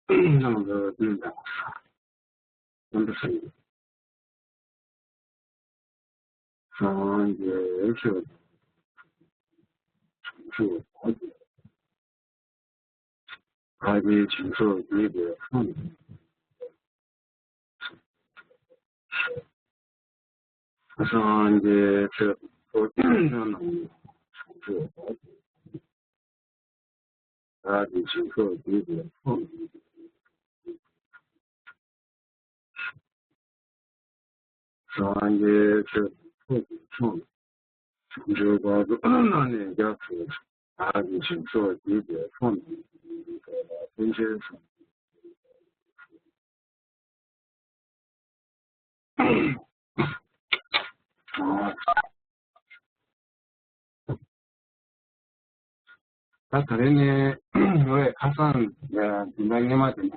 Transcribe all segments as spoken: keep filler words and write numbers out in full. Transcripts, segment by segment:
རྣམ་གྲོལ་ཀུན་དང་། སངས་རྒྱས་ཆོས། ཆོས། བདག་གིས་བྱང་ཕྱོགས་བརྒྱད་པའི་ཕ་སངས་རྒྱས་ཆོས་ཐོབ་ཀྱང་ན། བདག་གིས་བྱང་ཕྱོགས་བརྒྱད་པའི་ཕ། སངས་རྒྱས་ཆོས་ཐོབ་ཀྱང་ན། བྱང་ཆུབ་བར་དུ་བླ་ནས་རྒྱ་ཆེ། བདག་གིས་བྱང་ཕྱོགས་བརྒྱད་པའི་ཕ། ཕན་ཆད་སངས་ད་ད་རེས་ནས་ངོ་བོའི་ཁ་སང་འཛིན་གྲྭ་སྔོན་མ་དེ་ནས་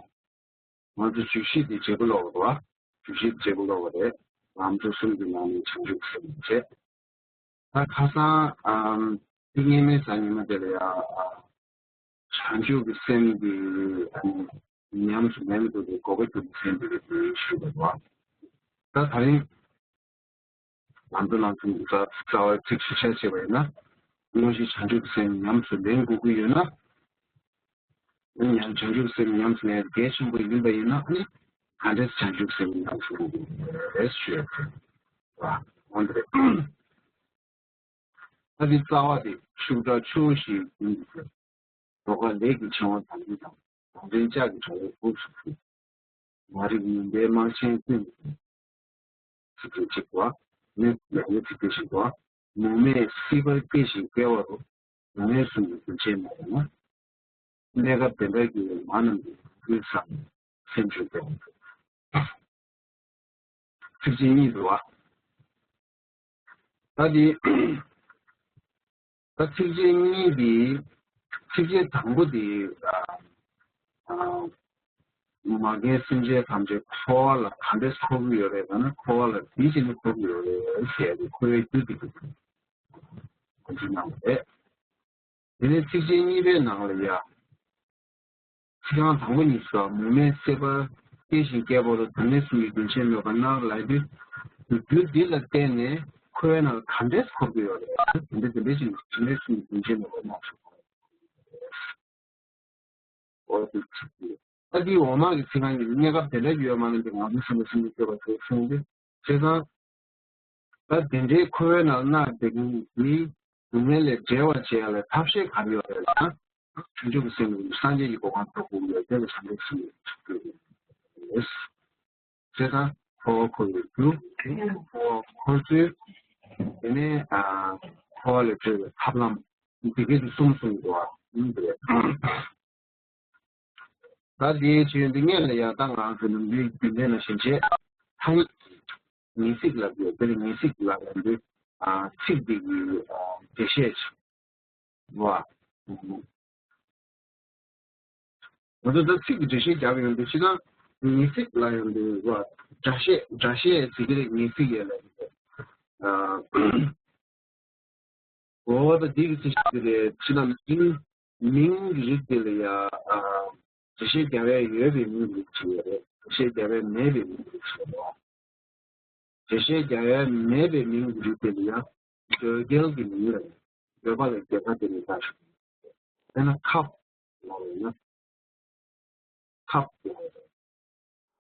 ང་ཚོ་བརྗོད་གཞི་དེ་བརྗེ་པོ་ལོག་པ་རེད། བརྗོད་གཞི་བརྗེ་པོ་ལོག་པ་རེད། ལམ་གྲོ་གསུམ་གྱི་ནང་ནས་བྱང་ཆུབ་སེམས་བྱས། ད་ཁ་སང་ཨམ་ཏིང་ངེ་མའི་གཟའ་ཉི་མ་དེ་ལ་ཡང་བྱང་ཆུབ་ཀྱི་སེམས་ཀྱི་ཉམས་སུ་ལེན་དགོས་པའི་དགོས་པ་གྱུར་པའི་སེམས་དེ་རེད་ཞུས་པ་རེད། ད་ད་རིང་ང་ཚོ་ནང་ཚན་རྩ་རྩ་བའི་ཚིག་ཞིབ་ཆ་བྱས་པ་ཡིན་ན། དངོས་གཞི་བྱང་ཆུབ་སེམས་ཉམས་སུ་ལེན་དགོས་ཀྱི་ཡོད་ན། ཡང་བྱང་ཆུབ་སེམས་ཉམས་སུ་ལེན་གལ་ཆེན་པོ་ཡིན་པ་ཡིན་ན་ནི། ག་འདྲས་བྱང་ཆུབ་སེམས་ཉམས་སུ་ལེན་དགོས་ཀྱི་རེད་ཞུ་ཡ་རེད། འོ་འདི་རེད། ད་འདི་རྩ་བ་དེ་ཤུགས་དྲག་ཆུ་བོ་ཞིག་ཡིན་གྱི་རེད། རོ་ཁ་ལས་ཀྱི་ཆེ་བ་དང་པོ་དང་རང་བཙན་ལྕགས་ཀྱི་དྲ་བའི་སྦུབས་སུ་ཚུད། མ་རིག་མུན་པའི་དམག་ཆེན་ཀུན། ཚིག་དོན་གཅིག་པ། ནི་ཡང་ནི་ཚིག་དོན་གཅིག་པ། མུ་མེད་སྲིད་པར་སྐྱེ་ཞིང་སྐྱེ་བ་རུ། མུ་མེད་གསུམ་གྱི་རྒྱུན་ཆད་མེད་པ་ན། གནས་སྐབས་དེ་འདྲ་གྱི་མ་རྣམས་ཀྱི་ལུས་སམ་སེམས་བྱུང་སྟེ། ཚིགས་བཅད་གཉིས་འདུག་བ། ད་འདི། ད་ཚིགས་བཅད་གཉིས་འདི། ཚིགས་བཅད་དང་པོ་འདི། ཨ། ཨ། མ་རྒན་སེམས་ཅན་ཐམས་ཅད་འཁོར་བ་ལ་ག་འདྲས་འཁོར་གྱི་ཡོད་རེད་ལབ་ན། འཁོར་བ་ལ་འདི་བྱས་ནས་འཁོར་གྱི་ཡོད་རེད་ཟེར་ཏེ་འཁོར་བའི་རྒྱུ་དེ་གི་འགོ་འཛུགས་གནང་བ་རེད། དེ་ནས་ཚིགས་བཅད་གཉིས་པའི་ནང་ལ་ཡ། ཚིག་རྐང་དང་པོ་གཉིས་སུ་མུ་མེད་སྲིད་པར་སྐྱེ་ཞིང་སྐྱེ་བ་རུ། དེ་ནས་གསུམ་གྱི་རྒྱུན་ཆད་མེད་པ་ན་ལབ་དུས། རྒྱུ་འདི་ལ་བརྟེན་ནས་འཁོར་བའི་ནང་ལ་ག་འདྲས་འཁོར་གྱི་ཡོད་རེད། དེ་འདྲ་དེ་འདྲ་ཞིག་དེ་ནས་གསུམ་གྱི་རྒྱུན་ཆད་མེད་པ་ན། འོ་དེ་ཚིག་དེ། ད་འདི་འོག་མ་གི་ཚིག་རྐང་གཉིས་གནས་སྐབས་དེ་འདྲ་ཡོད་མ་རེད་འདི། ང་ཚོ་སེམས་ལ་སེམས་ཀྱི་སྤྱོད་པ་ཚོ་གསུངས་ཏེ། བྱས་ཙང་། ད་དེ་འདྲའི་འཁོར་བའི་ནང་ན་བསྡད་མཁན་གྱི་སྡུག་བསྔལ་ལས་བསྒྲལ་བར་བྱེད་ཡ་ལ་ཐབས་ཤེས་ག་རེ་ཡོད་རེད་ལབ་ན། བྱང་ཆུབ་ཀྱི་སེམས་ཀྱིས་སངས་རྒྱས་ཀྱི་གོ་འཕང་ཐོབ་དགོས་ཀྱི་ཡོད། དེ་ལ་བྱང་ཆུབ་སེམས་ཀྱི་ཐུགས་རྒྱུད་རེད། བྱས་ཙང་འཁོར་བ་འཁོར་བའི་རྒྱུ། འཁོར་བ་འཁོར་ཚུལ། དེ་ནས་ཨ། འཁོར་བ་ལས་གྲོལ་བའི་ཐབས་ལམ། འདི་སྐད་དུ་གསུམ་གསུངས་འདུག་བ། ཨང་། དེ་རེད། ད་དེའི་ཆོས་འདི་སྔོན་ལ་ཡང་ད་ང་ཚོ་ནམ་རྒྱུན་རྒྱུན་ལྡན་ལ་ཞིབ་བཤེར་ཐ་སྙད་ཀྱི་ངེས་ཚིག་ལབ་ཡོད། དེ་ལ་ངེས་ཚིག་ལབ་ཡོང་དུས། ཨ། ཚིག་འདི་གི་ཨ། འགྲེལ་བཤད་ཅིག་བ། ང་ཚོ་ད་ཚིག་གི་འགྲེལ་བཤད་རྒྱབ་ཡོང་དུས། སྤྱིར་བཏང་ངེས་ཚིག་ལབ་ཡོང་དུས་བ། སྒྲ་བཤད། སྒྲ་བཤད་ཟེར་གྱི་རེད། ངེས་ཚིག་ཡོད་ལབ་ཡོད། ཨ། འོ་ད་འདི་གི་ཚིག་ཞིག་རེད། ཕྱི་ནང་མིང་མིང་གི་རིགས་དེ་ལ་ཡ། ཨ། འགྲེལ་བཤད་རྒྱག་ཡ་ཡོད་པའི་མིང་གི་རིགས་ཅིག་ཡོད་རེད། འགྲེལ་བཤད་རྒྱག་ཡ་མེད་པའི་མིང་གི་རིགས་ཅིག་ཡོད་རེད། འགྲེལ་བཤད་རྒྱག་ཡ་མེད་པའི་མིང་གི་རིགས་དེ་ལ་ཡ། འདོད་རྒྱལ་གྱི་མིང་ལ་ཡ། འདོད་པ་ལ་རྒྱལ་ཁ་དེ་ལ་ཡ། དཔེར་ན་ཁབ་ལབ་ཡོད་ན། ཁབ་ལབ་ཡོད།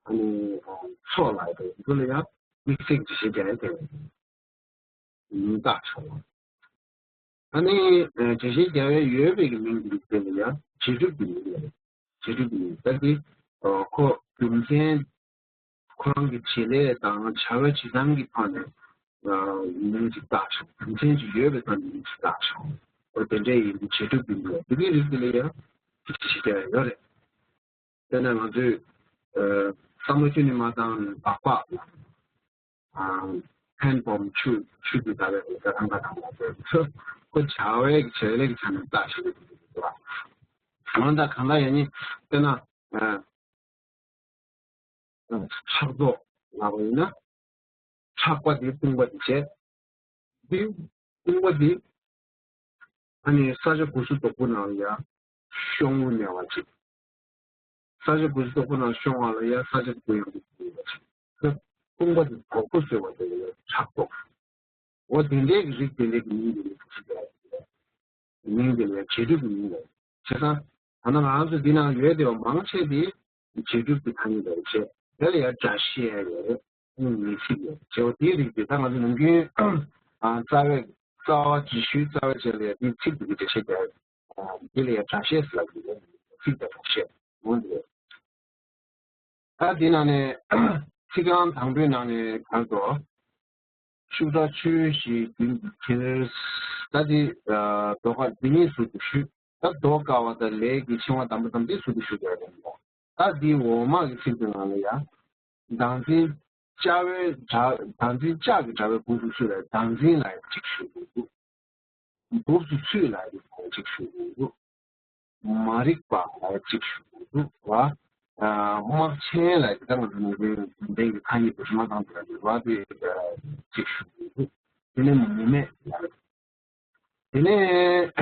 ཨ་ནི་མཚོ་ལབ་ཡོད། འདི་ལ་ཡང་དམིགས་བསལ་འགྲེལ་བཤད་རྒྱག་ཡ་དེ་མིང་བཏགས་བྱུང་བ། ཨ་ནི་འགྲེལ་བཤད་རྒྱག་ཡ་ཡོད་པའི་གི་མིང་འདི་དེ་ལ་ཡང་རྗེས་གྲུབ་ཀྱི་མིང་ལབ་ཡོད། རྗེས་གྲུབ་ཀྱི་མིང་ད་གི་ཁོ་རྒྱུ་མཚན། ཁོ་རང་གི་བྱེད་ལས་དང་བྱ་བའི་བྱེད་སྟངས་ཀྱི་ཐོག་ནས་མིང་ཅིག་བཏགས་བྱུང་། རྒྱུ་མཚན་ཅིག་ཡོད་པའི་ཐོག་ནས་མིང་ཅིག་བཏགས་བྱུང་། འོ་དེ་འདྲ་ཡིན་དུས་རྗེས་གྲུབ་ཀྱི་མིང་ལ། དེ་གི་རིགས་དེ་ལ་ཡང་ཞིབ་ཕྲ་ཡོད་རེད། དཔེར་ན་ང་ཚོས་ཨ། བསམ་བློ་ཁྱོན་ནས་མ་བཏང་ནས་སྦག་སྦག་ལབ། ཨ། ཧན་བོམ་ཆུ་ཆུ་དེ་ལྟ་བུའི་ཀ་ཐང་ཀ་ཐང་ལ་ཟེར་ཚོ། ཁོ་བྱ་བའི་བྱེད་ལས་ཀྱི་ཆ་ནས་བཏགས་ཤིག་རེད་འདུག་བ། གང་ལྟར་གང་ལྟར་ཡང་ནི་དཔེར་ན། ཨ། ཕྲག་དོག་ལབ་པ་ཡིན་ན། ཕྲག་པ་དེ་དཔུང་པ་དེ་བྱས། དེ་དཔུང་པ་དེ་ཨ་ནི་ས་ཆ་སྒོ་སུ་དོག་པོ་ནང་ལ་ཡ་ཤོང་བུ་མེད་པ་ཅིག་ས་ཆ་དགུ་ཚོ་ཁོ་ན་ཤོང་བ་ལ་ཡ་ས་ཆ་དགུ་ཡང་དགུ་ཡོད་པ་ཞིག་ཁོ་ཕུང་པོ་དེ་དོག་པོ་བཟོས་པ་དེ་ལ་ཡ་ཕྲག་དོག་འོ་དེ་འདྲའི་གི་རིགས་དེ་འདྲའི་གི་མིང་དེ་ལ་ཅིག་ཡ་མིང་དེ་ལ་ཡ་བྱེད་སྒྲུབ་ཀྱི་མིང་རེད། བྱས་ཙང་ད་ནང་ང་ཚོ་འདི་ནང་ཡོད་དེ་བ་མང་ཆེ་དེ་བྱེད་སྒྲུབ་ཀྱི་ཐ་སྙད་རེད་བྱས། དེ་ལ་ཡ་སྒྲ་བཤད་ཡོད་རེད། ཨུ་ནི་ཚིག་ཡོད་བྱས། འོ་དེའི་རིགས་དེ་ད་ང་ཚོ་ནམ་རྒྱུན་རྩ་བའི་རྩ་བ་ཅིག་ཞུས་རྩ་བའི་བྱས་ལ་ཡ་དེའི་ཚིག་དེ་གི་འགྲེལ་བཤད་རྒྱག་འདི་ལ་ཡ་སྒྲ་བཤད་ཟེར་ལབ་ཀྱི་ཡོད། ཚིག་དང་སྒྲ་བཤད་འོ་འདི་རེད། ད་འདི་ནང་ནས་ཚིག་རྐང་དང་པོའི་ནང་ནས་གང་དུ་ཤུགས་དྲག་ཆོས་ཞེས་རྒྱུན་གྱི་ཕྱིར། ད་འདི་ཨ་ཟློས་གར་འདི་གཉིས་ཟུར་དུ་ཞུས། ད་ཟློས་གར་བ་དང་ལས་ཀྱི་འཆིང་བ་དམ་པ་དམ་ཚིག་ཟུར་དུ་ཞུ་དགོས་རེད་མོ། ད་འདི་འོག་མ་གི་ཚིག་དེ་ནང་ལ་ཡ་བདག་འཛིན་བཅའ་བའི་དགྲ་བདག་འཛིན་བཅའ་གི་དགྲ་བོའི་སྦུབས་སུ་ཚུད་ལ་བདག་འཛིན་ལ་ཡ་གཅིག་ཞུ་དགོས་འདུག་སྦུབས་སུ་ཚུད་ལ་ཡ་གཅིག་ཞུ་དགོས་འདུག་མ་རིག་པ་ལ་ཡ་གཅིག་ཞུ་དགོས་འདུག་བ། དབུ་མ་ཆེན་ལ་ཡ་ད་ང་ཚོ་ནི་འདི་འདི་གི་ཐ་སྙད་དུ་མ་བཏང་དུ་ལ་ཡ་བ་དེ་གཅིག་ཞུ་དགོས་འདུག་དེ་ནས་མུ་མེད་ལ་ཡ། དེ་ནས་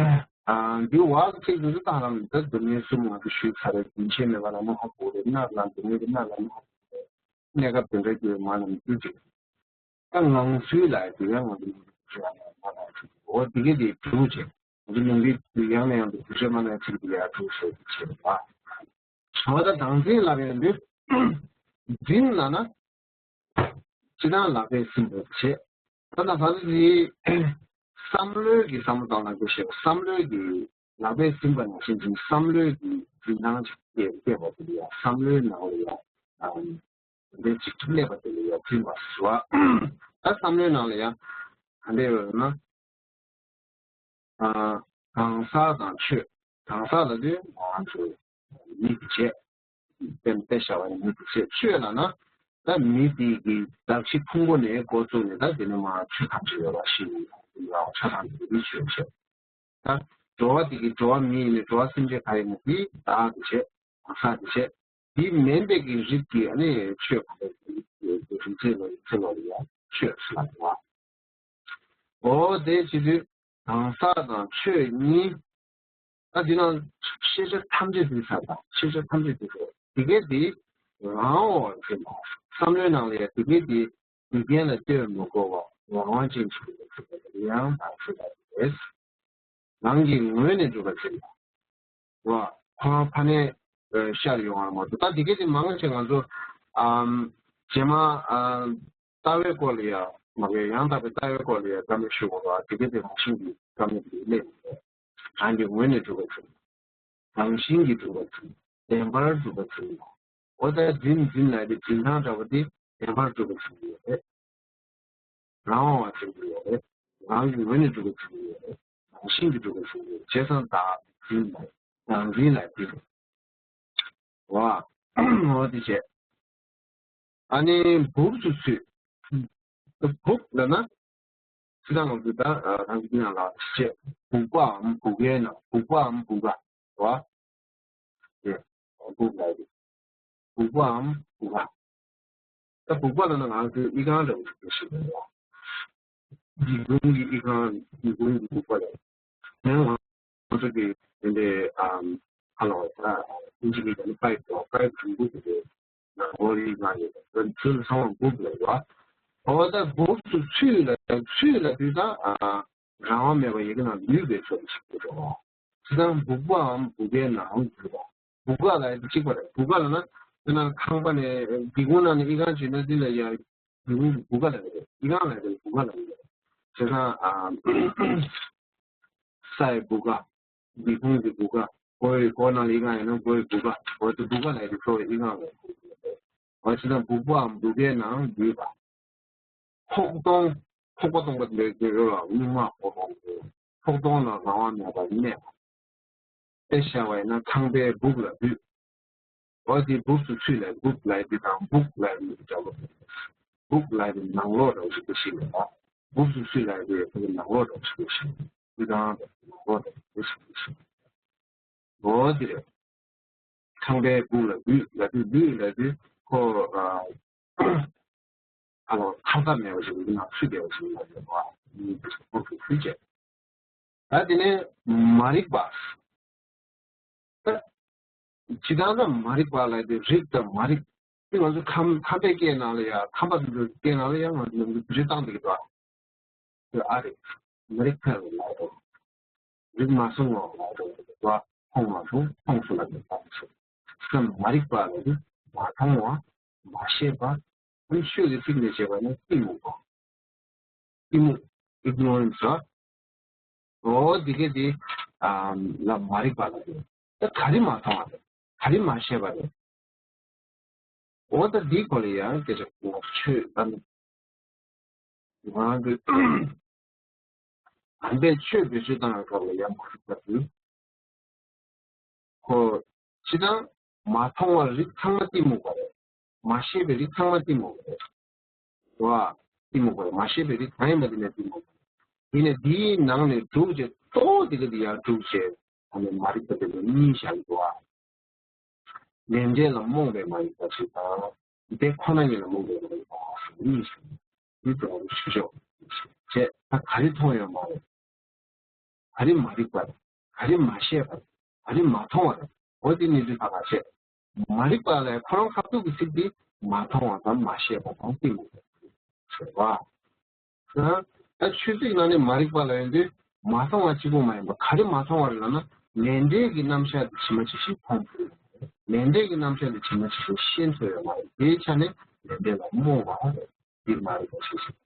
ཨ་འདི་བ་ཚིག་འདི་ཚོ་ད་ལམ་ད་སྡུག་བསྔལ་གསུམ་ང་ཚོ་ཞུས་ཚར་རེད། རྒྱུན་ཆད་མེད་པ་ལ་མ་ཧ་གོ་རེད། མནར་ལ་སྡུག་བསྔལ་གྱི་མནར་ལ་མ་ཧ་གོ་རེད། གནས་སྐབས་དེ་འདྲ་གྱུར་མ་ལམ་རྒྱུ་ཅིག་ད་ངང་ཚུལ་ལ་དེ་ཡང་ང་ཚོ་ནང་དུ་ཞུ་ཡང་མ་ལ་ཞུ་འོ་དེ་གས་དེ་དྲུག་བྱས། ང་ཚོ་ནང་དུ་ཡང་ནས་ཡང་དུ་དུས་ཚོད་མ་ནས་ཚིག་དེ་ཡང་དྲུག་ཞུ་བྱས་པ། བྱ་བ་ད་དང་འཛིན་ལ་ཡང་འདུས་འཛིན་ལ་ན། སྤྱི་དང་ལག་པས་ཟིན་པར་བྱེད། ད་ལྟ་ས་ལུ་དེ་བསམ་བློའི་གི་བསམ་བློ་དང་ལག་པས་བཤད་པ་བསམ་བློའི་གི་ལག་པས་ཟིན་པ་ནང་བཞིན་དུ་བསམ་བློའི་གི་འཛིན་སྟངས་ཅིག་སྐྱེས་སྐྱེས་པ་དེ་ལ་ཡང་བསམ་བློའི་ནང་ལ་ཡང་འདི་ཅིག་ཐུག་ལེ་པ་དེ་ལ་ཡང་འཛིན་པ་ཟེར་བ། ད་བསམ་བློའི་ནང་ལ་ཡང་ག་འདྲ་ཡོད་ན། གང་ཟག་དང་ཆོས། གང་ཟག་ལ་དུས་ང་ཚོ་མི་དེ་བྱས། དཔེ་དཔེ་བཞག་པ་ཡིན་མི་དེ་བྱས། ཆོས་ལ་ན་ད་མི་དེ་གི་གདགས་གཞི་ཕུང་པོ་ནས་འགོ་བཙུགས་ནས་ད་དེ་ནས་མ་ཆོས་ཐམས་ཅད་ཡོད་པ་ཞིག་ཡིན་ཡང་ཆོས་ཐམས་ཅད་མི་ཆོས་བྱས། ད་འགྲོ་བ་དེ་གི་འགྲོ་བ་མི་ཡིན་ནས་འགྲོ་བ་སེམས་ཅན་ག་ཡིན་ན་དེ་བདག་དེ་བྱས། གང་ཟག་དེ་བྱས། དེ་མིན་པའི་གི་རིགས་ཀྱི་ཨ་ནི་ཆོས་ག་རེ་རིགས་ཚེ་ལོ་ཚེ་ལོ་ལ་ཡང་ཆོས་ཟེར་ལ་འགྲོ་བ། འོ་དེ་བྱེད་དུས་གང་ཟག་དང་ཆོས་གཉིས། ད་འདི་ནང་ཤེས་བྱ་ཐམས་ཅད་འདུས་ས་དང་ཤེས་བྱ་ཐམས་ཅད་འདུས་ས་དེ་གས་དེ་རང་དབང་བ་ཟེར་ན། བསམ་བློའི་ནང་ལ་ཡང་དེ་གས་དེ་འཇིག་རྟེན་ལ་ལྟོས་མི་དགོས་པ་རང་དབང་ཅན་ཞིག་ཡིན་པ་ཡང་དག་ཤེས་པ་རེད། རང་གི་ངོས་ནས་གྲུབ་པ་ཟེར་ན། རོ། ཁོ་རང་ཕ་ནས་ཤར་ཡོང་བ་མ་གཏོགས་ད་དེ་གས་དེ་མང་ཆེ་ང་ཚོ་ཨམ་རྗེས་མ་ཨམ་ལྟ་བའི་སྐོར་ལ་ཡ་མ་གི་ཡང་དག་པའི་ལྟ་བའི་སྐོར་ལ་ཡ་བཀའ་མོལ་ཞུ་དགོས་ར། དེ་གས་དེ་རང་བཞིན་གྱི་བཀའ་མོལ་དེ་སླེབས་ཡོད། རང་གི་ངོས་ནས་གྲུབ་པ་ཚུལ། རང་བཞིན་གྱིས་གྲུབ་པ་ཚུལ། བདེན་པར་གྲུབ་པ་ཚུལ། འོ་ད་འཛིན་འཛིན་ལ་དེ་འཛིན་སྟངས་འདྲ་པོ་དེ་བདེན་པར་གྲུབ་པ་ཚུལ་ཡོད་རེད། རང་དབང་བ་ཚུལ་ཡོད་རེད། རང་གི་ངོས་ནས་གྲུབ་པ་ཚུལ་ཡོད་རེད། རང་བཞིན་གྱིས་གྲུབ་པ་ཚུལ་ཡོད་རེད། བྱས་ཙང་བདག་འཛིན་ལ་རང་འཛིན་ལ་དེ་རེད། བ། འོ་དེ་བྱས། ཨ་ནི་སྦུབས་སུ་ཚུད། སྦུབས་ལབ་ན། ཚིག་རྐང་ལ་འདི་ལྟར་རང་གི་ཡང་ལ་བྱས། སྦུག་པའམ་སྦུག་པའི་ནང་སྦུག་པའམ་སྦུག་པ། བ། དེ། སྦུག་ལ་དེ། སྦུག་པའམ་སྦུག་པ། ད་སྦུག་པ་ལབ་ན་ང་ཚོའི་ཨི་ཁང་ལ་འདུག་ཞིག་རེད། སྒེའུ་ཁུང་གི་ཨི་ཁང་། སྒེའུ་ཁུང་གི་སྦུག་པ་ལ། ཡང་ང་ཚོ་གི་དེ་འདྲའི་ཨམ་ཧ་ལོ་ད་ཨིན་ཇི་གི་ཡང་པའིབ་དང་པའིབ་རིང་པོ་གི་དེ་ནང་ལོགས་ལ་ཨི་ཁང་ཡོད་པ་ཚུལ་ཚང་མ་སྦུག་ལ་ཡོད་པ། འོ་ད་སྦུབས་སུ་ཚུད་ལ་ཚུད་ལ་དུས་ད་རང་དབང་མེད་པ་ཡི་གེ་ནང་ལུས་པའི་ཚོད་ཞིག་འགྲོ། དེ་དང་སྦུག་པའམ་སྦུག་པའི་ནང་འཛུལ་བ། སྦུག་པ་ལ་ཡང་གཅིག་པ་རེད། སྦུག་པ་ལ་ན་དེ་ན་ཁང་པ་ནས་སྒེའུ་ཁུང་ནང་ནས་ཨི་ཁང་བྱེད་ན་འདི་ལ་ཡང་སྒེའུ་ཁུང་གི་སྦུག་པ་ལ་རེད། ཨི་ཁང་ལ་རེད། སྦུག་པ་ལ་རེད། བྱས་ཙང་ཨ་ས་ཡི་སྦུག་པ། སྒེའུ་ཁུང་གི་སྦུག་པ། སྒོ་ཡི་སྒོ་ནང་ལ་ཨི་ཁང་ཡིན་ན་སྒོ་ཡི་སྦུག་པ། འོ་དེ་སྦུག་པ་ལ་ཡང་གཙོ་བོ་ཨི་ཁང་རེད། འོ་བྱས་ཙང་སྦུག་པའམ་སྦུག་པའི་ནང་འཛུལ་བ། ཁོག་སྟོང་། ཁོག་པ་སྟོང་པ་འདི་འདྲ་ཡོད་ལ་སྙིགས་མ་ཁོག་སྟོང་། ཁོག་སྟོང་ལ་རང་དབང་མེད་པར་གནས་པ། དཔེ་བཞག་པ་ཡིན་ན་ཁང་པའི་སྦུག་ལ་འདུས། འོ་དེ་སྦུབས་སུ་ཚུད་ལ་སྦུག་ལ་དེ་དང་སྦུག་ལ་དེ་འདྲ་བོ། སྦུག་ལ་དེ་ནང་ལོགས་འདྲ་བོ་ཞིག་ཏུ་ཤེས་ཡོད་པ། སྦུབས་སུ་ཚུད་ལ་དེ་ནང་ལོགས་འདྲ་བོ་ཞིག་ཏུ་ཤེས། དེ་དང་ནང་ལོགས་འདྲ་བོ་ཞིག་ཏུ་ཤེས། འོ་དེ་རེད། ཁང་པའི་སྦུག་ལ་ལུས་ལ་དུས་ལུས་ལ་དུས་ཁོ་ཨ་ཨ་ལོ་ཐར་ཐབས་མེད་པ་ཞིག་ཡིན་ན་ཚུད་བསྡད་པ་ཞིག་ཡིན་ན་ཡོད་པ་ཡིན་པ་ཞིག་ཁོ་ཚོས་ཚུད་བྱས། ད་དེ་ནས་མ་རིག་པ། ད་ སྤྱིར་བཏང་ད་མ་རིག་པ་ལ་དེ་རིག་དང་མ་རིག་དེ་ང་ཚོ་ཁམས་ཁམས་པའི་སྐད་ནང་ལ་ཡང་ཁམས་པ་ཚོའི་སྐད་ནང་ལ་ཡང་ང་ཚོ་ནམ་རྒྱུན་བེད་སྤྱོད་བཏང་བསྡད་ཀྱི་འདུག་དེ་ཨ་རིག་མ་རིག་ཕལ་བ་ལ་དང་། རིག་མ་སོང་བ་ལ་དང་བ་མཐོང་མ་སོང་མཐོང་སོང་ལ་དང་བ་སོང་། སེམས་མ་རིག་པ་ལ་དེ་མ་མཐོང་བ་མ་ཤེས་པ། ཨ་ནི་ཆོས་ཀྱི་ཚིག་ནས་བྱས་པ་ན་གཏི་མུག་གོ། གཏི་མུག་ignorance ར། འོ་འདི་ག་དེ་ཨ་ལ་མ་རིག་པ་ལ་དེ། ད་ག་རེ་མ་མཐོང་བ་རེད། ག་རེ་མ་ཤེས་པ་རེད། འོ་ད་འདིའི་སྐོར་ལ་ཡང་སྐད་ཆ་གོ་ཆོད་ད་ནི། ང་ཚོས་དམ་པའི་ཆོས་བེད་སྤྱོད་བཏང་བའི་སྐབས་ལ་ཡང་མ་རིག་པ་དེ། ཁོ། སྤྱིར་བཏང་མ་མཐོང་བ་རིགས་ཚང་མ་གཏི་མུག་པ་རེད། མ་ཤེས་པའི་རིགས་ཚང་མ་གཏི་མུག་པ་རེད། བ། གཏི་མུག་པ་རེད། མ་ཤེས་པའི་རིགས་གང་ཡིན་པ་དེ་ནས་གཏི་མུག་པ་རེད། དེ་ནས་དེའི་ནང་ནས་དྲུག་ཅེས་གཙོ་བོ་དེ་ག་དེ་ཡང་དྲུག་ཅེས་ཨ་ནི་མ་རིག་པ་དེ་ལ་གཉིས་བཞག་འདུག་བ། ལས་འབྲས་ལ་རྨོངས་པའི་མ་རིག་པ་ཞིག་དང་། དེ་ཁོ་ན་ཉིད་ལ་རྨོངས་པའི་མ་རིག་པ་ཞིག་གཉིས་ཤིག་འདི་ལྟ་བུ་ཆོས་ཕྱོགས་ཅེས་ད་ག་རེ་མཐོང་ཡོད་མ་རེད། ག་རེ་མ་རིག་པ་རེད། ག་རེ་མ་ཤེས་པ་རེད། ག་རེ་མ་མཐོང་བ་རེད། འོ་དེ་གནས་ཚུལ་ཁག་ཁག་བཤད། མ་རིག་པ་ལས་ཁོ་རང་ཁ་ཐུག་གི་ཚིག་དེ་མ་མཐོང་བ་དང་མ་ཤེས་པ་དང་གཏི་མུག་ཟེར་བ། ད་ཆོས་ཚིག་ནང་ནས་མ་རིག་པ་ལ་ཡོང་དུས་མ་མཐོང་བ་གཅིག་པུ་མ་ཡིན་པ་ག་རེ་མ་མཐོང་བ་རེད་ལབ་ན། ལས་འབྲས་ཀྱི་རྣམ་གཞག་དེ་ཇི་མ་ཇི་བཞིན་མཐོང་ཐུབ་ཡོད་མ་རེད། ལས་འབྲས་ཀྱི་རྣམ་གཞག་དེ་ཇི་མ་ཇི་བཞིན་ཤེས་ཐུབ་ཡོད་མ་རེད། དེའི་ཆ་ནས་ལས་འབྲས་ལ་རྨོངས་པ་རེད། འདི་མ་རིག་པ་ཞིག་ཞིག་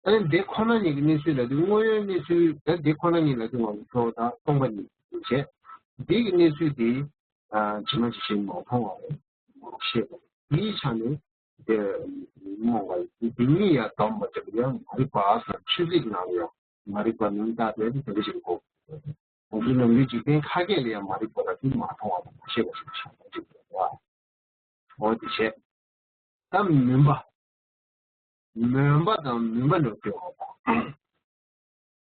ཨ་ནི་འདི་ཁོ་ན་ཉིད་ཀྱི་གནས་ཚུལ་ལ་དེ་དངོས་ཡོད་གནས་ཚུལ་ད་འདི་ཁོ་ན་ཉིད་ལ་དེ་ང་ཚོ་ད་སྟོང་པ་ཉིད་བྱས། འདི་གི་གནས་ཚུལ་དེ་ཇི་མ་ཇི་བཞིན་མ་མཐོང་བ་རེད། མ་ཤེས་པ་དེའི་ཆ་ནས་དེ་རྨོངས་པ་དེ་གཉིས་ཡང་སྡོམ་པ་དེ་ཡང་མ་རིག་པ་ཟེར། ཆོས་ཚིག་ནང་ལ་ཡང་མ་རིག་པ་ནི་ད་དེ་དེ་འདྲ་ཞིག་གོ། ང་ཚོ་ནམ་རྒྱུན་འཇིག་རྟེན་ཁ་སྐད་ལ་ཡང་མ་རིག་པ་ལ་དེ་མ་མཐོང་བ་དང་མ་ཤེས་པ་ཞིག་བྱ་བ་ཅིག་རེད་བ། འོ་དེ་བྱས། ད་མུན་པ། མུན་པ་དང་མུན་པ་འགྲོ་དགོས་པ་དང་།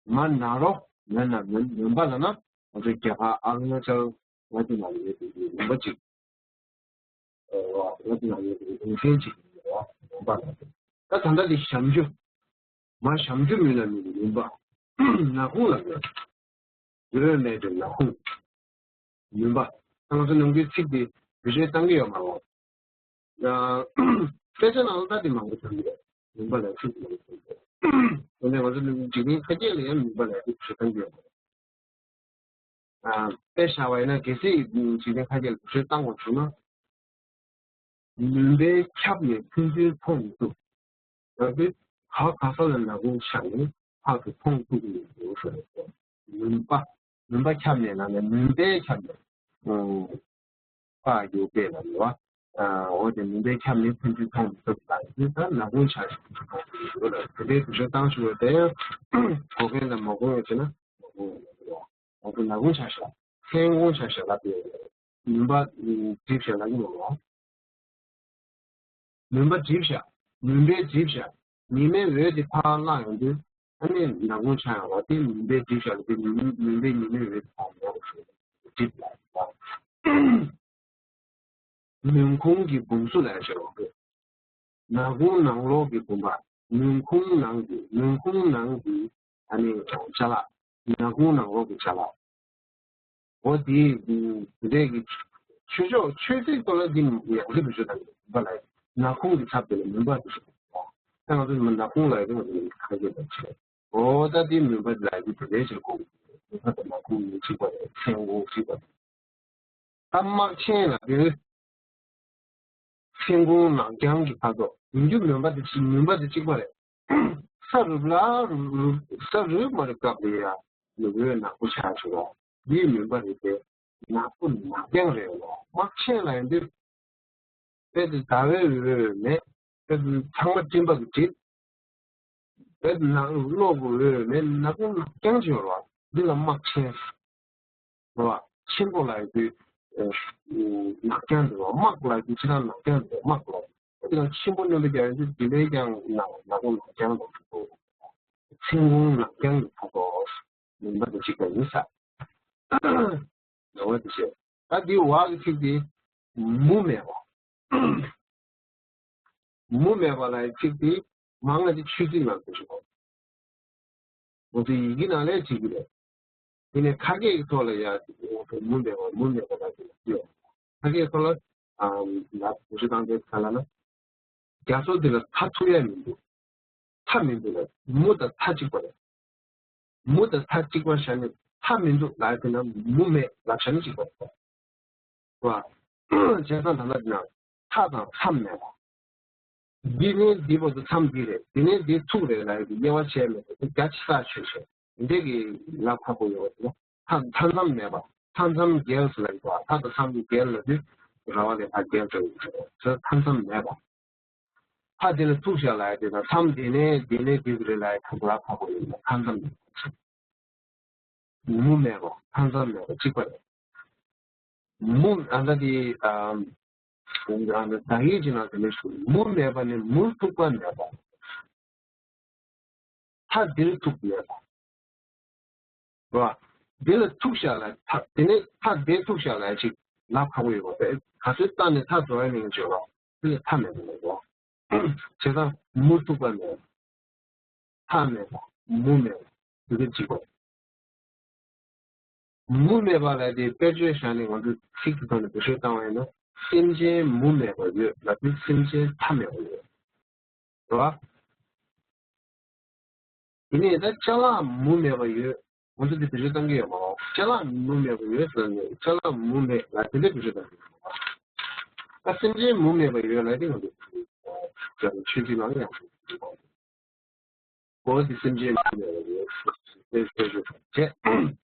མ་ན་རོ། མུན་ན་མུན་མུན་པ་ལ་ན་ང་ཚོ་རྒྱ་གར་ཨ་རུ་ན་ཅལ་ང་ཚོ་ནང་ཡོད་པའི་མུན་པ་ཅིག་ང་ཚོ་ནང་ཡོད་པའི་རིང་བསྲེལ་ཅིག་ཡོད་པ་མུན་པ་ལ། ད་ད་ལྟ་འདི་ཞབས་འཇུ། མ་ཞབས་འཇུ་མུན་ན་མུན་པ་མུན་པ། ནག་ཁུང་ལ་ཡོད། འོད་མེད་པའི་ནག་ཁུང་། མུན་པ། ང་ཚོ་ནམ་རྒྱུན་ཚིག་འདི་བེད་སྤྱོད་བཏང་གི་ཡོད་མ་རེད། ཡང་དཔེ་ཆ་ནང་ལ་ལྟ་དེ་མང་པོ་བྱུང་ཡོད། མུན་པ་ལ་ཚིག་མང་པོ་བྱུང་ཡོད། དེ་ནས་ང་ཚོ་འཇིག་རྟེན་ཁ་སྐད་ལ་ཡང་མུན་པ་ལ་ཚིག་བེད་སྤྱོད་བཏང་གི་ཡོད་མ་རེད། དཔེ་བཞག་པ་ཡིན་ན་གལ་སྲིད་འཇིག་རྟེན་ཁ་སྐད་ལ་བེད་སྤྱོད་བཏང་དགོས་བྱུང་ན། མུན་པས་ཁྱབ་ནས་ཕན་ཚུན་མཐོང་མི་ཐུབ། ཡང་ན་ག་ག་ས་ལ་ནག་ཁུང་ཆགས་ནས་ཕར་ཚུར་མཐོང་ཐུབ་ཀྱི་མི་འདུག་ཟེར་ནས། མུན་པ། མུན་པ་ཁྱབ་ནས་ལབ་ནས་མུན་པས་ཁྱབ་ནས། པ་ཡོད་པས་ལ་ཡོད། འོ་དེ་མུན་པས་ཁྱབ་ནས་ཕན་ཚུན་མཐོང་མི་ཐུབ་ལ་ཡིན་ཙང་ནག་ཁུང་ཆགས་ཤིང་མཐོང་མི་ཐུབ་ལ། དེ་འདྲའི་དུས་ཚོད་བཏང་ཞུ་བ་དེ་གོ་མཁན་དང་མ་གོ་མཁན་བྱས་ན་མ་གོ་མཁན་ཡོད་རེད། འོ་དེ་ནག་ཁུང་ཆགས་ཤག་མཚན་གུང་ཆགས་ཤག་ལབ་ཡོད་རེད། མུན་པ་འཇིབ་ཤག་ལབ་ཀྱི་མ་རེད། མུན་པ་འཇིབ་ཤག་མུན་པས་འཇིབ་ཤག་ཉི་མའི་འོད་དེ་ཕར་བླངས་ཡོང་དུས་ཨ་ནི་ནག་ཁུང་ཆགས་ཡོང་བ་དེ་མུན་པས་འཇིབ་ཤག་ལ་དེ་མུན་མུན་པས་ཉི་མའི་འོད་དེ་ཕར་ལོག་ཤོར་འཇིབ་ལ། མུན་ཁུང་གི་བུམ་སུ་ལ་ཡང་ཤོར་བ་རེད། ནག་ཁུང་ནང་ལོགས་ཀྱི་བུམ་པ། མུན་ཁུང་ནང་གི་མུན་ཁུང་ནང་གི་ཨ་ནི་ཅ་ལག་ནག་ཁུང་ནང་ལོགས་ཀྱི་ཅ་ལག་འོ་དེ་དེ་འདྲའི་གི་ཆོས་ཕྱོགས་ཆོས་ཚིག་ཐོག་ལ་འདི་ཡང་གི་བུ་ཆོས་དང་མུན་པ་ལ་ནག་ཁུང་གི་ཚབ་དེ་ལ་མུན་པ་དེ་ཞིག་ད་ང་ཚོ་ནག་ཁུང་ལ་ཡང་ཁ་སྐད་དང་ཆེ། འོ་ད་དེ་མུན་པ་ལ་ཡང་དེ་འདྲའི་ཞིག་གོ་མུན་པ་དང་ནག་ཁུང་མི་གཅིག་པ་རེད། མཚན་གུང་གཅིག་པ་རེད། ད་དམག་ཆེན་ལ་དེ་མཚན་གུང་ནག་རྐྱང་གི་ཕ་ཚོགས་ཡིན་རྒྱུ་མུན་པ་དེ་གཅིག་མུན་པ་དེ་གཅིག་པ་རེད། ས་རུབ་ལ་རུབ་རུབ་ས་རུབ་མ་རུབ་སྐབས་ལ་ཡ་ནུབ་འོད་ནག་པོ་ཆགས་བྱུང་བ་འདིའི་མུན་པ་རེད་དེ། ནག་པོ་ནག་རྐྱང་རེད་ལོ། དམག་ཆེན་ལ་ཡིན་དུས་དཔེ་དེ་ཟླ་བའི་འོད་མེད། དཔེ་དེ་ཚང་མ་སྤྲིན་པ་གིས་བསྒྲིབས། དཔེ་དེ་ནག་གློག་གི་འོད་མེད། ནག་པོ་ནག་རྐྱང་ཅིག་ཡོད་རེད་བ། འདི་ལ་དམག་ཆེན། རེད་བ། ཆེན་པོ་ལ་ཡོད་དུས་ནག་རྐྱང་འདུག་དམག་ལ་ཡོད་དུས་ཕྱི་ནང་ནག་རྐྱང་འདུག་དམག་ལ་ཡོད་དུས་ཆེན་པོ་རྣོན་པོ་རྒྱག་ཡོད་དུས་དེ་ལས་ཀྱང་ནག་ནག་པོ་ནག་རྐྱང་འདུག་མཚན་གུང་ནག་རྐྱང་གི་ཕ་ཚོགས་མུན་པ་དེ་གཅིག་པ་ཡིན་ས། ནོར་བ་དེ་བྱས། ད་འདི་བ་གི་ཚིག་དེ་མུ་མེད་པ། མུ་མེད་པ་ལ་ཡི་ཚིག་དེ་མང་ང་དེ་ཆོས་ཚིག་ནང་དུ་ཞུགས། ང་ཚོ་ཡི་གེ་ནང་ལས་བྲིས་ཀྱི་རེད། དེ་ནས་ཁ་སྐད་ཀྱི་ཐོག་ལ་ཡ་མུ་མེད་པ་མུ་མེད་པ་ལ་དེ་ཡོད། ཕ་གིའི་ཐོག་ལ་ཨ་ལབ་བུ་ཤུ་བཏང་དེ་ག་ལ་ན། རྒྱ་མཚོ་འདི་ལ་མཐའ་ཐུག་ཡ་མི་འདུག་མཐའ་མི་འདུག་ལ། མུ་དང་མཐའ་གཅིག་པ་རེད། མུ་དང་མཐའ་གཅིག་པ་བཞག་ནས་མཐའ་མི་འདུག་ལབ་དེ་ན་མུ་མེད་ལབ་བྱས་ན་གཅིག་པ་རེད། བ། བྱས་ཙང་ད་ལྟ་འདི་ན་མཐའ་དང་མཚམས་མེད་པ། འདི་ནས་འདི་བར་དུ་མཚམས་འདི་རེད། འདི་ནས་འདི་ཐུག་རེད་ལབ་ཡ་དེ་དབྱེ་བ་ཕྱེ་མེད་པ་དེ་རྒྱ་ཆེ་ས་ཆོད་ཆོད་འདི་གི་ལབ་ཁག་པོ་ཡོད་པ་དེ་ན། མཐའ་མཐའ་མཚམས་མེད་པ། མཐའ་མཚམས་བརྒལ་ཟེར་ལབ་ཡོད་པ། མཐའ་དང་མཚམས་ཀྱི་བརྒལ་ལབ་དུས་ར་བ་ལས་ཕར་བརྒལ་འགྲོ་ཡོད་ཟེར་བ་ཚོ་མཐའ་མཚམས་མེད་པ། མཐའ་དེ་ལ་ཐུག་བཞག་ལབ་ཡ་དེ་དང་མཚམས་དེ་ནས་དེ་ནས་དེ་རེད་ལབ་ཡ་ཐུག་ལབ་ཁག་པོ་ཡོད་ན་མཐའ་མཚམས་མེད་པ། མུ་མེད་པ། མཐའ་མཚམས་མེད་པ་གཅིག་པ་རེད། མུ་ཨ་ད་དེ་ཨ་ཨ་ད་ཡིག་ཅིག་ནང་དེ་འདྲ་ཞུ། མུ་མེད་པ་ནི་མུར་ཐུག་པ་མེད་པ། མཐའ་འདིར་ཐུག་མེད་པ། རེད་བ། འདི་ལ་ཐུག་བཞག་ལ་མཐའ་དེ་ནས་མཐའ་འདིར་ཐུག་བཞག་ལ་ཅིག་ལབ་ཁག་པོ་ཡོད་པ་དེ་ག་ཚོད་བཏང་ནས་མཐའ་འགྲོ་ཡ་མིན་བརྗོད་པ་དེ་ལ་མཐའ་མེད་པ་མེད་པ། བྱས་ཙང་མུ་ཐུག་པ་མེད། མཐའ་མེད་པ། མུ་མེད་པ། དེ་ག་གཅིག་པ། མུ་མེད་པ་ལ་དེ་དཔེར་བརྗོད་བཞག་ནས་ང་ཚོས་ཚིག་གི་ཐོག་ནས་བེད་སྤྱོད་བཏང་བ་ཡིན་ན། སེམས་ཅན་མུ་མེད་པ་ཡོད་ལབ་དུས་སེམས་ཅན་མཐའ་མེད་པ་ཡོད། རེད་བ། དེ་ནས་ད་ཅ་ལག་མུ་མེད་པ་ཡོད། ང་ཚོ་འདི་བེད་སྤྱོད་གཏང་གི་ཡོད་མ་རེད། ཅ་ལག་མུ་མེད་པ་ཡོད་ཟེར་ནས་ཅ་ལག་མུ་མེད་ལ་དེ་འདྲ་བེད་སྤྱོད་གཏང་གི་ཡོད་མ་རེད། ད་སེམས་ཅན་མུ་མེད་པ་ཡོད་ལ་དེ་ང་ཚོ་ཆོས་ཚིག་ནང་ཡང་འོ་དེ་སེམས་ཅན་མུ་མེད་པ་ཡོད་ཟེར་བེད་སྤྱོད་བྱས།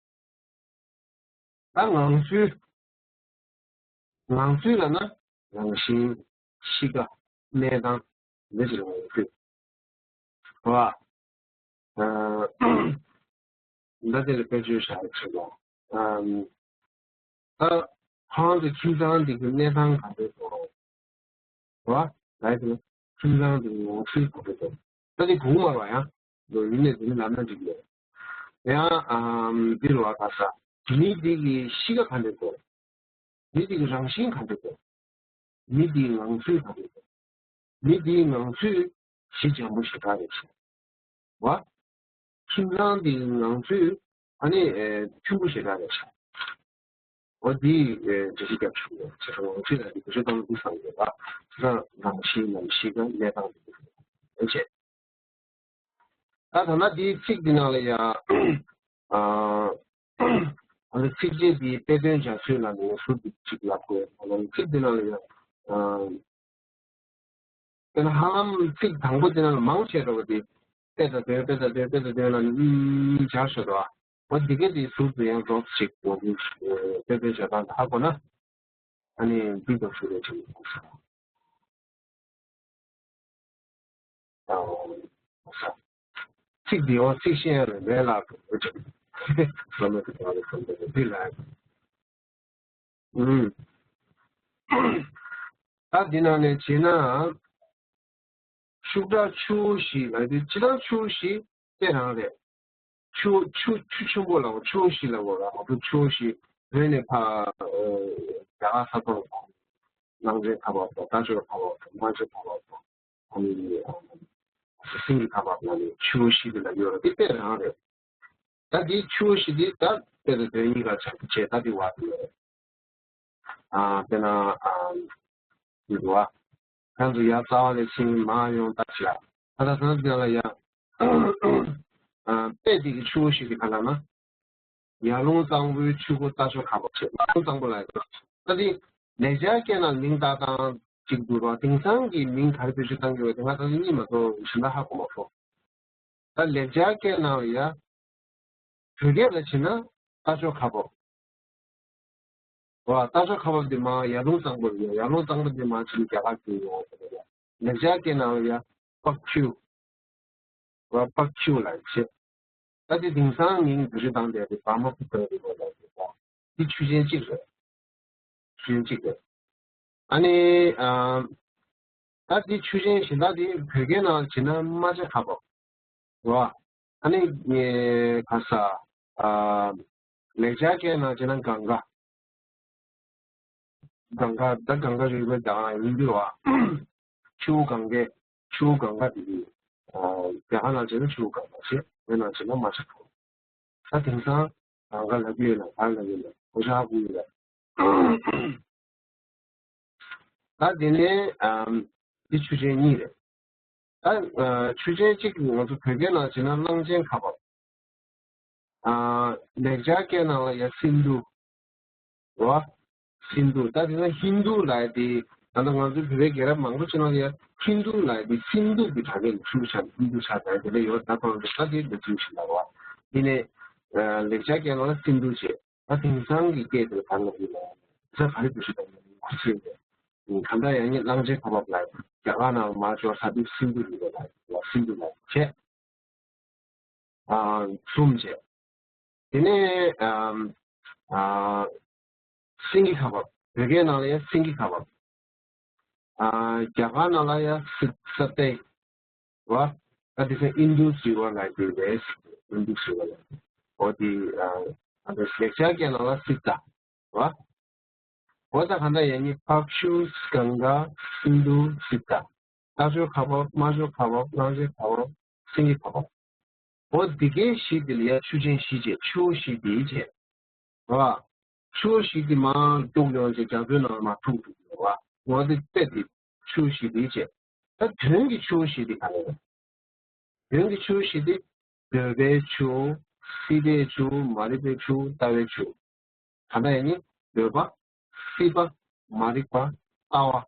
ད་ངང་ཚུལ། ངང་ཚུལ་ལབ་ན་རང་བཞིན། གཤིས་ཀ་གནས་སྟངས་འདི་ཕྱིར་ངང་ཚུལ། བ། ད་དེ་ལ་དཔེ་བརྗོད་བྱ་ཡི་ཚུལ་ལ། ད་ཁོང་གི་ཁྱིམ་ཚང་འདི་གི་གནས་སྟངས་ག་འདྲ་འདུག་བ། ད་དེ་ཁྱིམ་ཚང་འདི་གི་ངང་ཚུལ་ག་འདྲ་འདུག་ད་དེ་གོང་མ་ར་ཡང་ལོ་ཡུན་ནས་འདི་ནི་ལབ་ན་འགྲིག་ཡོད། ཡང་འདི་རུ་བ་ག་ས་མི་འདི་གི་གཤིས་ཀ་ག་འདྲ་འདུག་མི་དེ་གི་རང་བཞིན་ག་འདྲ་འདུག་མི་དེའི་ངང་ཚུལ་ག་འདྲ་འདུག་མི་དེའི་ངང་ཚུལ་ཞེ་འཇམ་པོ་ཞེ་དྲག་རེད་ཤག་བ། ཁྱིམ་ཚང་དེའི་ངང་ཚུལ་ཨ་ནི་ཨེ་མཐུན་པོ་ཞེ་དྲག་རེད་ཤག་འོ་དེའི་ཨེ་འགྲེལ་བཤད་རྒྱབ་ཆོག་གི་ཡོད། བྱས་ཙང་ངང་ཚུལ་ལ་དེ་འགྲེལ་བཤད་གཏོང་ན་འདི་བསམ་གི་ཡོད་པ། བྱས་ཙང་རང་བཞིན་ནམ་གཤིས་ཀ་གནས་སྟངས་དེ་འདྲ་ཞིག་རེད་བྱས། ད་ད་ལྟ་འདིའི་ཚིག་འདི་ནང་ལ་ཡང་ཨ་ཨ་ནི་ཚིགས་བཅད་འདིའི་དཔེ་དོན་སྦྱར་ཚུལ་ལ་ནི་ཟུར་དུ་ཅིག་ལབ་དགོས། ཨ་ནི་ཚིག་འདི་ནང་ལ་ཡང་ཨ་དཔེར་ན་ཧ་ལམ་ཚིག་དང་པོ་འདི་ནང་ལ་མང་ཆེ་བ་འདི་དཔེ་དང་དོན་དཔེ་དང་དོན་དཔེ་དང་དོན་ལ་ནི་ཨུམ་སྦྱར་ཤོག་དོ། འོ་འདི་ག་འདི་ཟུར་དུ་ཡང་རོབ་ཅིག་འོ་འདི་དཔེ་དོན་སྦྱར་སྟངས་ཧ་གོ་ན་ཨ་ནི་འདི་དང་ཟུར་རེ་ཅིག་ཡོང་ས། ཚིག་འདི་འོ་ཚིག་ཤེས་ཡ་རེད་མེད་ལ་འགྲོ་བསམ་མེད་དུ་བཏང་ནས་བསམ་པ་འདི་ལ། ཨུམ། ད་འདི་ནང་ནས་བྱས་ན། ཤུགས་དྲག་ཆུ་བོ་བཞི་ལ་དེ་སྤྱིར་བཏང་ཆུ་བོ་བཞི་དེ་རང་རེད། ཆུ་ཆུ་ཆུ་ཆེན་པོ་ལ་ཆུ་བོ་བཞི་ལ་འོ་ར་མ་གཏོགས་ཆུ་བོ་བཞི་བོད་ནས་ཕ་རྒྱ་གར་ས་ཐོག་ལ་གནང་ཆེན་ཁ་པར་དང་རྟ་མཆོག་ཁ་པར་དང་རྨ་བྱ་ཁ་པར་དང་ཨ་ནི་སེང་གེ་ཁ་པར་ལ་ནི་ཆུ་བོ་བཞི་དེ་ལ་ཡོད་ར་དེ་དཔེ་རང་རེད། ད་དེའི་ཆུ་བོ་བཞི་དེ་ད་དཔེ་དང་དོན་གཉིས་ཀ་ཆགས་ཀྱི་བྱས་ད་དེ་བར་དུ་ཡོད་རེད། ཨ་དཔེར་ན་ཨ་འདི་འདུག་བ། ཁྱེད་ཚོ་ཡར་རྩ་བ་ལས་ཕྱིན་མར་ཡོང་ལྟ་ཞིག་ལ་ད་ལྟ་སང་དེ་ལ་ཡ་ཨ་དཔེ་དེ་གི་ཆུ་བོ་བཞི་དེ་ག་ལ་ན། ཡར་ཀླུང་གཙང་པོའི་ཆུ་མགོ་རྟ་མཆོག་ཁ་པར་བྱས། ཡར་ཀླུང་གཙང་པོ་ལ་ཡང་ད་དེ་ལེགས་སྦྱར་སྐད་ནང་མིང་བཏགས་སྟངས་གཅིག་འདུག་ར། དེང་སང་གི་མིང་ག་རེ་བེད་སྤྱོད་བཏང་གི་ཡོད་དེ་ང་ད་གཉིས་མ་གཏོགས་གཞན་དག་ཧ་གོ་མ་སོང་། ད་ལེགས་སྦྱར་སྐད་ནང་ལ་ཡ་བོད་སྐད་ལ་བྱས་ན་རྟ་མཆོག་ཁ་པར། བ། རྟ་མཆོག་ཁ་པར་འདི་མར་ཡར་ཀླུང་གཙང་པོ་ལ་ཡོད། ཡར་ཀླུང་གཙང་པོ་འདི་མར་ཕྱིན་རྒྱ་གར་སྐྱོད་ཡོང་བ་དེ་ལ་ཡ། ལེགས་སྦྱར་སྐད་ནང་ལ་ཡ་པག་ཆུ། བ། པག་ཆུ་ལ་བྱེད། ད་དེ་དེང་སང་མིང་བེད་སྤྱོད་བཏང་བསྡད་དེ་བ་མ་པུ་ཏ་རི་བ་ལ་ཡོད་པ། འདི་ཆུ་ཆེན་གཅིག་རེད། ཆུ་ཆེན་གཅིག་རེད། ཨ་ནི་ཨ་ད་དེ་ཆུ་ཆེན་གཞན་དག་དེ་བོད་སྐད་ནང་བྱས་ན་རྨ་བྱ་ཁ་པར། རེད་བ། ཨ་ནི་ངས་ག་ས་ཨ་ལེགས་སྦྱར་སྐད་ནང་བྱས་ན་གངྒཱ། གངྒཱ་ད་གངྒཱ་རི་བོ་དང་ཡིན་དུས་བ། ཆུ་བོ་གངྒཱ། ཆུ་བོ་གངྒཱ་དེ་དུས་ཨ་རྒྱ་གར་ནང་བྱས་ན་ཆུ་བོ་གངྒཱ་ཞེས་བོད་ནང་བྱས་ན་རྨ་བྱ་ཁ་པར། ད་དེང་སང་གངྒཱ་ལབ་ཀྱི་ཡོད་ན་ག་རེ་ལབ་ཀྱི་ཡོད་ན་ཧོ་ཤ་ཧ་གོ་ཡོད་ལ། ད་དེ་ནས་ཨམ་འདི་ཆུ་ཆེན་གཉིས་རེད། ད་ཨ་ཆུ་ཆེན་གཅིག་ང་ཚོ་བོད་སྐད་ནང་བྱས་ན་གླང་ཆེན་ཁ་འབབ། ཨ་ལེགས་སྦྱར་སྐད་ནང་ལ་ཡ་སིན་དྷུ། རོ། སིན་དྷུ། ད་དེ་ན་ཧིན་དྷུ་ལབ་ཡ་དེ་ད་ལྟ་ང་ཚོའི་བོད་པའི་རྒྱལ་རབས་མང་པོ་ཅིག་ནང་ལ་ཡ་ཧིན་དྷུ་ལབ་ཡ་དེ་སིན་དྷུ་གི་གྲངས་ཀའི་ནང་ཚུད་ཆགས་ཧིན་དྷུ་ཆགས་ད་དེ་ལ་ཡོད་ད་གང་རེད་ད་དེ་འདི་ཚུལ་ཞིག་ལ་རོ། དེ་ནས་ཨ་ལེགས་སྦྱར་སྐད་ནང་ལ་སིན་དྷུ་བྱས། ད་དེང་སང་གི་སྐད་དེ་ད་ང་ཚོ་ལ་ས་ག་རེ་འདུག་ཞིག་དང་ཁུ་ཆེ་བས། གང་ལྟར་ཡང་ཉིད་གླང་ཆེན་ཁ་འབབ་ལ་རྒྱ་གར་ནང་མར་འབྱོར་ས་དུས་སིན་དྷུ་ལུགས་ལ་ལ་སིན་དྷུ་ལ་བྱས། ཨ་གསུམ་བྱས། དེ་ནས་ཨ་ཨ་སེང་གེ་ཁ་འབབ། བོད་སྐད་ནང་ལ་ཡང་སེང་གེ་ཁ་འབབ། ཨ་རྒྱ་གར་ནང་ལ་ཡང་སི་ས་ཏེ། བ། ད་དེ་ཚོ་ཨིན་དུ་ཟེར་བ་ལ་དེ་རེད། ཨིན་དུ་ཟེར་བ་ལ། འོ་དེ་ཨ་ཨ་ད་ལེགས་སྦྱར་སྐད་ནང་ལ་སི་ཏ། བ། འོ་ད་གང་ལྟར་ཡང་ནི་འཕགས་ཆུ་གངྒཱ་སིན་དྷུ་སི་ཏ། རྟ་མཆོག་ཁ་འབབ། རྨ་མཆོག་ཁ་འབབ། གླང་ཆེན་ཁ་འབབ། སེང་གེ་ཁ་འབབ། འོ་འདི་གའི་བཞི་དེ་ལ་ཡ་ཆུ་ཆེན་བཞི་བྱས། ཆུ་བོ་བཞི་དེའི་བྱས། བ། ཆུ་བོ་བཞི་དེ་མར་བླུགས་ཡོང་བྱས་རྒྱ་མཚོའི་ནང་ལ་མར་འཐུང་ཐུབ་ཡོད་བ། འོ་དེ་དཔེ་དེ་ཆུ་བོ་བཞི་དེའི་བྱས། ད་དོན་གྱི་ཆུ་བོ་བཞི་དེ་ག་རེ་རེད། དོན་གྱི་ཆུ་བཞི་སྟེ། འདོད་པའི་ཆུ། སྲིད་པའི་ཆུ། མ་རིག་པའི་ཆུ། ལྟ་བའི་ཆུ། ད་ལྟ་ཡང་ནི་འདོད་པ། སྲིད་པ། མ་རིག་པ། ལྟ་བ།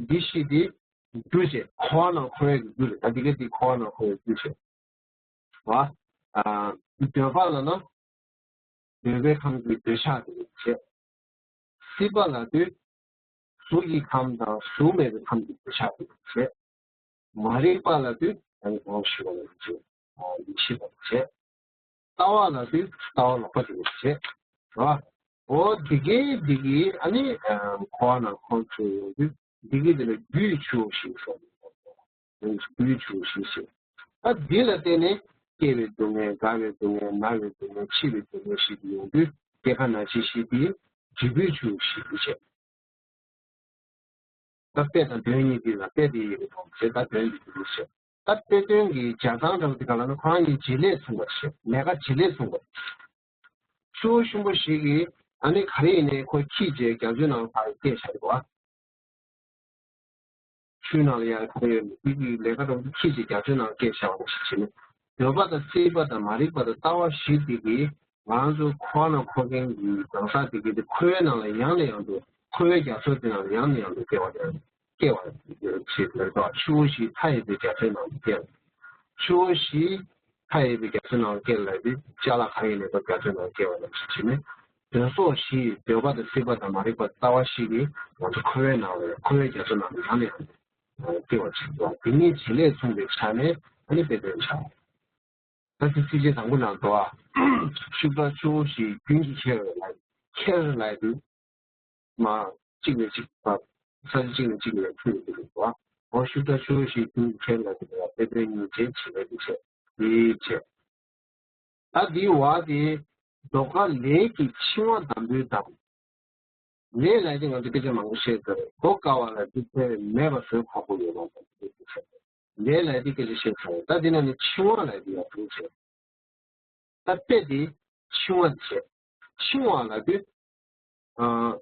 འདི་བཞི་སྟེ། རྒྱུ་བྱས་འཁོར་བ་ནང་འཁོར་བའི་རྒྱུ་རེད། ད་འདི་ག་འདི་འཁོར་བ་ནང་འཁོར་བའི་རྒྱུ་བྱས། བ། ཨ། འདོད་པ་ལབ་ན། འདོད་པའི་ཁམས་ཀྱི་འདོད་ཆགས་དེ་བྱས། སྲིད་པ་ལབ་དུས། གཟུགས་ཀྱི་ཁམས་དང་གཟུགས་མེད་པའི་ཁམས་ཀྱི་འདོད་ཆགས་དེ་བྱས། མ་རིག་པ་ལབ་དུས་ཨ་ནི་གོང་ཞུས་པ་ནང་བཞིན་ཡིད་ཆེས་པ་བྱས། ལྟ་བ་ལབ་དུས་ལྟ་བ་ལོག་པ་དེ་བྱས། རེད་བ། འོ་དེ་གའི་དེ་གའི་ཨ་ནི་འཁོར་བ་ནང་འཁོར་ཚུལ་ཡོང་དུས་དེ་གའི་དེ་ལ་རྒྱུའི་ཆུ་བོ་ཞེས་སོགས། རྒྱུའི་ཆུ་བོ་ཞེས་བཤད། ད་འདི་ལ་བརྟེན་ནས་སྐྱེ་བའི་སྡུག་བསྔལ། རྒ་བའི་སྡུག་བསྔལ། ན་བའི་སྡུག་བསྔལ། འཆི་བའི་སྡུག་བསྔལ་ཞེས་ཡོང་དུས་སྐྱེ་རྒ་ན་འཆི་ཞེས་དེ་འབྲས་བུའི་ཆུ་བོ་ཞེས་བཤད། ད་དཔེ་དང་དོན་གཉིས་འདི་ལ་དཔེ་དེ་ཡི་གེ་དང་ཞེས་ད་དོན་གྱི་འབྲས་བུ་བཤད། ད་དཔེ་དོན་གྱི་སྦྱར་སྟངས་འདྲ་བོ་དེ་ག་ལ་ན་ཁོ་རང་གཉིས་བྱེད་ལས་མཚུངས་པར་བཤད། ལས་ཀ་བྱེད་ལས་མཚུངས་པར། ཆུ་བོ་གཤིན་པོ་ཞིག་གིས་ཨ་ནི་ག་རེ་ཡིན་ནའི་ཁོ་འཁྱིད་བྱས་རྒྱ་མཚོའི་ནང་ཕར་སྐྱེལ་བཞག་གི་འདུག་བ། ཆུའི་ནང་ལ་ཡར་འཁོར་ཡོད་མི་དེ་གི་ལས་ཀ་འགྲོ་འཁྱིད་ཅིག་རྒྱ་མཚོའི་ནང་སྐྱེལ་བཞག་པ་ཞིག་བྱས་ནས། འདོད་པ་དང་སྲིད་པ་དང་མ་རིག་པ་དང་ལྟ་བ་བཞི་དེ་གིས་ང་ཚོ་འཁོར་བ་ནང་འཁོར་མཁན་གྱི་གང་ཟག་དེ་གི་དེ་འཁོར་བའི་ནང་ལ་ཡང་ནས་ཡང་དུ་འཁོར་བའི་རྒྱ་མཚོ་དེ་ནང་ལ་ཡང་ནས་ཡང་དུ་སྐྱེ་བ་དེ་སྐྱེ་བ་ཞིག་ལ་དགའ། ཆུ་བོ་ཞིག་མཐའ་ཡས་པའི་རྒྱ་མཚོའི་ནང་དུ་སྐྱེ་བ། ཆུ་བོ་ཞིག་མཐའ་ཡས་པའི་རྒྱ་མཚོའི་ནང་སྐྱེ་ལ་དེ་ཅ་ལག་གང་ཡིན་ནས་ཀྱང་རྒྱ་མཚོའི་ནང་སྐྱེ་བ་ནང་བཞིན་བྱས་ནས། དོན་སོགས་བཞི་ཡི་འདོད་པ་དང་སྲིད་པ་དང་མ་རིག་པ་ལྟ་བ་བཞི་གིས་ང་ཚོ་འཁོར་བའི་ནང་ལ་འཁོར་བའི་རྒྱ་མཚོ་ནང་ལ་ཡང་ནས་ཡང་དུ་སྐྱེ་བར་བྱེད་དོ། དེ་ཉིད་བྱེད་ལས་མཚུངས་པའི་ཆ་ནས་ཨ་ནི་དཔེ་དོན་བྱ། ད་དེ་ཚིགས་བཅད་དང་པོ་ནང་དུ་ཨ། ཤུགས་དྲག་ཆུ་བོ་ཞིག་རྒྱུན་གྱིས་ཁྱེར་ལ་ཁྱེར་ལ་དུ། མ། གཅིག་ནས་གཅིག་བབས། ས་ཆ་གཅིག་ནས་གཅིག་ལ་འཕུར་ཡོང་གི་རེད་བ། འོ་ཤུགས་དྲག་ཆུ་བོ་ཞིག་རྒྱུན་གྱིས་ཁྱེར་ལ་དེ་ལ་དཔེ་དོན་གཉིས་བྱས་བྱེད་ལས་དེ་བྱས། དེའི་བྱས། ད་འདིའི་བ་དེ་ལྡོག་དཀའ་ལས་ཀྱི་འཆིང་བ་འདམ་བུའི་འདམ། ལས་ལབ་དེ་ང་ཚོ་སྐད་ཆ་མང་པོ་བཤད་ཚར་རེད། ལྡོག་དཀའ་བ་ལ་འདི་ཚེ་མེད་པ་བཟོས་ཁག་པོ་ཡོད་མ་རེད། ལས་ལབ་དེ་སྐད་ཆ་བཤད་ཚར་རེད། ད་འདི་ནང་ནས་འཆིང་བ་ལབ་དེ་ཡང་བྱུང་བྱས། ད་དཔེ་དེ་འཆིང་བ་བྱས། འཆིང་བ་ལབ་དུས། ཨ།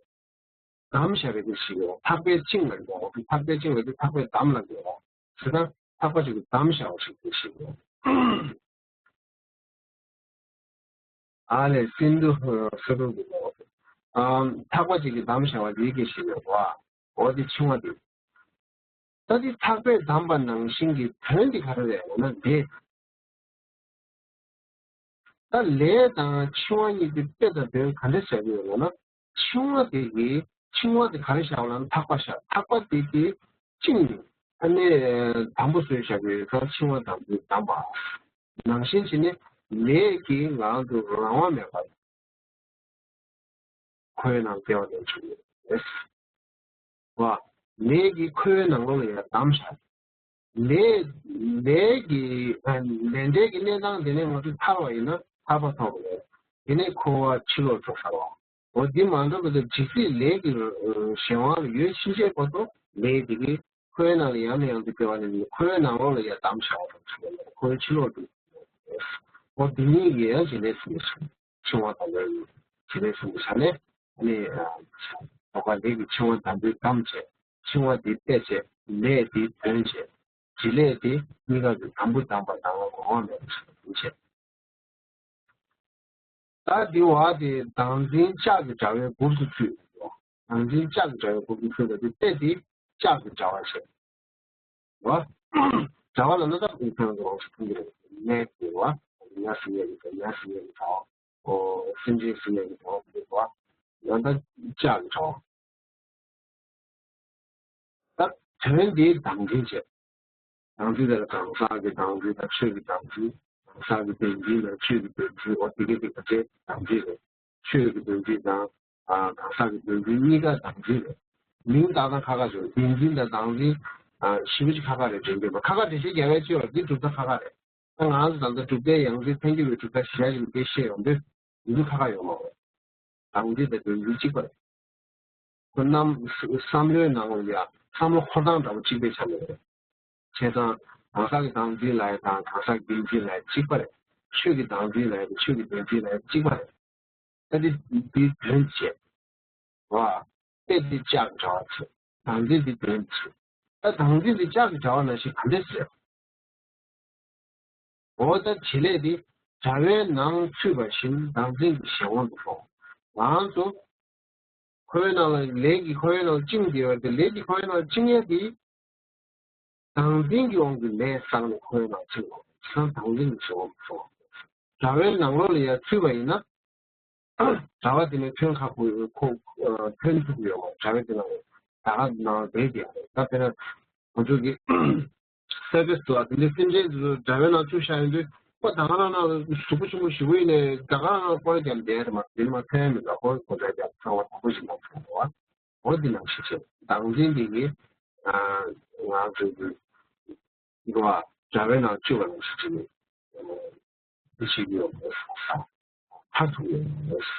བསྡམས་བཞག་པའི་དེ་ཞིག་ཡོད། ཐག་པས་བཅིངས་ལ་འགྲོ། ཐག་པས་བཅིངས་ལ་དེ་ཐག་པས་བསྡམས་ལ་འགྲོ། ཟེར་ན་ཐག་པ་ཅིག་གིས་བསྡམས་བཞག་པ་ཞིག་དེ་ཞིག་ཡོད། ཨ་ལས་སིན་དྷུ་ཧ་སུ་རུ་གི་ལོ། ཨ། ཐག་པ་ཅིག་གིས་བསྡམས་བཞག་པ་དེའི་སྐད་ཞིག་ཡོད་བ། འོ་དེ་འཆིང་བ་དེ། ད་དེ་ཐག་པས་བསྡམས་པ་ནང་བཞིན་གྱི་དོན་དེ་ག་རེ་རེད་ལབ་ན་དེ། ད་ལས་དང་འཆིང་བ་གཉིས་དེ་དཔེ་དང་དོན་ག་འདྲ་བཞག་གི་ཡོད་ལབ་ན། འཆིང་བ་དེ་གིས་འཆིང་བ་དེ་ག་རེ་བཞག་ལབ་ན་ཐག་པ་བཞག་ཐག་པ་དེ་གིས་བཅིངས་ནས་ཨ་ནི་དམ་པོ་བཟོས་བཞག་གི་ཡོད་ཙང་འཆིང་བ་དམ་པོས་བསྡམས་པ། ནང་བཞིན་བྱས་ནས་ལས་ཀྱིས་ང་ཚོ་རང་དབང་མེད་པར་འཁོར་བའི་ནང་སྐྱེ་བ་ལེན་བཅུག་ཡོད་རེད། བ། ལས་ཀྱིས་འཁོར་བའི་ནང་ལོགས་ལ་ཡང་བསྡམས་བཞག་ལས། ལས་ཀྱི་ལས་འབྲས་ཀྱི་གནས་སྟངས་དེ་ནས་ང་ཚོ་ཐར་བ་ཡིན་ན་ཐར་པ་ཐོབ་པ་རེད། དེ་ནས་འཁོར་བ་ཕྱི་ལོགས་འགྲོ་ཚར་བ། འོ་འདི་མ་འགྲོ་བའི་ཇི་སྲིད་ལས་ཀྱི་གཞན་དབང་ལ་ཡོད་ཕྱིན་ཆད་བར་དུ་ལས་དེ་གིས་འཁོར་བའི་ནང་ལ་ཡང་ནས་ཡང་དུ་སྐྱེ་བ་ལེན་ནས་འཁོར་བའི་ནང་ལོགས་ལ་ཡང་བསྡམས་བཞག་པ་དང་འཁོར་བའི་ཕྱི་ལོགས་འགྲོ། འོ་འདི་གཉིས་ཀྱི་ཡང་བྱེད་ལས་གསུམ་གྱི་འཆིང་བ་དང་ལས་ཀྱི་བྱེད་ལས་གསུམ་གྱི་ཆ་ནས་ནི། ལྡོག་དཀའ་ལས་ཀྱི་འཆིང་བ་དམ་པོས་བསྡམས་བྱས། འཆིང་བ་དེ་ཟད་བྱེད། ལས་དེ་དོན་བྱེད། བྱེད་ལས་དེ་གཉིས་ཀ་གི་དམ་པོ་དམ་པ་དང་གོང་འོག་མེད་པ་ཞིག་ཡིན་བྱེད། ད་འདི་བ་དེ་བདག་འཛིན་ལྕགས་ཀྱི་དྲ་བའི་སྦུབས་སུ་ཚུད་ཡོད། བདག་འཛིན་ལྕགས་ཀྱི་དྲ་བའི་སྦུབས་སུ་ཚུད་པ་དེ་ལྟས་དེ་ལྕགས་ཀྱི་དྲ་བ་བྱེད། བ། དྲ་བ་ལ་ན་ད་ཀུན་མཁྱེན་རོགས་ཞིག་ཕུལ་གྱི་རེད། གནས་དེ་བ། ཉ་ཟེར་ཡས་ཀྱི་དྲ་བ། ཉ་ཟེར་ཡས་ཀྱི་དྲ་བ། ཨོ། སེམས་ཅན་ཟེར་ཡས་ཀྱི་དྲ་བ་དེ་བ། ཡང་ད་ལྕགས་ཀྱི་དྲ་བ། ད་དོན་དེའི་བདག་འཛིན་བྱེད། བདག་འཛིན་དེ་ལ་གང་ཟག་གི་བདག་འཛིན་དང་ཆོས་ཀྱི་བདག་འཛིན། གང་ཟག་གི་བདེན་འཛིན་དང་ཆོས་ཀྱི་བདེན་འཛིན། འོ་དེ་གའི་དེ་ག་ཚད་བདག་འཛིན་རེད། ཆོས་ཀྱི་བདེན་འཛིན་དང་། ཨ། གང་ཟག་གི་བདེན་འཛིན་གཉིས་ཀ་བདག་འཛིན་རེད། མིང་བཏགས་སྟངས་ཁ་ཁ་བྱུང་། བདེན་འཛིན་དང་བདག་འཛིན། ཨ། ཞེ་པོ་ཅིག་ཁ་ཁ་རེད་དྲན་གྱི་ཡོད་པ། ཁ་ཁ་འགྲེལ་བཤད་རྒྱག་ཡ་ཅིག་ཡོད་རེད། འདི་གྲུབ་མཐའ་ཁ་ཁ་རེད། ད་ང་ཚོ་ད་ལྟ་གྲུབ་མཐའི་ཡང་སྲིད་ཐལ་འགྱུར་བའི་གྲུབ་མཐའ་གཞི་བཞག་གི་འདི་བཤད་ཡོང་དུས་འདི་ཚོ་ཁ་ཁ་ཡོད་མ་རེད། བདག་འཛིན་དང་བདེན་འཛིན་གཅིག་པ་རེད། ཁོ་རྣམས་བསམ་བློའི་ནང་ལ་ཡ་བསམ་བློ་འཁོར་སྟངས་འདྲ་པོ་གཅིག་པའི་ཆ་ནས་རེད། བྱས་ཙང་གང་ཟག་གི་བདག་འཛིན་ལབ་ཡ་དང་གང་ཟག་གི་བདེན་འཛིན་ལབ་ཡ་གཅིག་པ་རེད། ཆོས་ཀྱི་བདག་འཛིན་ལབ་ཡ་དང་ཆོས་ཀྱི་བདེན་འཛིན་ལབ་ཡ་གཅིག་པ་རེད། ད་འདི་འདི་དོན་བྱེད། བ། དེ་འདི་ལྕགས་འདྲ་བ་བྱེད། བདག་འཛིན་འདི་དོན་བྱེད། ད་བདག་འཛིན་འདི་ལྕགས་ཀྱི་འདྲ་བ་ནང་བཞིན་ག་འདྲས་ཟེར། འོ་ད་བྱེད་ལས་འདི་དྲ་བའི་ནང་ཚུད་པ་བཞིན་བདག་འཛིན་གྱི་གཞན་དབང་དུ་སོང་། ང་ཚོ་ཁོའི་ནང་ལ་ལས་ཀྱི་ཁོའི་ནང་ལ་བཅིངས་ཏེ་ཡོད་དེ་ལས་ཀྱི་ཁོའི་ནང་ལ་བཅིངས་ཡས་དེ་བདག་འཛིན་གྱི་དབང་གིས་ལས་བསགས་ནས་ཁོའི་ནང་ཚུད་པ་བསམ་བདག་འཛིན་གྱི་གཞན་དབང་དུ་སོང་། དྲ་བའི་ནང་ལོགས་ལ་ཡར་ཚུད་པ་ཡིན་ན། དྲ་བ་དེ་ནས་ཐོན་ཁག་པོ་ཁོ་ཐོན་ཐུབ་ཡོད་མ་རེད། དྲ་བའི་དེ་ནང་ད་ག་ནང་བསྡད་ཀྱི་ཡོད་རེད། ད་དཔེར་ན་ང་ཚོ་གི་སར་བིས་དུ་བ་དེ་འདྲའི་སེམས་ཅན་དེ་ཚོ་དྲ་བའི་ནང་བཅུག་བཞག་ཡོང་དུས་ཁོ་ད་ག་རང་ནང་གཟུགས་པོ་ཆུང་ཆུང་ཞིག་ཡིན་ནའི་ད་ག་རང་ནང་སྐོར་རྒྱབ་བསྡད་རེད་མ་རེད། དེ་ནི་མ་ཐོན་མི་འདུག་ཁོ་གོ་ཆ་རྒྱབ་ཚང་བ་དང་པོ་ཞིག་མ་ཚང་བ་འོ་དེ་ནང་ཞིག་བྱེད། བདག་འཛིན་དེ་གི་ང་ཚོ་གི་འགྲོ་བ་དྲ་བའི་ནང་བཅུག་པ་ནང་བཞིན་བྱས་ནས་འདི་བྱེད་ཀྱི་ཡོད་མ་རེད། མཐར་ཐུག་ཡོད་མ་རེད།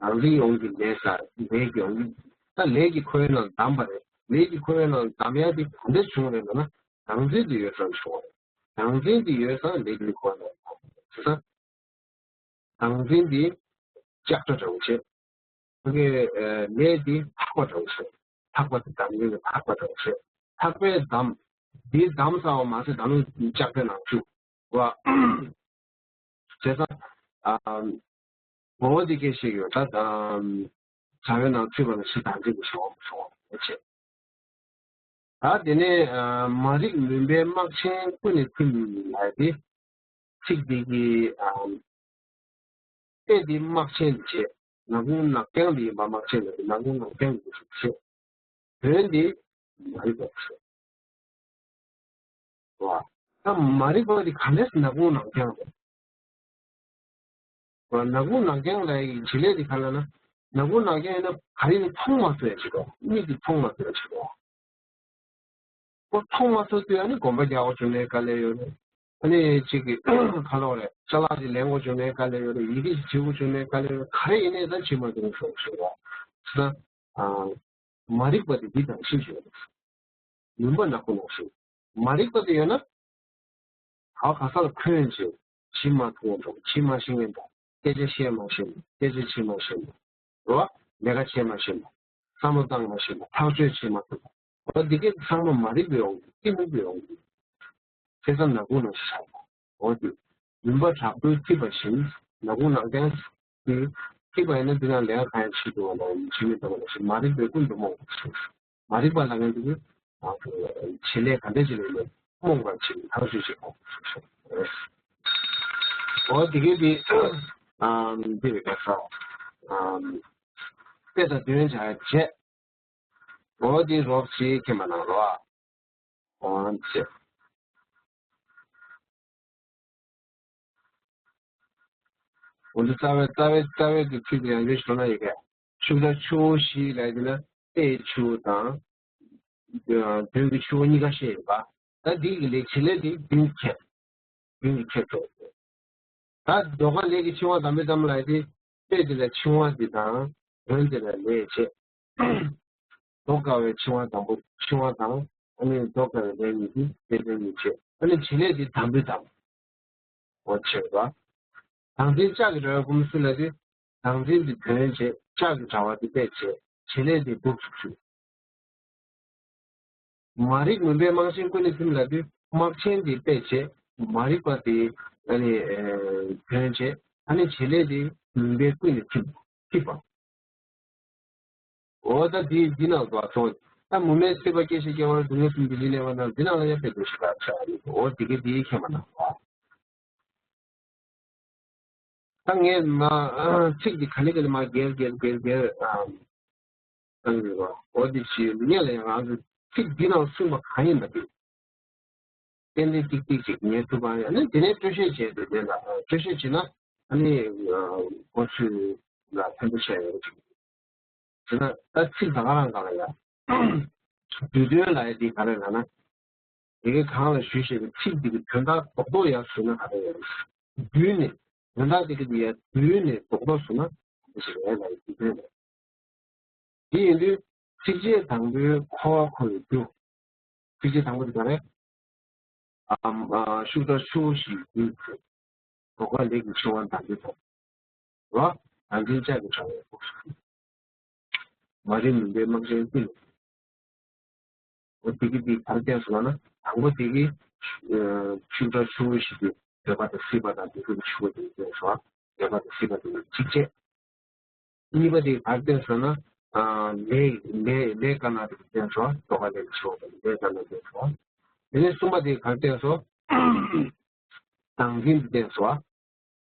རང་འཛིན་ཡོང་གི་ལས་ས་ལས་ཀྱི་ཡོང་གི་ད་ལས་ཀྱི་ཁོའི་ནང་བསྡམས་པ་རེད། ལས་ཀྱི་ཁོའི་ནང་བསྡམས་ཡ་དེ་ག་འདྲས་བྱུང་རེད་ལབ་ན་རང་འཛིན་དེ་ཡོད་ཙང་བྱུང་བ་རེད། རང་འཛིན་དེ་ཡོད་ཙང་ལས་ཀྱི་ཁོའི་ནང་བསྡམས་པ་རེད། བདག་འཛིན་འདི་ལྕགས་སྒྲ་འདྲ་བོ་བྱེད། ཁོ་གི་ལས་འདི་འཕགས་པ་འདྲ་བོ་བྱེད། འཕགས་པ་དེ་བདག་འཛིན་གྱི་འཕགས་པ་འདྲ་བོ་བྱེད། འཕགས་པའི་འདམ། འདིའི་འདམ་ཟ་བ་མ་ཟད་ད་ལོ་ལྕགས་སྒྲ་ནང་བཅུག་བ། བྱས་ཙང་། ངོ་བོ་འདི་སྐད་ཤེས་ཡོད་ད། དྲ་བའི་ནང་ཚུད་པ་ལ་ཞེ་བདག་འཛིན་གྱི་ཞེན་པ་མི་བྱུང་བ་བྱེད། ད་དེ་ནས་མ་རིག་མུན་པའི་སྨག་ཆེན་ཀུན་ནས་ཁུར་ལབ་དེ། ཚིག་འདི་གི་ཨམ། ལྟས་འདི་སྨག་ཆེན་དུ་བྱེད། ནག་ཁུང་ནག་རྐྱང་འདི་ཡིན་པ་སྨག་ཆེན་ལ་ནག་ཁུང་ནག་རྐྱང་འདི་ཞིག་བྱེད། དོན་འདི་མ་རིག་པ་དུ་བྱེད། བ། ད་མ་རིག་པ་འདི་ག་འདྲས་ནག་ཁུང་ནག་རྐྱང་རེད། ནག་ཁུང་ནག་རྐྱང་ལ་ཡི་བྱེད་ལས་དེ་ག་ལ་ན། ནག་ཁུང་ནག་རྐྱང་ཡིན་ན་ག་རེ་ནི་མཐོང་མ་ཐུབ་ཡ་ཞིག་རེད། མིག་གིས་མཐོང་མ་ཐུབ་ཡ་ཞིག་རེད། ཁོ་མཐོང་མ་ཐུབ་དུས་ཨ་ནི་གོམ་པ་རྒྱག་དགོས་བྱུང་ནའི་དཀའ་ལས་ཡོད་རེད། ཨ་ནི་གཅིག་གི་ག་ལོག་རེད། ཅ་ལག་ཅིག་ལེན་དགོས་བྱུང་ནའི་དཀའ་ལས་ཡོད་རེད། ཡི་གེ་ཞིག་བྲིས་དགོས་བྱུང་ནའི་དཀའ་ལས་ཡོད་རེད། ག་རེ་ཡིན་ནའི་ད་བྱེད་མ་ཐུབ་ཞོག་ཞིག་རེད། ད་མ་རིག་པ་དེ་འདི་དང་ཤེས་བྱེད་རེད། མུན་པ་ནག་པོ་ནང་བཞིན། མ་རིག་པ་དེ་ཡོད་ན། ད་ག་ས་ལ་འཁོན་བྱེད། ཇི་མ་མཐོང་དང་ཇི་མ་ཤེས་ངན་དང་སྐད་ཆ་བཤད་མ་ཤེས་ན་སྐད་ཆ་བྱེད་མ་ཤེས་ན། རོ། ལས་ཀ་བྱེད་མ་ཤེས་ན། བསམ་བློ་བཏང་མ་ཤེས་ན་ཐག་གཅོད་བྱེད་མ་ཐུབ་པ། འོ་འདི་གས་ཚང་མ་མ་རིག་པའི་དབང་གིས་གཏི་མུག་པའི་དབང་གིས། བྱས་ཙང་ནག་ཁུང་ནང་བཞིན་ཆགས་པ། འོ་དེ། མུན་པ་དྲག་པོས་བསྲེགས་པ་བཞིན་ནག་ཁུང་ནག་རྐྱང་དེ། བསྲེགས་པ་ཡིན་ན་འདི་ན་ལས་ཀ་གང་ཡང་བྱེད་ཐུབ་པ་ལ་ཡིན་བྱེད་མི་ཐུབ་པ་ལ་ཞིག་མ་རིག་པའི་ཀུན་ཏུ་རྨོངས་པ་ཞིག་མ་རིག་པ་ལ་ངན་འདུག་གི། བྱེད་ལས་ག་འདྲ་ཞིག་ལས་རྨོངས་པར་བྱེད་ཐག་ཆོད་བྱེད་དགོས་ཞིག་འོ་དེ་གས་དེ། འདི་རེད་ཀ་ས། དཔེ་དང་དོན་བྱ་བྱེད། འོ་དེ་རོབ་ཅིག་མཁྱེན་པ་གནང་རོགས། འོ་ཅེས། འོ་འདི་རྩ་བའི་རྩ་བའི་རྩ་བའི་གི་ཚིག་དེ་ཡང་འདི་ཞོ་ན་ཡི་གེ། ཤུགས་དང་ཆུ་བོ་བཞི་ལ་ཡི་ན་དཔེ་ཆུ་དང་། དོན་གྱི་ཆུ་བོ་གཉིས་ཀ་བཤད་ཡོད་པ། ད་འདི་གི་ལས་བྱེད་ལས་དེ་མདུན་ཁྱེར། མདུན་གྱི་ཁྱེར་ཐོག་ད་མདོ་ཁ་ལས་ཀྱི་འཆིང་བ་དམ་པའི་དམ་ལ་ཡི་དེ་དཔེ་དེ་ལ་འཆིང་བ་འདི་དང་དོན་དེ་ལ་ལས་བྱེད། ལྡོག་དཀའ་བའི་འཆིང་བ་དང་པོ་འཆིང་བ་དང་ཨ་ནི་ལྡོག་དཀའ་བའི་ལས་གཉིས་ཀྱིས་དེ་ལས་གཉིས་བྱེད། ཨ་ནི་བྱེད་ལས་དེ་དམ་པའི་དམ། འོ་བྱེད་པ། བདག་འཛིན་ལྕགས་ཀྱི་དྲ་བའི་སྦུབས་སུ་ལ་དེ། བདག་འཛིན་དེ་དོན་བྱེད། ལྕགས་ཀྱི་དྲ་བ་དེ་དཔེ་བྱེད། བྱེད་ལས་དེ་སྦུབས་སུ་ཚུད། མ་རིག་མུན་པས་རྨག་ཆེན་ཀུན་ནས་ཐིམ་ལབ་དུས་རྨག་ཆེན་དེ་ཕུད་བྱས། མ་རིག་པ་དེ་ཨ་ནི་ཨ་ཐོན་བྱས། ཨ་ནི་བྱེད་ལས་དེ་མུན་པས་ཀུན་ནས་ཐིམ་ཐིམ་པ། འོ་ད་འདི་འདི་ནང་དུ་སོང་། ད་མུ་མེད་སྲིད་པ་སྐྱེ་ཞིང་སྐྱེ་བ་རུ། སྡུག་བསྔལ་གསུམ་འདི་བཞིན་གནས་པ་ན། འདི་ནང་ལ་ཡང་དཔེ་དེ་ཞིག་ལ་ཆགས་ཡོད། འོ་འདི་གི་འདིའི་མཁྱེན་པ་ན། ད་ངས་མ་ཚིག་འདི་ག་ནས་ག་ནས་མ་བརྒལ་བརྒལ་བརྒལ་བརྒལ་ཨ་བཏང་ཡོད་པ། འོ་འདི་ཞིག་ངས་ལ་ཡང་ང་ཚོ་ཚིག་འདི་ནང་གསུངས་པ་གང་ཡིན་པ་འདི། ཏན་ཏན་ཏིག་ཏིག་ཅིག་ངས་ཐུབ་པ་ཡང་ནི་དེ་ནས་སྤྲོས་བཤད་བྱས་ཏེ་དེ་ལ་སྤྲོས་བཤད་བྱས་ན་ཨ་ནི་གོ་ཚུལ་ལ་ཕན་པོ་ཤར་ཡོང་གི་འདུག། བྱས་ན་ད་ཚིག་ད་ག་རང་ག་ལ་ཡ། བསྡུས་དོན་ལ་ཡ་འདི་ག་རེ་ལབ་ན། དེ་གའི་གང་ལ་ཞུས་བཤད་པའི་ཚིག་འདི་གི་དོན་དག་རྡོག་རྡོག་ཡར་ཞུས་ན་ག་རེ་ཡོད་རེད། བསྡུས་ནས་དོན་དག་དེ་གི་འདི་ཡ་བསྡུས་ནས་རྡོག་རྡོག་ཞུས་ན་དེ་ཞིག་རེད་ལ་ཡ་བསྡུས་དོན་རེད། དེ་ཡིན་དུས་ཚིགས་བཅད་དང་པོའི་འཁོར་བ་འཁོར་བའི་རྒྱུ། ཚིགས་བཅད་དང་པོ་དེ་ག་རེ། ཨམ་ཨ་ཤུགས་དྲག་ཆུ་བོ་བཞིན་འདུས་ཚེ། དོགས་པ་ལས་ཀྱི་འཆིང་བ་འདམ་གྱིས་ཐོབ། རོ། རང་བཞིན་ལྕགས་ཀྱུ་དྲག་པའི་སྐུ། མ་རིག་མུན་པས་རྨག་ཆེན་ཀུན། འོ་དེ་གི་དེ་ག་རེ་བསྟན་སོང་ན། དང་པོ་དེ་གི་ཤུགས་དྲག་ཆུ་བོ་བཞིན་དུ་འདོད་པ་དང་སྲིད་པ་དང་དེ་ཚོ་གི་ཆུ་བོ་དེ་བསྟན་སོང་། འདོད་པ་དང་སྲིད་པ་དེ་ཚོ་ཚིགས་བཅད། གཉིས་པ་དེ་ག་རེ་བསྟན་སོང་ན། ལས་ལས་ལས་དཀར་ནག་དེ་བསྟན་སོང་། དོགས་པ་ལས་ཀྱི་འཆིང་བ་དང་ལས་དཀར་ནག་བསྟན་སོང་། དེ་ནས་གསུམ་པ་དེ་ག་རེ་བསྟན་སོང་། བདག་འཛིན་དེ་བསྟན་སོང་།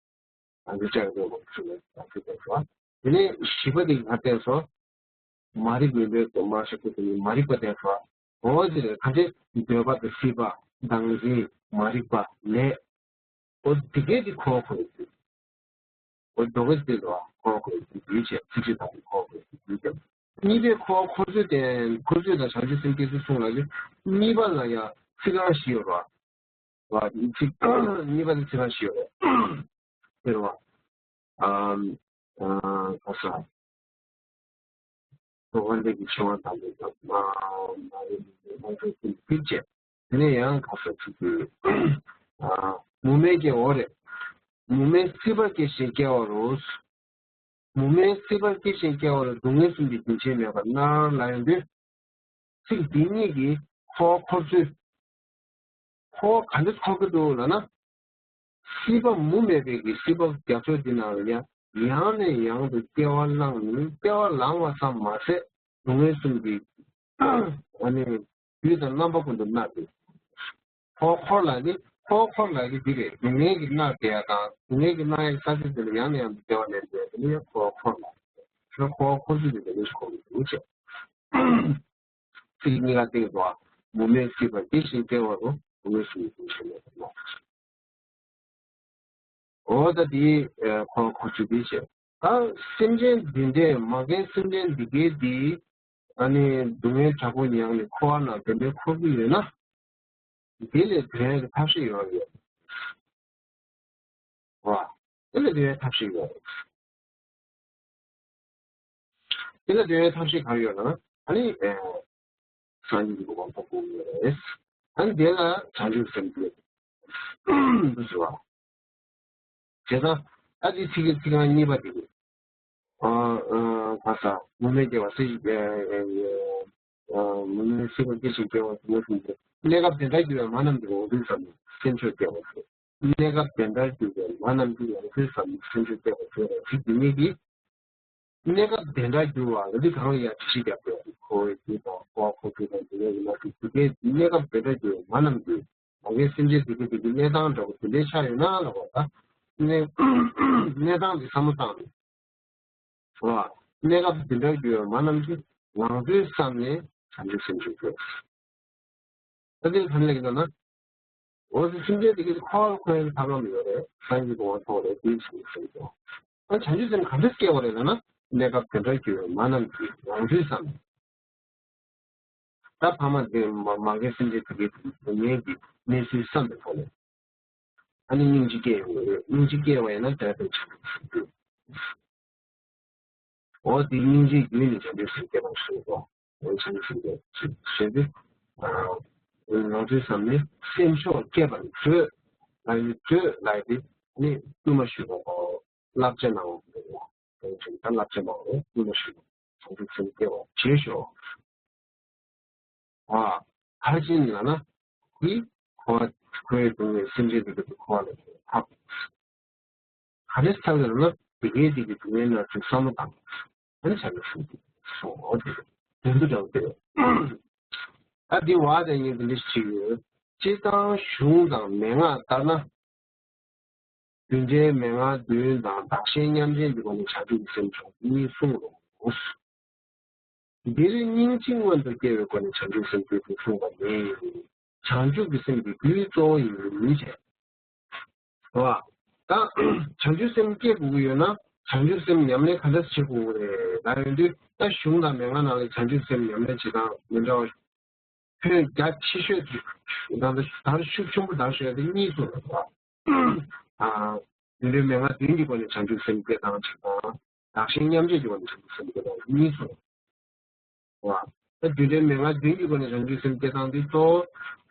བདག་འཛིན་ལྕགས་ཀྱུ་དྲག་པའི་སྐུ་ཞུ་ནས་བདག་འཛིན་བསྟན་སོང་། དེ་ནས་བཞི་པ་དེ་ག་རེ་བསྟན་སོང་། མ་རིག་མུན་པས་རྨ་བྱ་ཀུན་ནས་མ་རིག་པ་བསྟན་སོང་། འོ་དེ་ལས་ག་འདྲས་འདོད་པ་དང་སྲིད་པ། བདག་འཛིན། མ་རིག་པ། ལས། འོ་དེ་གས་དེ་འཁོར་བ་འཁོར་བའི་རྒྱུ། འོ་དེ་གས་དེ་ལ་འཁོར་བ་འཁོར་བའི་རྒྱུ་བྱས་ཚིགས་བཅད་དང་པོ་འཁོར་བ་འཁོར་བའི་རྒྱུ་བྱས། གཉིས་པའི་འཁོར་བ་འཁོར་ཚུལ་བསྟན། འཁོར་ཚུལ་དང་བྱང་ཆུབ་སེམས་བསྐྱེད་ཚུལ་གསུངས་ལ་གཉིས་པ་ལ་ཡང་ཚིག་རྐང་བཞི་ཡོད་རེད་བ། ཚིག་གཉིས་པ་ནི་ཚིག་རྐང་བཞི་ཡོད་རེད། དེ་རེད་བ། ཨམ། ཨ། ག་ས། དོགས་པ་ལས་ཀྱི་འཆིང་བ་དང་པོ་དང་། མ་མ་རིག་མུན་པས་རྨ་བྱ་ཀུན་ནས་ཐིམ་བྱས། དེ་ནས་ཡང་ག་ས་ཚིག་དེ། ཨ། མུ་མེད་སྐྱེ་བ་རེད། མུ་མེད་སྲིད་པ་སྐྱེ་ཞིང་སྐྱེ་བ་རུ། མུ་མེད་སྲིད་པ་སྐྱེ་ཞིང་སྐྱེ་བ་རུ། སྡུག་བསྔལ་གསུམ་གྱི་རྒྱུན་ཆད་མེད་པར་སྣང་ལབ་ཡོང་དུས། ཚིག་འདི་གཉིས་ཀྱིས་འཁོར་བ་འཁོར་ཚུལ། འཁོར་བ་ག་འདྲ་འཁོར་གྱི་འདུག་ལབ་ན། སྲིད་པ་མུ་མེད་པའི་གི་སྲིད་པ་རྒྱ་མཚོ་འདི་ནང་ལ་ཡང་ཡང་ནས་ཡང་དུ་སྐྱེ་བ་བླངས་ནས་སྐྱེ་བ་ལངས་པ་ཙམ་མ་ཟད་སྡུག་བསྔལ་གསུམ་གྱི་ཨ་ནི་དུས་དང་རྣམ་པ་ཀུན་ཏུ་མནར་ཏེ། འཁོར་བ་འཁོར་ལབ་ནི་འཁོར་བ་འཁོར་ལབ་ནི་འདི་རེད། སྡུག་བསྔལ་གྱིས་མནར་བསྡད་ཡ་དང་སྡུག་བསྔལ་གྱིས་མནར་ཡའི་ས་ཆ་དེ་ལ་ཡང་ནས་ཡང་དུ་སྐྱེ་བ་ལེན་བསྡད་ཡ་དེ་ནི་ཡང་འཁོར་བ་འཁོར་ལབ། འཁོར་བ་འཁོར་ཚུལ་དེ་འདི་འདྲ་ཞིག་འཁོར་གྱི་འདུག་ཅེས། ཚིག་གཉིས་ཀ་སྟེང་དུ་མུ་མེད་སྲིད་པ་སྐྱེ་ཞིང་སྐྱེ་བ་རུ། སྡུག་བསྔལ་གསུམ་གྱི་རྒྱུན་ཆད་མེད་པར་སྣང་། འོ་ད་དེ་འཁོར་བ་འཁོར་ཚུལ་འདི་བྱས། ད་སེམས་ཅན་འདི་འདྲས་མ་རྒན་སེམས་ཅན་འདི་གའི་འདི་ཨ་ནི་སྡུག་བསྔལ་དྲག་པོ་མྱངས་ནས་འཁོར་བ་ནང་དེ་འདྲའི་འཁོར་གྱི་ཡོད་ན། འདི་ལས་འདོན་ཡག་གི་ཐབས་ཤེས་ཡོད་རེད། བ། དེ་ལས་འདོན་ཡག་ཐབས་ཤེས་ཡོད་རེད། དེ་ལས་འདོན་ཡག་ཐབས་ཤེས་ག་རེ་ཡོད་ལབ་ན། ཨ་ནི། ཨེ། སངས་རྒྱས་ཀྱི་གོ་འཕང་ཐོབ་དགོས་ཡོད་རེད། ཨ་ནི་དེ་ལ་བྱང་ཆུབ་སེམས་བསྐྱེད། འདུ་ཟེར་བ། བྱས་ཙང་། ཨ་ནི་ཚིག་གི་ཚིག་རྐང་གཉིས་པ་དེ་གི། ཨ། ཨ། ག་ས། མུ་མེད་སྐྱེ་བ་སྲིད། ཨ། ཨ། མུ་མེད་སྲིད་པ་སྐྱེ་ཞིང་སྐྱེ་བ་སྡུག་བསྔལ་གསུམ་གྱི། གནས་སྐབས་དེ་འདྲ་གྱུར་པའི་མ་རྣམས་ཀྱི་ངང་ཚུལ་བསམ་ནས་སེམས་མཆོག་སྐྱེ་བར་མཛོད། གནས་སྐབས་དེ་འདྲ་གྱུར་པའི་མ་རྣམས་ཀྱི་ངང་ཚུལ་བསམ་ནས་སེམས་མཆོག་སྐྱེ་བར་མཛོད་ལ་ཚིག་འདི་གཉིས་ཀྱིས། གནས་སྐབས་དེ་འདྲ་གྱུར་པ་ལ་འདི་གང་ལ་ཡང་དྲི་ཞིབ་རྒྱབ་དགོས། འཁོར་བའི་རྒྱུ་དང་འཁོར་བ་འཁོར་ཚུལ་དང་སྡུག་བསྔལ་གྱི་མནར་གཅོད་འདི་གའི་གནས་སྐབས་དེ་འདྲ་གྱུར་པའི་མ་རྣམས་ཀྱི། མ་རྒན་སེམས་ཅན་དེ་གི་དེ་གི་གནས་སྟངས་འདྲ་པོ་དེ་འདྲའི་ཆགས་ཡོད་ན་ལབ་པ་ད། གནས་གནས་སྟངས་དེ་བསམ་བློ་བཏང་ནས། གནས་སྐབས་འདི་འདྲ་གྱུར་པའི་མ་རྣམས་ཀྱི་ངང་ཚུལ་བསམ་ནས་བྱང་ཆུབ་སེམས་མཆོག་སྐྱེ། ད་དེ་ལ་ཕན་ལེགས་ན། འོ་ཟེར་སེམས་ཅན་དེ་གའི་འཁོར་བ་འཁོར་ཡག་ཐབས་ལམ་ཡོད་རེད། སངས་རྒྱས་ཀྱི་གོ་འཕང་ཐོབ་རེད། དེའི་ཕྱིར་སེམས་ཅན། ཨ་བྱང་ཆུབ་སེམས་ག་འདྲ་སྐྱེ་བ་རེད་ལབ་ན། གནས་སྐབས་དེ་འདྲ་གྱུར་པའི་མ་རྣམས་ཀྱི་ངང་ཚུལ་བསམ་ནས། ད་ཕ་མ་དེ་མ་མ་རྒན་སེམས་ཅན་དེ་གའི་སྡུག་བསྔལ་གྱི་གནས་ཚུལ་བསམ་པའི་ཐོག་ནས། ཨ་ནི་སྙིང་རྗེ་སྐྱེ་ཡོང་གི་རེད། སྙིང་རྗེ་སྐྱེ་བ་ཡིན་ན་དེ་ལྟར་བྱང་ཆུབ་སེམས་སྐྱེ། འོ་དེ་སྙིང་རྗེའི་རྒྱུད་ནས་བྱང་ཆུབ་སེམས་སྐྱེ་བར་ཤོག་ཨོ་བྱང་ཆུབ་སེམས་སྐྱེ་ཞེས་ཏེ། ང་ཚོའི་བསམ་ནས་སེམས་མཆོག་སྐྱེ་བར་མཛོད། ལ་ཡི་མཛོད་ལ་ཡི་དེ་ནི་བསླུ་མ་ཞུས་པ་དང་བསླབ་བྱ་གནང་བ་རེད། དེ་བཞིན་ད་བསླབ་བྱ་གནང་བ་རེད། བསླུ་མ་ཞུས་པ་བྱང་ཆུབ་སེམས་སྐྱེ་བར་བྱེད་ཤོག་ཨ། ཕར་ཕྱིན་ལབ་ན་དེ་འཁོར་བ་འཁོར་བའི་སྡུག་བསྔལ་སེམས་ཅན་འདི་དག་གི་འཁོར་བ་ལས་ཐར། ག་རེ་ཐར་ལབ་ན་དེ་གའི་དེ་གི་སྡུག་བསྔལ་ནང་ཚུད་བསམ་བློ་བཏང་། ཨ་ནི་བྱ་བའི་སེམས་ཅན་སོང་འོ་དེ་དོན་དུ་འགྲོ་དེ། ཨ་འདི་བ་དེ་ཉིད་དེ་འདྲ་ཞིག་ཡོད། སྤྱིར་བཏང་གཞུང་དང་མན་ངག་ལྟར་ན། རྒྱུ་འབྲས་མན་ངག་བདུན་དང་བདག་གཞན་མཉམ་བརྗེ་གི་སྒོ་ནས་བྱང་ཆུབ་ཀྱི་སེམས་འབྱུང་གཉིས་གསུངས་རུང་། འདིར་སྙིང་རྗེ་མངོན་དུ་སྐྱེ་བའི་སྒོ་ནས་བྱང་ཆུབ་སེམས་བསྐྱེད་དུ་གསུངས་པ་ནི། བྱང་ཆུབ་ཀྱི་སེམས་ཀྱི་རྒྱུའི་གཙོ་བོ་ཡིན་ཞེས། རེད་བ། ད་བྱང་ཆུབ་སེམས་སྐྱེ་དགོས་ཀྱི་ཡོད་ན་བྱང་ཆུབ་སེམས་ཉམས་ལེན་ག་འདྲ་བྱེད་དགོས་ཀྱི་རེད་ལབ་ཡོང་དུས། ད་གཞུང་དང་མན་ངག་ནང་ལ་བྱང་ཆུབ་སེམས་ཉམས་ལེན་བྱེད་སྟངས་མི་འདྲ་བ། ཕན་རྒྱ་ཆེ་ཤོས་དེ་ད་ལྟ་དར་ཤུགས་ཆེན་པོ་དར་ཤོས་དེ་གཉིས་སུ་རེད་བ། ཨ། རྒྱུ་འབྲས་མན་ངག་བདུན་གྱི་སྒོ་ནས་བྱང་ཆུབ་སེམས་སྐྱེ་སྟངས་གཅིག་དང་། བདག་གཞན་མཉམ་བརྗེ་གི་སྒོ་ནས་བྱང་ཆུབ་སེམས་སྐྱེ་སྟངས་གཉིས་སུ་རེད་བ། ད་རྒྱུ་འབྲས་མན་ངག་བདུན་གྱི་སྒོ་ནས་བྱང་ཆུབ་སེམས་སྐྱེ་སྟངས་དེ་གཙོ་བོ་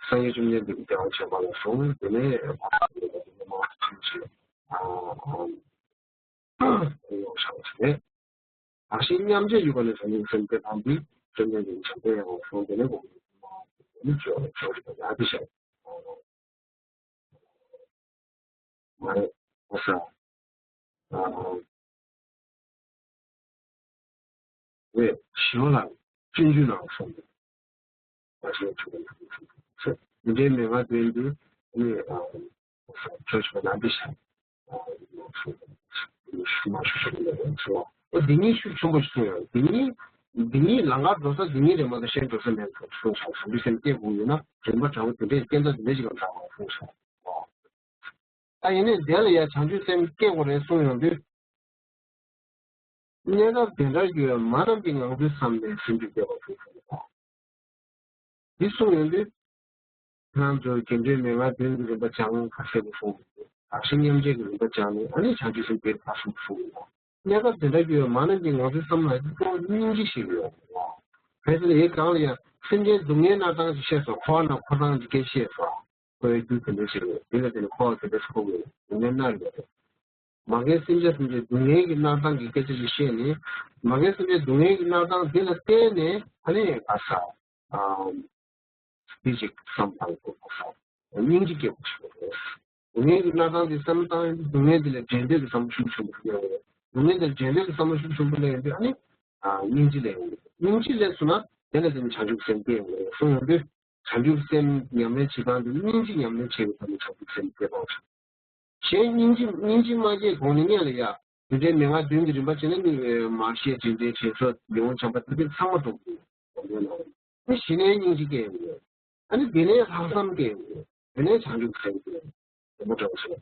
སངས་རྒྱས་བཅོམ་ལྡན་འདས་ཀྱི་བདེ་བ་ཆེན་པོ་ལ་སོགས་དེ་ནས་ཡོངས་བསགས་བྱས། ཨ། ཨ། ཡོངས་བསགས་བྱས། བདག་གཞན་མཉམ་བརྗེ་ཡོད་པ་ནི་བྱང་ཆུབ་སེམས་དཔའི་དམ་པའི་བཅོམ་ལྡན་འདས་ཀྱི་བྱང་སེམས་ཡང་གསུངས་ཏེ་ནི་གོང་དུ་ནི་ཇོ་ཇོ་རི་ཡ་དེ་བཤད། མ་རེད་ཨོ་ས། ཨ། རེད་ཞི་བ་ལྷ་སྤྱོད་འཇུག་ནང་གསུངས་ཏེ། བདག་གཞན་མཉམ་བརྗེ་ཡོད་པ་ནི་བྱང་ཆུབ་སེམས་དཔའི་དམ་པའི་བཅོམ་ལྡན་འདས་ཀྱི་བྱང་སེམས་ཡང་གསུངས་ཏེ་ནི། ཨ། འོ་འདི་གཉིས་ཤུགས་ཆེན་པོ་ཞིག་གསུངས་ཡོད། འདི་གཉིས་འདི་གཉིས་ལམ་ཁར་འགྲོ་ས་འདི་གཉིས་རེད་མ་གཏོགས་གཞན་འགྲོ་ས་མེད་གསུངས་ཤག་བྱང་ཆུབ་སེམས་སྐྱེ་དགོས་ཡོད་ན་རིམ་པ་འདྲ་བོ་དེ་འདྲའི་སྐྱེ་འདྲ་དེ་འདྲ་ཞིག་ལ་འདྲ་བ་གསུངས་ཤག་ད་ཡིན་ནའི་དེ་ལ་ཡང་བྱང་ཆུབ་སེམས་སྐྱེ་དགོས་རེད་གསུངས་ཡོང་དུས། གནས་སྐབས་དེ་འདྲ་ཡོད་མ་རྣམས་ཀྱི་ངང་ཚུལ་བསམ་ནས་སེམས་ཅན་བདེ་བར་གྱུར་ཅིག་ལ། འདི་གསུངས་ཡོང་དུས། ང་ཚོ་རྒྱུ་འབྲས་མན་ངག་བདུན་གྱི་རིམ་པ་སྦྱང་ཁ་ཤས་པོ་གསུངས་འདུག་བདག་གཞན་མཉམ་བརྗེ་གི་རིམ་པ་སྦྱང་ནས་ཨ་ནི་བྱང་ཆུབ་སེམས་དཔའི་ཐབས་གསུམ་གསུངས་ཡོད། གནས་སྐབས་དེ་འདྲ་ཡོད་མ་རྣམས་ཀྱི་ངང་ཚུལ་བསམ་ན་གཙོ་བོ་སྙིང་རྗེ་ཞིག་ཡོད། གལ་སྲིད་ཡིན་གང་ལ་ཡང་སེམས་ཅན་སྡུག་བསྔལ་གནས་སྟངས་ཤིག་ཤེས་སོང་། འཁོར་བ་ན་འཁོར་སྟངས་ཀྱི་སྐད་ཤེས་སོང་། འཁོར་བའི་རྒྱུ་དེ་འདྲ་ཞིག་རེད། དེ་ལ་བརྟེན་ནས་འཁོར་བ་དེ་འདྲ་ཞིག་འཁོར་དགོས་རེད། སྡུག་བསྔལ་གནས་རེད། མ་རྒན་སེམས་ཅན་ཐམས་ཅད་སྡུག་བསྔལ་གྱི་གནས་སྟངས་ཀྱི་སྐད་ཆ་ཞིག་བཤད་ནས། མ་རྒན་སེམས་ཅན་སྡུག་བསྔལ་གྱི་གནས་སྟངས་དེ་ལ་བརྟེན་ནས་ཨ་ནི་ག་ས། ཨ། དེ་ཅིག་བསམ་བཏང་དགོས་པ་ས། སྙིང་རྗེ་སྐྱེ་དགོས་ཞེས་པ་རེད། སྡུག་བསྔལ་གྱི་གནས་སྟངས་དེ་བསམ་བཏང་ཡོང་དུས་སྡུག་བསྔལ་དེ་ལ་འགྲན་བསྡུར་གྱི་བསམ་བློ་ཤུགས་ཆེན་པོ་སླེབས་ཡོང་རེད། སྡུག་བསྔལ་དེ་ལ་འགྲན་བསྡུར་གྱི་བསམ་བློ་ཤུགས་ཆེན་པོ་སླེབས་ཡོང་དུས་ཨ་ནི། ཨ། སྙིང་རྗེ་སླེབས་ཡོང་རེད། སྙིང་རྗེ་སླེབས་སོང་ན་དེ་ལ་བརྟེན་ནས་བྱང་ཆུབ་སེམས་སྐྱེ་ཡོང་རེད་གསུངས་ཡོང་དུས། བྱང་ཆུབ་སེམས་ཉམས་ལེན་བྱེད་སྟངས་དེ་སྙིང་རྗེ་ཉམས་ལེན་བྱེད་པའི་ཐོག་ནས་བྱང་ཆུབ་སེམས་སྐྱེ་སྟངས་ཤིག་གཞན་སྙིང་རྗེ་སྙིང་རྗེ་མ་སྐྱེས་གོང་ནས་སྔོན་ལ་ཡ། རྒྱུ་འབྲས་མན་ངག་བདུན་གྱི་རིམ་པ་བྱས་ན་ནི་མར་ཤེས་དྲིན་དྲན་དྲིན་གཟོ་ལས་དབང་བྱམས་པ་དེ་དག་ཚང་མ་འགྲོ་དགོས། ནི་གཞི་ནས་སྙིང་རྗེ་སྐྱེ་ཡོང་། ཨ་ནི་དེ་ནས་ལྷག་བསམ་སྐྱེ་ཡོང་། དེ་ནས་བྱང་ཆུབ་སེམས་སྐྱེ་ཡོང་། དེ་མོ་འདྲ་བོ་ཞིག་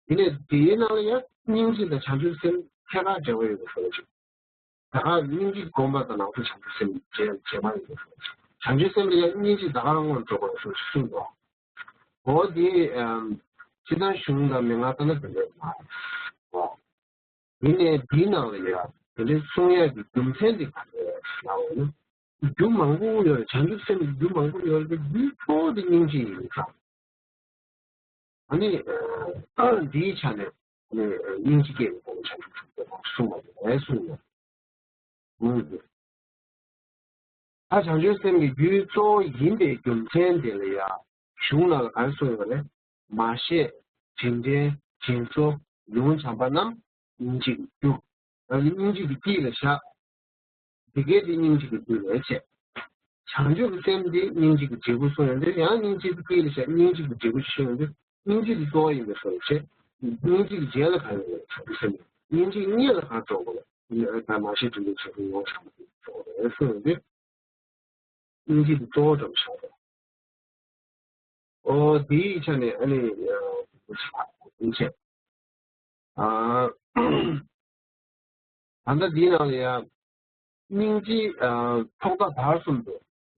དེ་ནས་དེའི་ནང་ལ་ཡང་སྙིང་རྗེ་དང་བྱང་ཆུབ་སེམས་ཐད་ཀར་འབྲེལ་བ་ཡོད་པའི་བཟོ་འདྲ་ཞིག་ད་ག་སྙིང་རྗེ་སྒོམ་པ་དང་ནང་དུ་བྱང་ཆུབ་སེམས་རྗེས་རྗེས་མ་ཡིན་པ། བྱང་ཆུབ་སེམས་ལ་ཡང་སྙིང་རྗེ་ད་ག་རང་ངོར་འགྲོ་དགོས་སུ་གསུངས་འདུག་འོ་དེ་ཨམ། སྤྱིར་བཏང་གཞུང་དང་མན་ངག་ལྟར་ན་དེ་འདྲ་མ་རེད། འོ། ཡིན་ནའི་འདིའི་ནང་ལ་ཡང་དེ་འདྲའི་གསུང་ཡག་གི་རྒྱུ་མཚན་དེ་ག་རེ་རེད་ལབ་ན། རྒྱུ་མང་པོ་ཡོད་རེད། བྱང་ཆུབ་སེམས་ཀྱི་རྒྱུ་མང་པོ་ཡོད་རེད། རྒྱུ་གཙོ་བོ་དེ་སྙིང་རྗེ་ཡིན་ཙང་། ཨ་ནི། ཨ། འདིའི་ཆ་ནས་ནི་སྙིང་རྗེ་སྐྱེ་བའི་སྒོ་ནས་བྱང་ཆུབ་སེམས་སྐྱེ་བ་གསུངས་པ་རེད་གསུངས་ཡོད། ཨུ། ད་བྱང་ཆུབ་སེམས་ཀྱི་རྒྱུའི་གཙོ་བོ་ཡིན་པའི་རྒྱུ་མཚན་དེ་ལ་ཡང་གཞུང་ནང་ལ་ག་རེ་གསུངས་ཡོད་རེད། མར་ཤེས་དྲིན་དྲན་དྲིན་གཟོ་ལས་དབང་བྱམས་པ་རྣམས་སྙིང་རྗེ་གི་རྒྱུ། ཨ་ནི་སྙིང་རྗེ་གི་དཀྱིལ་ལ་བཞག་འདི་གའི་དེ་སྙིང་རྗེ་གི་རྒྱུ་རེད་བྱས། བྱང་ཆུབ་ཀྱི་སེམས་དེ་སྙིང་རྗེ་གི་འབྲས་བུ་གསུངས་ཡོང་དུས་ཡང་སྙིང་རྗེ་གི་དཀྱིལ་ལ་བཞག་སྙིང་རྗེ་གི་འབྲས་བུ་ཞུ་ཡོང་དུས་སྙིང་རྗེ་དེ་གཙོ་བོ་ཡིན་པའི་བཟོ་འདྲ་བྱས། སྙིང་རྗེ་གི་རྗེས་ལ་ག་རེ་ཡོད་བྱང་ཆུབ་སེམས། སྙིང་རྗེ་གི་སྔོན་ལ་ག་རེ་འགྲོ་དགོས་ལ། ད་མར་ཤེས་དྲིན་དྲན་དྲིན་གཟོ་ལས་དབང་བྱམས་པ་དེ་གཙོ་བོ་རེད་གསུངས་ཡོང་དུས། སྙིང་རྗེ་དེ་གཙོ་བོ་འདྲ་བོ་ཆགས་འགྲོ། ཨོ་དེའི་ཆ་ནས་ཨ་ནི་ཡིན་ཆེ། ཨ། ད་ལྟ་འདིའི་ནང་ལ་ཡང་སྙིང་རྗེ། ཨ། ཐོག་མཐའ་བར་གསུམ་དུ་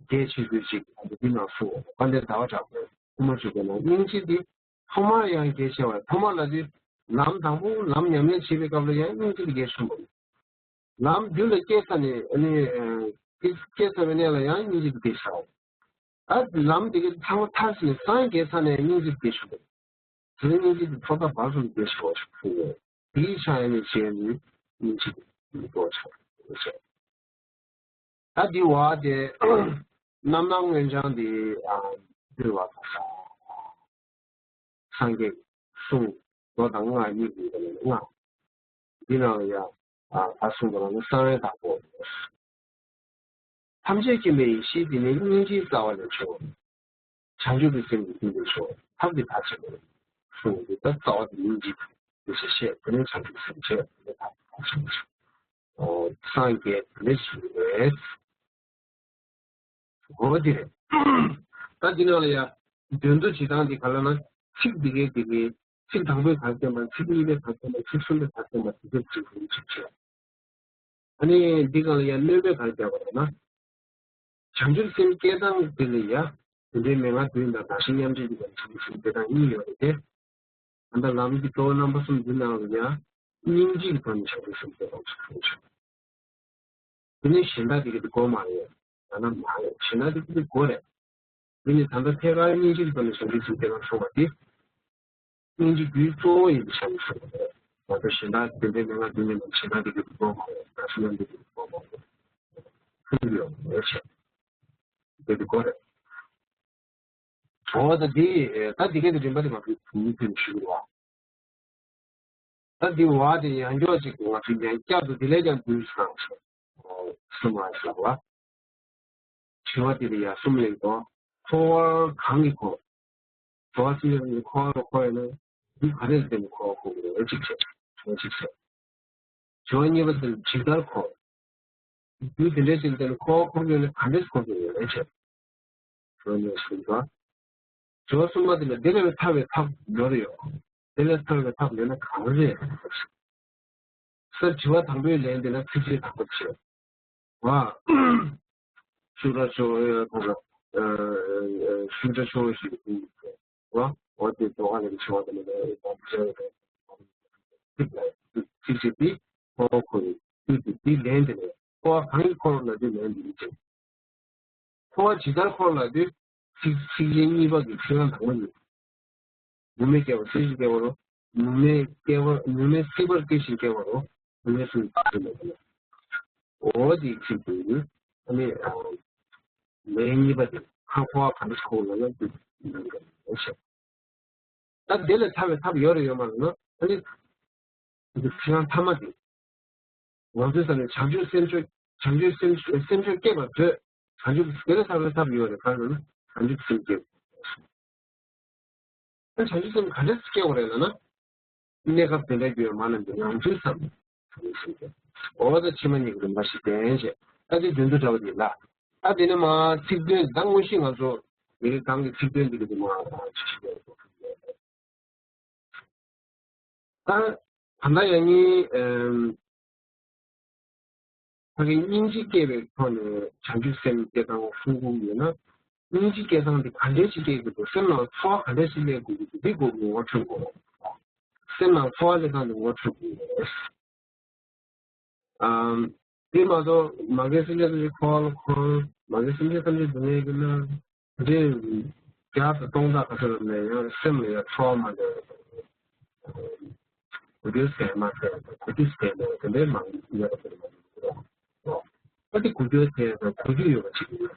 གལ་ཆེ་ཤོས་ཅིག་ཨ་ནི་འདི་ནང་གསུངས། དཔལ་ལྡན་ཟླ་བ་གྲགས་པས་ཐོག་མར་བརྗོད་པའི་ནང་སྙིང་རྗེ་འདི་ཐོག་མར་ཡང་གལ་ཆེ་བ། ཐོག་མར་ལ་དེ་ལམ་དང་པོ་ལམ་ཉམས་ལེན་བྱེད་པའི་སྐབས་ལ་ཡང་སྙིང་རྗེ་འདི་གལ་ཆེན་པོ་རེད། ལམ་རྒྱུད་ལ་སྐྱེས་ཚར་ནས་ཨ་ནི། ཨ། སྐྱེས་ཚར་བའི་གནས་ལ་ཡང་སྙིང་རྗེ་འདི་གལ་ཆེ་བ། ཨ། ལམ་དེ་གའི་ཚང་མ་མཐར་ཕྱིན་ནས་སངས་རྒྱས་ཚར་ནས་སྙིང་རྗེ་འདི་གལ་ཆེན་པོ་རེད། དེ་སྙིང་རྗེ་དེ་ཐོག་མཐའ་བར་གསུམ་དུ་ཞེས་པ་ཞིག་གསུངས་ཡོད། དེའི་ཆ་ཡང་ནི་བྱས་ནས་སྙིང་རྗེ་དེ་མི་རྟོགས་ཆགས་ཡོད་ཟེར། ད་འདི་བ་དེ་ རྣམ་སྣང་མངོན་བྱང་འདི་ཨ་འདུལ་བ་དང་སངས་རྒྱས་གསུང་མདོ་དང་སྔགས་གཉིས་ཀྱི་ནང་ནས་སྔགས་འདི་ནང་ལ་ཡང་ཨ་ད་གསུངས་པ་ལ་ནི་གསང་བའི་བདག་པོ། ཐམས་ཅད་མཁྱེན་པའི་ཡེ་ཤེས་འདི་ནི་སྙིང་རྗེའི་རྩ་བ་ལས་བྱུང་། བྱང་ཆུབ་ཀྱི་སེམས་ཀྱི་སྐུ་འདི་ཤོག །ཐབས་ཀྱི་མཐའ་ཆེན་པོ་གསུངས་ཏེ། ད་རྩ་བ་དེ་སྙིང་རྗེ་དེ་ཞེས་བཤད། དེ་ནས་བྱང་ཆུབ་སེམས་བསྐྱེད་དེ་ནས་ཐབས་ཀྱི་མཐའ་ཆེན་པོ་ཤོག །སངས་རྒྱས་དེ་ནས་ཞུ་བས། འོ་དེ་རེད། ད་འདི་ནང་ལ་ཡ་འདོན་དུ་བྱེད་སྟངས་འདི་ག་ལ་ན། ཚིག་འདི་གའི་འདི་གའི་ཚིག་དང་པོའི་ག་རེ་བསྟན་པ། ཚིག་གཉིས་པའི་ག་རེ་བསྟན་པ། ཚིག་གསུམ་པའི་ག་རེ་བསྟན་པ། དེ་ཚོ་ཚིག་རིང་ཚིག་བྱས། ཨ་ནི་འདི་ག་ལ་ཡ་སྣོན་པའི་ག་རེ་བརྒྱབ་པ་རེད་ན། བྱང་ཆུབ་སེམས་བསྐྱེད་སྟངས་དེ་ལ་ཡ། དེ་འདྲའི་མན་ངག་བདུན་དང་བདག་གཞན་མཉམ་བརྗེ་གི་བྱང་ཆུབ་སེམས་བསྐྱེད་སྟངས་གཉིས་ཡོད་རེད་དེ། ད་ལྟ་ལམ་གྱི་གཙོ་བོ་རྣམ་པ་གསུམ་འདི་ནང་ལ་ཡ། སྙིང་རྗེ་གི་ཐོག་ནས་བྱང་ཆུབ་སེམས་བསྐྱེད་སྟངས་ཤིག་གསུངས་བྱུང་། དེ་ནས་གཞན་དག་དེ་གི་དེ་དགོས་མ་རེད། ཡང་ན་མ་རེད། གཞན་དག་དེ་གི་དེ་དགོས་རེད། དེ་ནས་ད་ལྟ་ཐད་ཀར་སྙིང་རྗེ་གི་ཐོག་ནས་བྱང་ཆུབ་སེམས་བསྐྱེད་སྟངས་གསུངས་པ་དེ། སྙིང་རྗེ་རྒྱུའི་གཙོ་བོ་ཡིན་པའི་ཆ་ནས་གསུངས་པ་རེད། ད་ལྟ་གཞན་དག་དེ་འདྲའི་མན་ངག་བདུན་མིན་པ་གཞན་དག་དེ་གི་དེ་དགོས་མ་རེད། བདག་གཞན་མཉམ་བརྗེ་དེ་གི་དགོས་མ་རེད། ཕུལ་ཡོད་མེད་བྱས། དེ་དེ་དགོས་རེད། འོ་ད་འདི་ད་འདི་ག་གི་རིམ་པ་དེ་མ་གི་བུ་མོ་དེ་ཞུ་རུ་བ། ད་འདི་བ་དེ་ཡང་འཇོག་ཅིག་ང་ཚོས་ཡང་བསྐྱར་དུ་དེ་ལས་ཀྱང་འདུས་སུ་བཏང་ཞིང་། གསུམ་མ་ཞིག་ལ། དྲི་བ་དེ་ལ་ཡང་གསུམ་ལས་དོ། འཁོར་བ་གང་གིས་འཁོར། འགྲོ་བ་སེམས་ཅན་རྣམས་འཁོར་བར་འཁོར་བས་ན། འདི་ག་རེ་ལ་བརྟེན་ནས་འཁོར་བར་འཁོར་དགོས་རེད། གཅིག་བྱས། དྲི་བ་གཅིག་བྱས། དྲི་བ་གཉིས་པ་དེ་ལ་ཇི་ལྟར་འཁོར། རྒྱུ་དེ་འདྲའི་ཅིག་ལ་བརྟེན་ནས་འཁོར་བར་འཁོར་དགོས་ན་ག་འདྲས་འཁོར་དགོས་རེད་བྱས། དྲི་བ་གཉིས་པ་གསུམ་པ། དྲི་བ་གསུམ་པ་དེ་ལ་འདི་ལས་ཐར་བའི་ཐབས་ཡོད་རེད་ཡོད། དེ་ལས་ཐར་བའི་ཐབས་ཡོད་ན་གང་རེད། ས་དྲི་བ་དང་པོའི་ལན་དེ་ལ་ཚིགས་བཅད་དང་པོ་བྱས། བ། ཤུགས་དྲག་ཆེ་བ་ཡོད་ཐོག་ལ། ཤུགས་དྲག་ཆེ་བ་ཞིག་ཡིན་བ། འོ་དེ་དོ་ག་ལས་ཆེ་བ་དེ་ལས་དང་པོ་བྱས། ཚིགས་བཅད་དེ་ཁོ་བོ་ཁོ་བོའི་དུས་དེ་དེའི་ལན་དེ་ལས་འཁོར་བ་གང་གིས་འཁོར་ལབ་དུས་ལན་དེ་ཡིན་ཅིང་། འཁོར་བ་ཇི་ལྟར་འཁོར་ལབ་དུས། ཚིག་ཚིགས་བཅད་གཉིས་པ་གི་ཚིག་རྐང་དང་པོ་ཡིན། ནུ་མས་བསྐྱལ་བ་སྲིད་ཞིའི་སྐྱེ་བ་རོ། ནུ་མས་བསྐྱལ་བ་ནུ་མས་སྲིད་པར་སྐྱེ་ཞིང་སྐྱེ་བ་རོ། ནུ་མས་སྲིད་པར་སྐྱེ་ཞིང་སྐྱེ་བ་རོ། འོ་དེའི་ཚིག་དེ་ནི་ཨ་ནི་ལན་གཉིས་པ་དེ་ཁ་འཁོར་བ་ག་འདྲ་ཞིག་འཁོར་ལབ་ན་དེ་ནང་གི་ལན་བྱེད། ད་དེ་ལས་ཐར་བའི་ཐབས་ཡོད་རེད་ཡོད་མ་རེད་ན། ཨ་ནི་འདི་ཚིག་རྐང་ཐ་མ་དེ། ང་ཚོའི་ས་ནས་བྱང་ཆུབ་སེམས་མཆོག་བྱང་ཆུབ་སེམས་སེམས་མཆོག་སྐྱེས་པར་མཛོད། བྱང་ཆུབ་དེ་ལས་ཐར་བའི་ཐབས་ཡོད་རེད། གང་ཡིན་ན་བྱང་ཆུབ་སེམས་བསྐྱེད། ཨ་བྱང་ཆུབ་སེམས་ག་འདྲས་སྐྱེ་བ་རེད་ལབ་ན། གནས་སྐབས་དེ་འདྲ་རྒྱུ་མ་ལ་འདི་ང་ཚོའི་ས་ནས་བྱང་ཆུབ་སེམས་བསྐྱེད། འོ་ད་ཕྱི་མ་གཉིས་ཀྱི་རིམ་པ་ཞིག་ལྡན་བྱས། ཨ་དེ་དོན་དུ་འདྲ་བ་དེ་ལ། ཨ་དེ་ནས་མ་ཚིག་དོན་ད་དངོས་གཞི་ང་ཚོ་མི་རིགས་གང་གི་ཚིག་དོན་འདི་གི་དེ་མ་ཅི་ཞིག་ཡོད། ད་ད་ལྟ་ཡང་ནི་ཨམ་ཕ་གི་སྙིང་རྗེ་སྐྱེ་བའི་ཐོག་ནས་བྱང་ཆུབ་སེམས་སྐྱེ་སྟངས་གསུང་གི་ཡོད་ན། སྙིང་རྗེ་སྐྱེ་སྟངས་དེ་ག་འདྲས་ཞིག་སྐྱེ་དགོས་འདུག་སེམས་ནང་ཚོར་བ་ག་འདྲས་ཞིག་སླེབས་དགོས་ཀྱི་འདུག་འདི་སྐོར་ངོ་སྤྲོད་དགོས། སེམས་ནང་ཚོར་བ་སླེབས་སྟངས་དེ་ངོ་སྤྲོད་དགོས། ཨམ། དེ་མ་གཏོགས་མ་གི་སེམས་ཅན་ཐམས་ཅད་འཁོར་བ་ལ་འཁོར། མ་གི་སེམས་ཅན་ཐམས་ཅད་སྡུག་བསྔལ་གྱི་མནར། འདི་བརྒྱ་དང་སྟོང་ཕྲག་ག་ཚོད་ལ་ནས་ཡང་སེམས་ལ་ཡང་ཚོར་བ་མ་འདྲ་བ། གོ་རྒྱུ་ཟེར་མ་ཟེར་གོ་རྒྱུ་ཟེར་ནས་དེ་འདྲའི་མང་ཡོད་པ་དེ་མ་ཡིན། ཨ་དེ་གོ་རྒྱུ་ཟེར་ན་གོ་རྒྱུ་ཡོད་པ་ཅིག་ཡིན།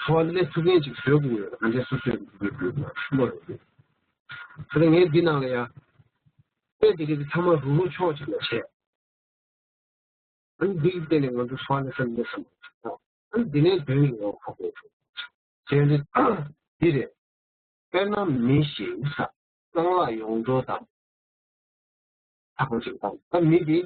ཚོར་བ་སླེབས་ཐུབ་མཁན་ཅིག་བཟོ་དགོས་ཡོད། ང་ཚོའི་སོ་སོའི་ལུས་པོའི་ནང་བློ་ཡོད་དགོས། ད་ལྟ་ངས་འདི་ནང་ལ་ཡ། དཔེ་དེ་གའི་ཚང་མ་རུག་རུག་ཕྱོགས་གཅིག་ལ་བྱས། ཨ་ནི་འདི་གི་སྟེང་ནས་ང་ཚོ་ཚོར་བ་སླེབས་ས་མེད་བསམ་པ་ཞིག་དང་། ཨ་ནི་འདི་ནས་དོན་གྱི་ངོ་བོ་ཁོག་པའི་ཚོར་བ། བྱས་ཏེ་འདི་རེད། དཔེར་ན་མི་ཞིག་ས་རྐང་ལག་ཡོངས་རྫོགས་དང་། ཐག་པ་ཅིག་དང་། ད་མི་དེ་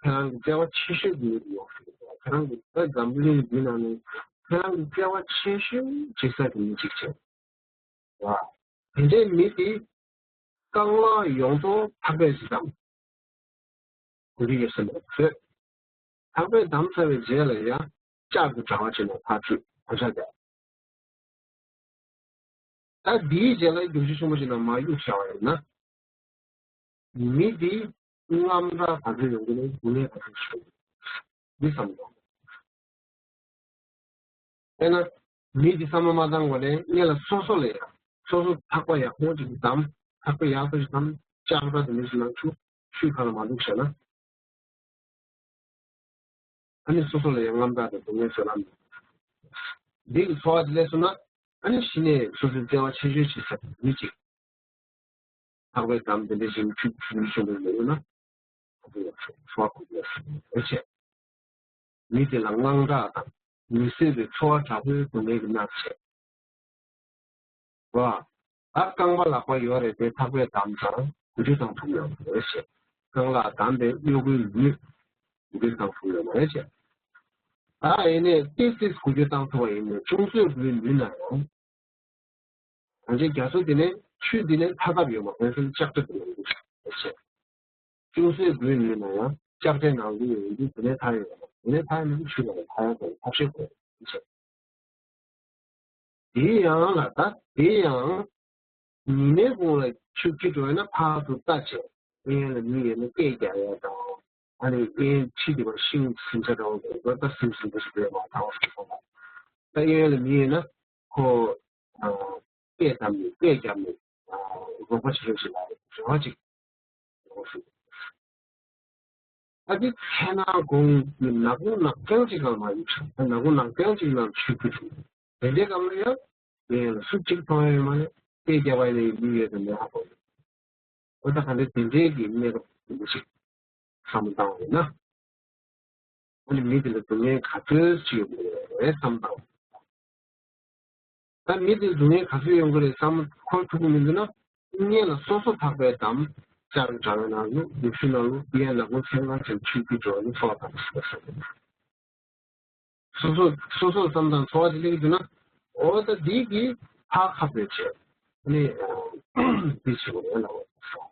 ཁྱེད་རང་གི་བརྩེ་བ་ཆེ་ཤོས་ཀྱི་མི་དེ་ཡོང་ཤེས། ཁྱེད་རང་གི་ད་འཛམ་བུ་གླིང་འདི་ནང་ནས་ཁྱེད་རང་གི་བརྩེ་བ་ཆེ་ཤོས་བྱེད་ས་གི་མི་གཅིག་བྱས། བ། དེ་འདྲའི་མི་དེ་རྐང་ལག་ཡོངས་རྫོགས་ཐག་པས་ཅིག་དང་། གོ་རྒྱུ་ཡོད་ས་མེད་བཟོས། ཐག་པས་བསྡམས་ཚར་བའི་རྗེས་ལ་ཡང་ལྕགས་ཀྱི་དྲ་བ་བྱས་ནས་ཕར་ཚུར་གོ་ཆ་བརྒྱབ། ད་འདིའི་རྗེས་ལ་རྒྱུག་ཆུ་ཆེན་པོ་ཅིག་ནང་མར་གཡུག་བཞག་པ་ཡིན་ན། མི་འདི་རྔམ་སྐྲག་ག་ཚོད་ཡོང་གི་རེད། སྡུག་བསྔལ་ག་ཚོད་ཤོར་གི་རེད། འདི་བསམ་དགོས། དཔེར་ན། མི་འདི་བསམ་བློ་མ་བཏང་གོང་ནས་སྔོན་ལ་སོ་སོ་ལ་ཡ། སོ་སོ་ཐག་པ་ཡག་པོ་ཅིག་བསྡམས། ཐག་པ་ཡག་པོ་ཞིག་བསྡམས། ལྕགས་ར་དེ་འདྲ་ཞིག་ནང་བཅུག་ཆུའི་ཁ་ལ་མ་བླུགས་བྱས་ན། ཨ་ནི་སོ་སོ་ལ་ཡང་རྔམ་སྐྲག་དང་སྡུག་བསྔལ་བཟོད་གླགས་མེད། འདི་གི་ཚོར་བ་དེ་སླེབས་སོང་ན། ཨ་ནི་གཞི་ནས་སོ་སོའི་བརྩེ་བ་ཆེ་ཤོས་བྱེད་ས་དེ་མི་གཅིག །ལྷག་པའི་དམ་དེ་འདྲ་ཞིག་ཁྱུག་ཁྱུག་ཤོར་འདུག་ཡོད་ན། ཁོ་ཚོ་ལ་ཚོར་བ་གོ་དགོས་ཟེར་བའི་ཆེད། མི་དེ་ལ་དངངས་སྐྲག་དང་མི་བཟོད་པའི་ཚོར་བ་དྲག་པོའི་སྡུག་བསྔལ་གྱིས་མནར་བྱས། བ། ད་རྐང་པ་ལག་པ་ཡོད་རེད་དེ་ཐག་པས་བསྡམས་ཙང་འགུལ་སྐྱོད་བཏང་ཐུབ་ཡོད་མ་རེད་ཅེས། རྐང་ལག་བསྡམས་པའི་གཡོ་འགུལ་ནུས་འགུལ་སྐྱོད་བཏང་ཐུབ་ཡོད་མ་རེད་ཅེས། ད་ཡིན་ནའི་ཏིས་ཏིས་འགུལ་སྐྱོད་བཏང་ཐུབ་པ་ཡིན་ནའི་ཅུང་ཟད་འགུལ་ནུས་ན་ཡང་། ད་ཅི་རྒྱ་མཚོ་འདི་ནས་ཆུ་འདི་ནས་ཐར་ཐབས་ཡོད་མ་རེད་ཟེར་ལྕགས་རི་འདི་ནས་འགུལ་ཤོག་ཅེས། ཅུང་ཟད་འགུལ་ནུས་ན་ཡང་ལྕགས་རིའི་ནང་འགུལ་ཡོང་དུས་དེ་ནས་ཐར་ཡོང་བ་དེ་ནས་ཐར་ཡོང་དུས་ཆུ་ལ་ཐར་ཡོང་དུས་ཐབས་ཤེས་དགོས་ཅེས། དེའི་ཡང་ལ་ད་དེའི་ཡང་ཉི་མའི་གུང་ལ་ཆུ་འཁྱིལ་འགྲོ་ཡོད་ན་ཕར་ཚུར་ལྟ་བྱས་གཡས་གཡོན་ལ་མི་ཡོད་ན་སྐད་རྒྱག་ཡ་དང་ཨ་ནི་གཡས་གཡོན་ཁྲིད་དེ་བར་ཤིང་ཟིན་ཆ་འདྲ་བོ་འདུག་ད་ཟིན་ཟིན་པ་ཞིག་རེད་མ་ཐང་ཟིན་སོང་ད་གཡས་གཡོན་ལ་མི་ཡོད་ན་ཁོ་སྐད་བཏབ་ནས་སྐད་རྒྱབ་ནས་རོགས་པ་བྱེད་རོགས་བྱེད་ལ་རེ་བ་ཅིག་ཨ་ཙི་ཚེ་ན་དགོང་ནག་ཁུང་ནག་རྐྱང་གཅིག་ལ་མ་ཡིན་ན་ནག་ཁུང་ནག་རྐྱང་གཅིག་ལ་ཆུ་ཁུ་ཆུ། དེ་འདྲའི་སྐབས་ལ་ཡང་དེ་ཡང་སུ་གཅིག་མཐོང་ཡ་ཡོད་མ་རེད། དེ་རྒྱབ་པ་ཡིན་ན་ཡིན་ཡོད་དེ་མེད་ཧ་གོ །འོ་ད་ག་འདྲ་དེ་འདྲའི་གི་གནས་སྐབས་དེ་འདྲ་ཞིག་བསམ་བློ་བཏང་བ་ཡིན་ན། ཨ་ནི་མི་དེ་ལ་སྡུག་བསྔལ་ག་ཚོད་ཅིག་ཡོང་གི་རེད་བསམ་བཏང་། ད་མི་དེ་སྡུག་བསྔལ་ག་ཚོད་ཡོང་གི་རེད་བསམ་འཁོར་ཐུབ་ཀྱི་མི་འདུག་ན། སྔོན་ལ་སོ་སོ་ཐག་པས་བསྡམས། ལྕགས་རི་བྲག་ནང་ལུག་ནུབ་ཆུ་ནང་ལུག་གཡས་ལ་སྒོ་ཚན་ལ་ཚན་ཆུ་རྒྱུ་འགྲོ་ནི་ཚོགས་དང་ཟེར་བ་ཟེར། སོ་སོ་སོ་སོ་བསམ་དང་ཚོར་བ་དེ་སླེབས་འདུག་ན། འོ་ད་འདི་གི་ཕར་ཁ་བོད་བྱས་ནི་འདི་བྱེད་དགོས་ལ་འོ་སོ།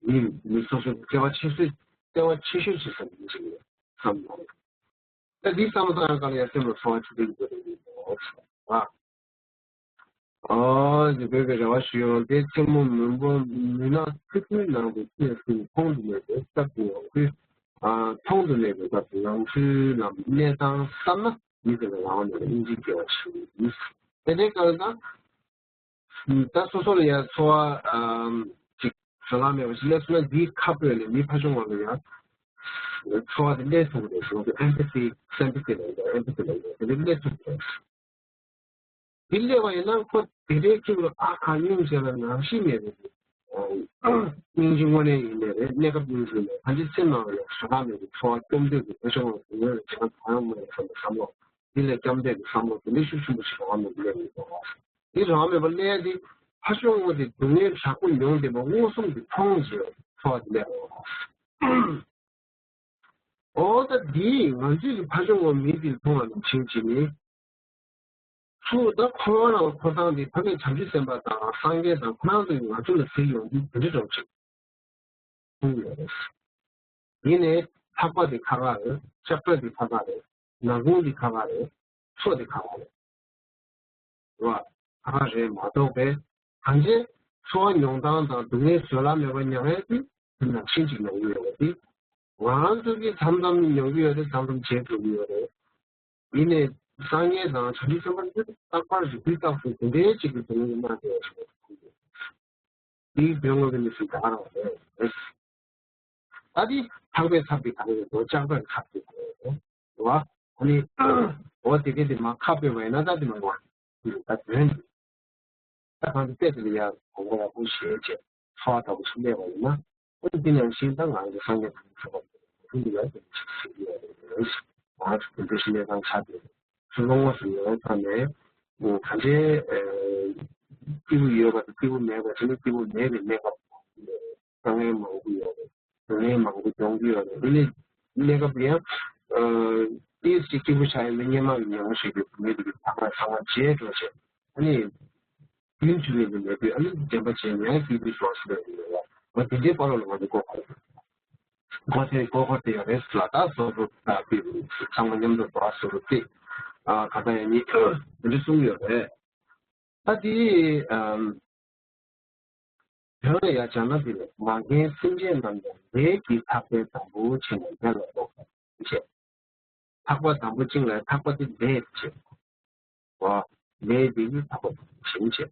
མི་མི་སོ་སོའི་བརྩེ་བ་ཆེ་ཤོས་བརྩེ་བ་ཆེ་ཤོས་ཆེ་ས་མི་ཞིག་ཡོད་བསམ་མྱོང་། ད་འདི་བསམ་བློ་བཏང་ཡང་གང་ལ་ཡང་སེམས་ལ་ཚོར་བ་ཆེ་ཤོས་ཡོད་པ་རེད་བ། ཨོ་ཇི་བོད་པའི་རེ་བ་ཞུ་ཡོང་སྟེ་མཚན་མོ་མུན་པ་མུན་ནག་ཚིག་ཐུན་ནང་དུ་སྐྱེས་ཟིན་མཐོང་དུ་མེད་པའི་སྐབས་ཀྱི་ངང་ཚུལ། ཨ་མཐོང་དུ་མེད་པའི་སྐབས་ཀྱི་ངང་ཚུལ་ལམ་གནས་སྟངས་བསམ་ན་མི་དེ་ལ་རང་ནས་སྙིང་རྗེ་སྐྱེ་བ་ཞིག་ཡིན། དེ་འདྲའི་སྐབས་ལ། ད་སོ་སོ་ལ་ཡང་ཚོར་བ་ཅིག་བཟོད་གླགས་མེད་པ་ཞིག་སླེབས་སོང་ན་འདིའི་ཁ་སྤོས་ལས་མི་ཕ་ཆུང་བ་ལ་ཡང་ཚོར་བ་དེ་སླེབས་ཐུབ་ཀྱི་རེད་ཟེར་བ་དེ་ཨེམ་པ་ཐི་སེམ་པ་ཐི་ལབ་ཡོད་ཨེམ་པ་ཐི་ལབ་ཡོད་དེ་འདྲ་སླེབས་ཐུབ་ཀྱི་རེད། དེ་སླེབས་པ་ཡིན་ན་ཁོ་དེ་འདྲའི་སྐྱིད་པོ་ཨ་ཁ་སྙིང་རྗེ་ལ་ནང་ཤི་མེད་པའི་སྙིང་རྗེ་དངོས་གནས་ཡིན་ནའི་རེད། གནས་སྐབས་སྙིང་རྗེ་ཡིན་ནའི་ཕན་ཆད་སེམས་ནང་ལ་ཡང་བཟོད་གླགས་མེད་པའི་ཚོར་བ་སྐྱོ་མདོག་གི་ཕ་ཆུང་བ་དེ་ངོས་ལ་བྱེད་ན་གང་ཡང་མ་ཡིན་བསམ་པའི་བསམ་བློ། འདི་ལས་སྐྱབས་འདེབས་ཀྱི་བསམ་བློ་དེ་འདྲའི་ཤུགས་ཆེན་པོ་ཞིག་རང་མི་སླེབས་ཡོད་པ། འདི་རང་མེད་པ་སླེབས་ཏེ་ཕ་ཆུང་ངུ་དེ་སྡུག་བསྔལ་དྲག་པོ་མྱོང་བསྡད་པ་མངོན་སུམ་དུ་མཐོང་རྗེས་ཚོར་བ་དེ་སླེབས་ཡོད་པ། འོ་ད་འདིས་ང་ཚོས་ཀྱི་ཕ་ཆུང་ངུ་མི་དེ་མཐོང་བ་ནང་བཞིན་བྱས་ནས། ཚུར་ད་ཁོ་རང་ལ་ཁོ་ཚང་དེ་ཕ་མེས་བྱང་ཆུབ་སེམས་དཔའ་དང་སངས་རྒྱས་དང་ཁོ་རང་ཚོས་ང་ཚོ་ལ་ཟེར་ཡོང་དུས་དེ་འདྲ་འདྲ་བོ་ཅིག་མཐོང་གི་ཡོད་རེད། ཡིན་ནའི་ཐག་པ་དེ་ཁ་ཁ་རེད། ལྕགས་རྟ་དེ་ཁ་ཁ་རེད། ནག་ཁུང་དེ་ཁ་ཁ་རེད། མཚོ་དེ་ཁ་ཁ་རེད། རེད་བ། ཁ་ཁ་རེད་མ་གཏོགས་པའི་གང་ཅི་ཚོར་བ་མྱོང་སྟངས་དང་སྡུག་བསྔལ་བཟོད་གླགས་མེད་པ་མྱོང་ཡས་དེ་དེ་ནང་བཞིན་ཅིག་མྱོང་གི་ཡོད་པ་དེ། ང་རང་ཚོ་གིས་མཚམས་མཚམས་མྱོང་གི་ཡོད་རེད། མཚམས་མཚམས་བརྗེད་འགྲོ་གི་ཡོད་རེད། ཡིན་ནའི་སངས་རྒྱས་དང་བྱང་ཆུབ་སེམས་དཔའ་འདི་རྟག་པར་རིག་པའི་རྟགས་སུ་དེ་འདྲའི་ཅིག་གི་སྡུག་བསྔལ་གནང་བསྡད་ཡོད་ཞེས་པ་དེ་འདིའི་དོན་དངོས་ཀྱི་གནས་ཚུལ་ད་ག་རང་རེད། ད་འདི་ཐག་པའི་ཚབ་ཀྱི་ག་རེ་རེད་འདུག་ལྕགས་རྟ་གི་ཚབ་ཀྱི་ག་རེ་རེད་འདུག་བ། ཨ་ནི་འོ་དེ་གས་དེ་མ་ཁ་སྤོས་པ་ཡིན་ན་ད་དེ་མ་ངོ་ད་དོན་དེ། ད་གང་དུ་བལྟས་དེ་ལ་ཡང་གོ་བ་ཡག་པོ་ཤེས་བྱས་ཚོར་བ་ལྟ་བུ་ཞིག་སླེབས་པ་ཡིན་ན། ཨོ་འདི་ནང་བཞིན་ད་ང་ཚོ་སངས་རྒྱས་དང་ཆོས་པ་ཀུན་ཏུ་ཡང་དེ་ཞིག་ཡོད་རེད། ང་ཚོ་དེ་འདྲ་ཞིག་གནས་སྟངས་ཆགས་ཏེ་ཚུར་ལོང་བ་སུ་ཡོང་ཐ་ནས་གང་ཅི་སྐྱིད་པོ་ཡོད་པ་དང་སྐྱིད་པོ་མེད་པ་བྱས་ནས་སྐྱིད་པོ་མེད་པའི་གནས་སྐབས་དཀའ་ངལ་མང་པོ་ཡོད་རེད། དཀའ་ངལ་མང་པོ་མྱོང་གི་ཡོད་རེད། འདི་ནས་གནས་སྐབས་ཡང་ཏིས་ཅིག་སྐྱིད་པོ་ཆགས་ཡིན་ན་སྔོན་མ་གི་མྱོང་བ་ཞིག་གི་མི་དེ་གི་ཐག་པ་ཚང་མ་བརྗེད་འགྲོ་བྱས་ཨ་ནི། རྒྱུན་མཐུད་ནས་ཀྱི་ལས་དུས་ཨ་ནི་བདེན་པ་བྱས་ནས་སྐྱིད་པའི་སོ་སོ་ལས་ཀྱི་ཡོད་ལ་འོ་དེ་འདྲའི་བར་ལ་ང་ཚོ་མགོ་འཁོར་མགོ་ཚོས་མགོ་འཁོར་དེ་ཡོད་རེད་ལ་ད་སོ་སོ་ད་དེ་ཚང་མ་མཉམ་དུ་འགྲོ་བ་སོ་སོ་དེ་ག་ད་ཡ་ནི་དེ་འདྲ་གསུངས་ཡོད་རེད། ད་དེ་དོན་ལ་ཡ་སྦྱར་ན་དེ་ལས་མ་རྒན་སེམས་ཅན་རྣམས་ཀྱང་ལས་ཀྱི་ཐག་པས་དམ་པོ་བྱས་ནས་ཡར་ལ་ལོག་པར་བྱེད། ཐག་པ་དམ་པོ་བཅིངས་ལ་ཐག་པ་དེ་ལས་བྱེད། བ། ལས་དེ་ནི་ཐག་པ་དམ་པོ་བྱེད་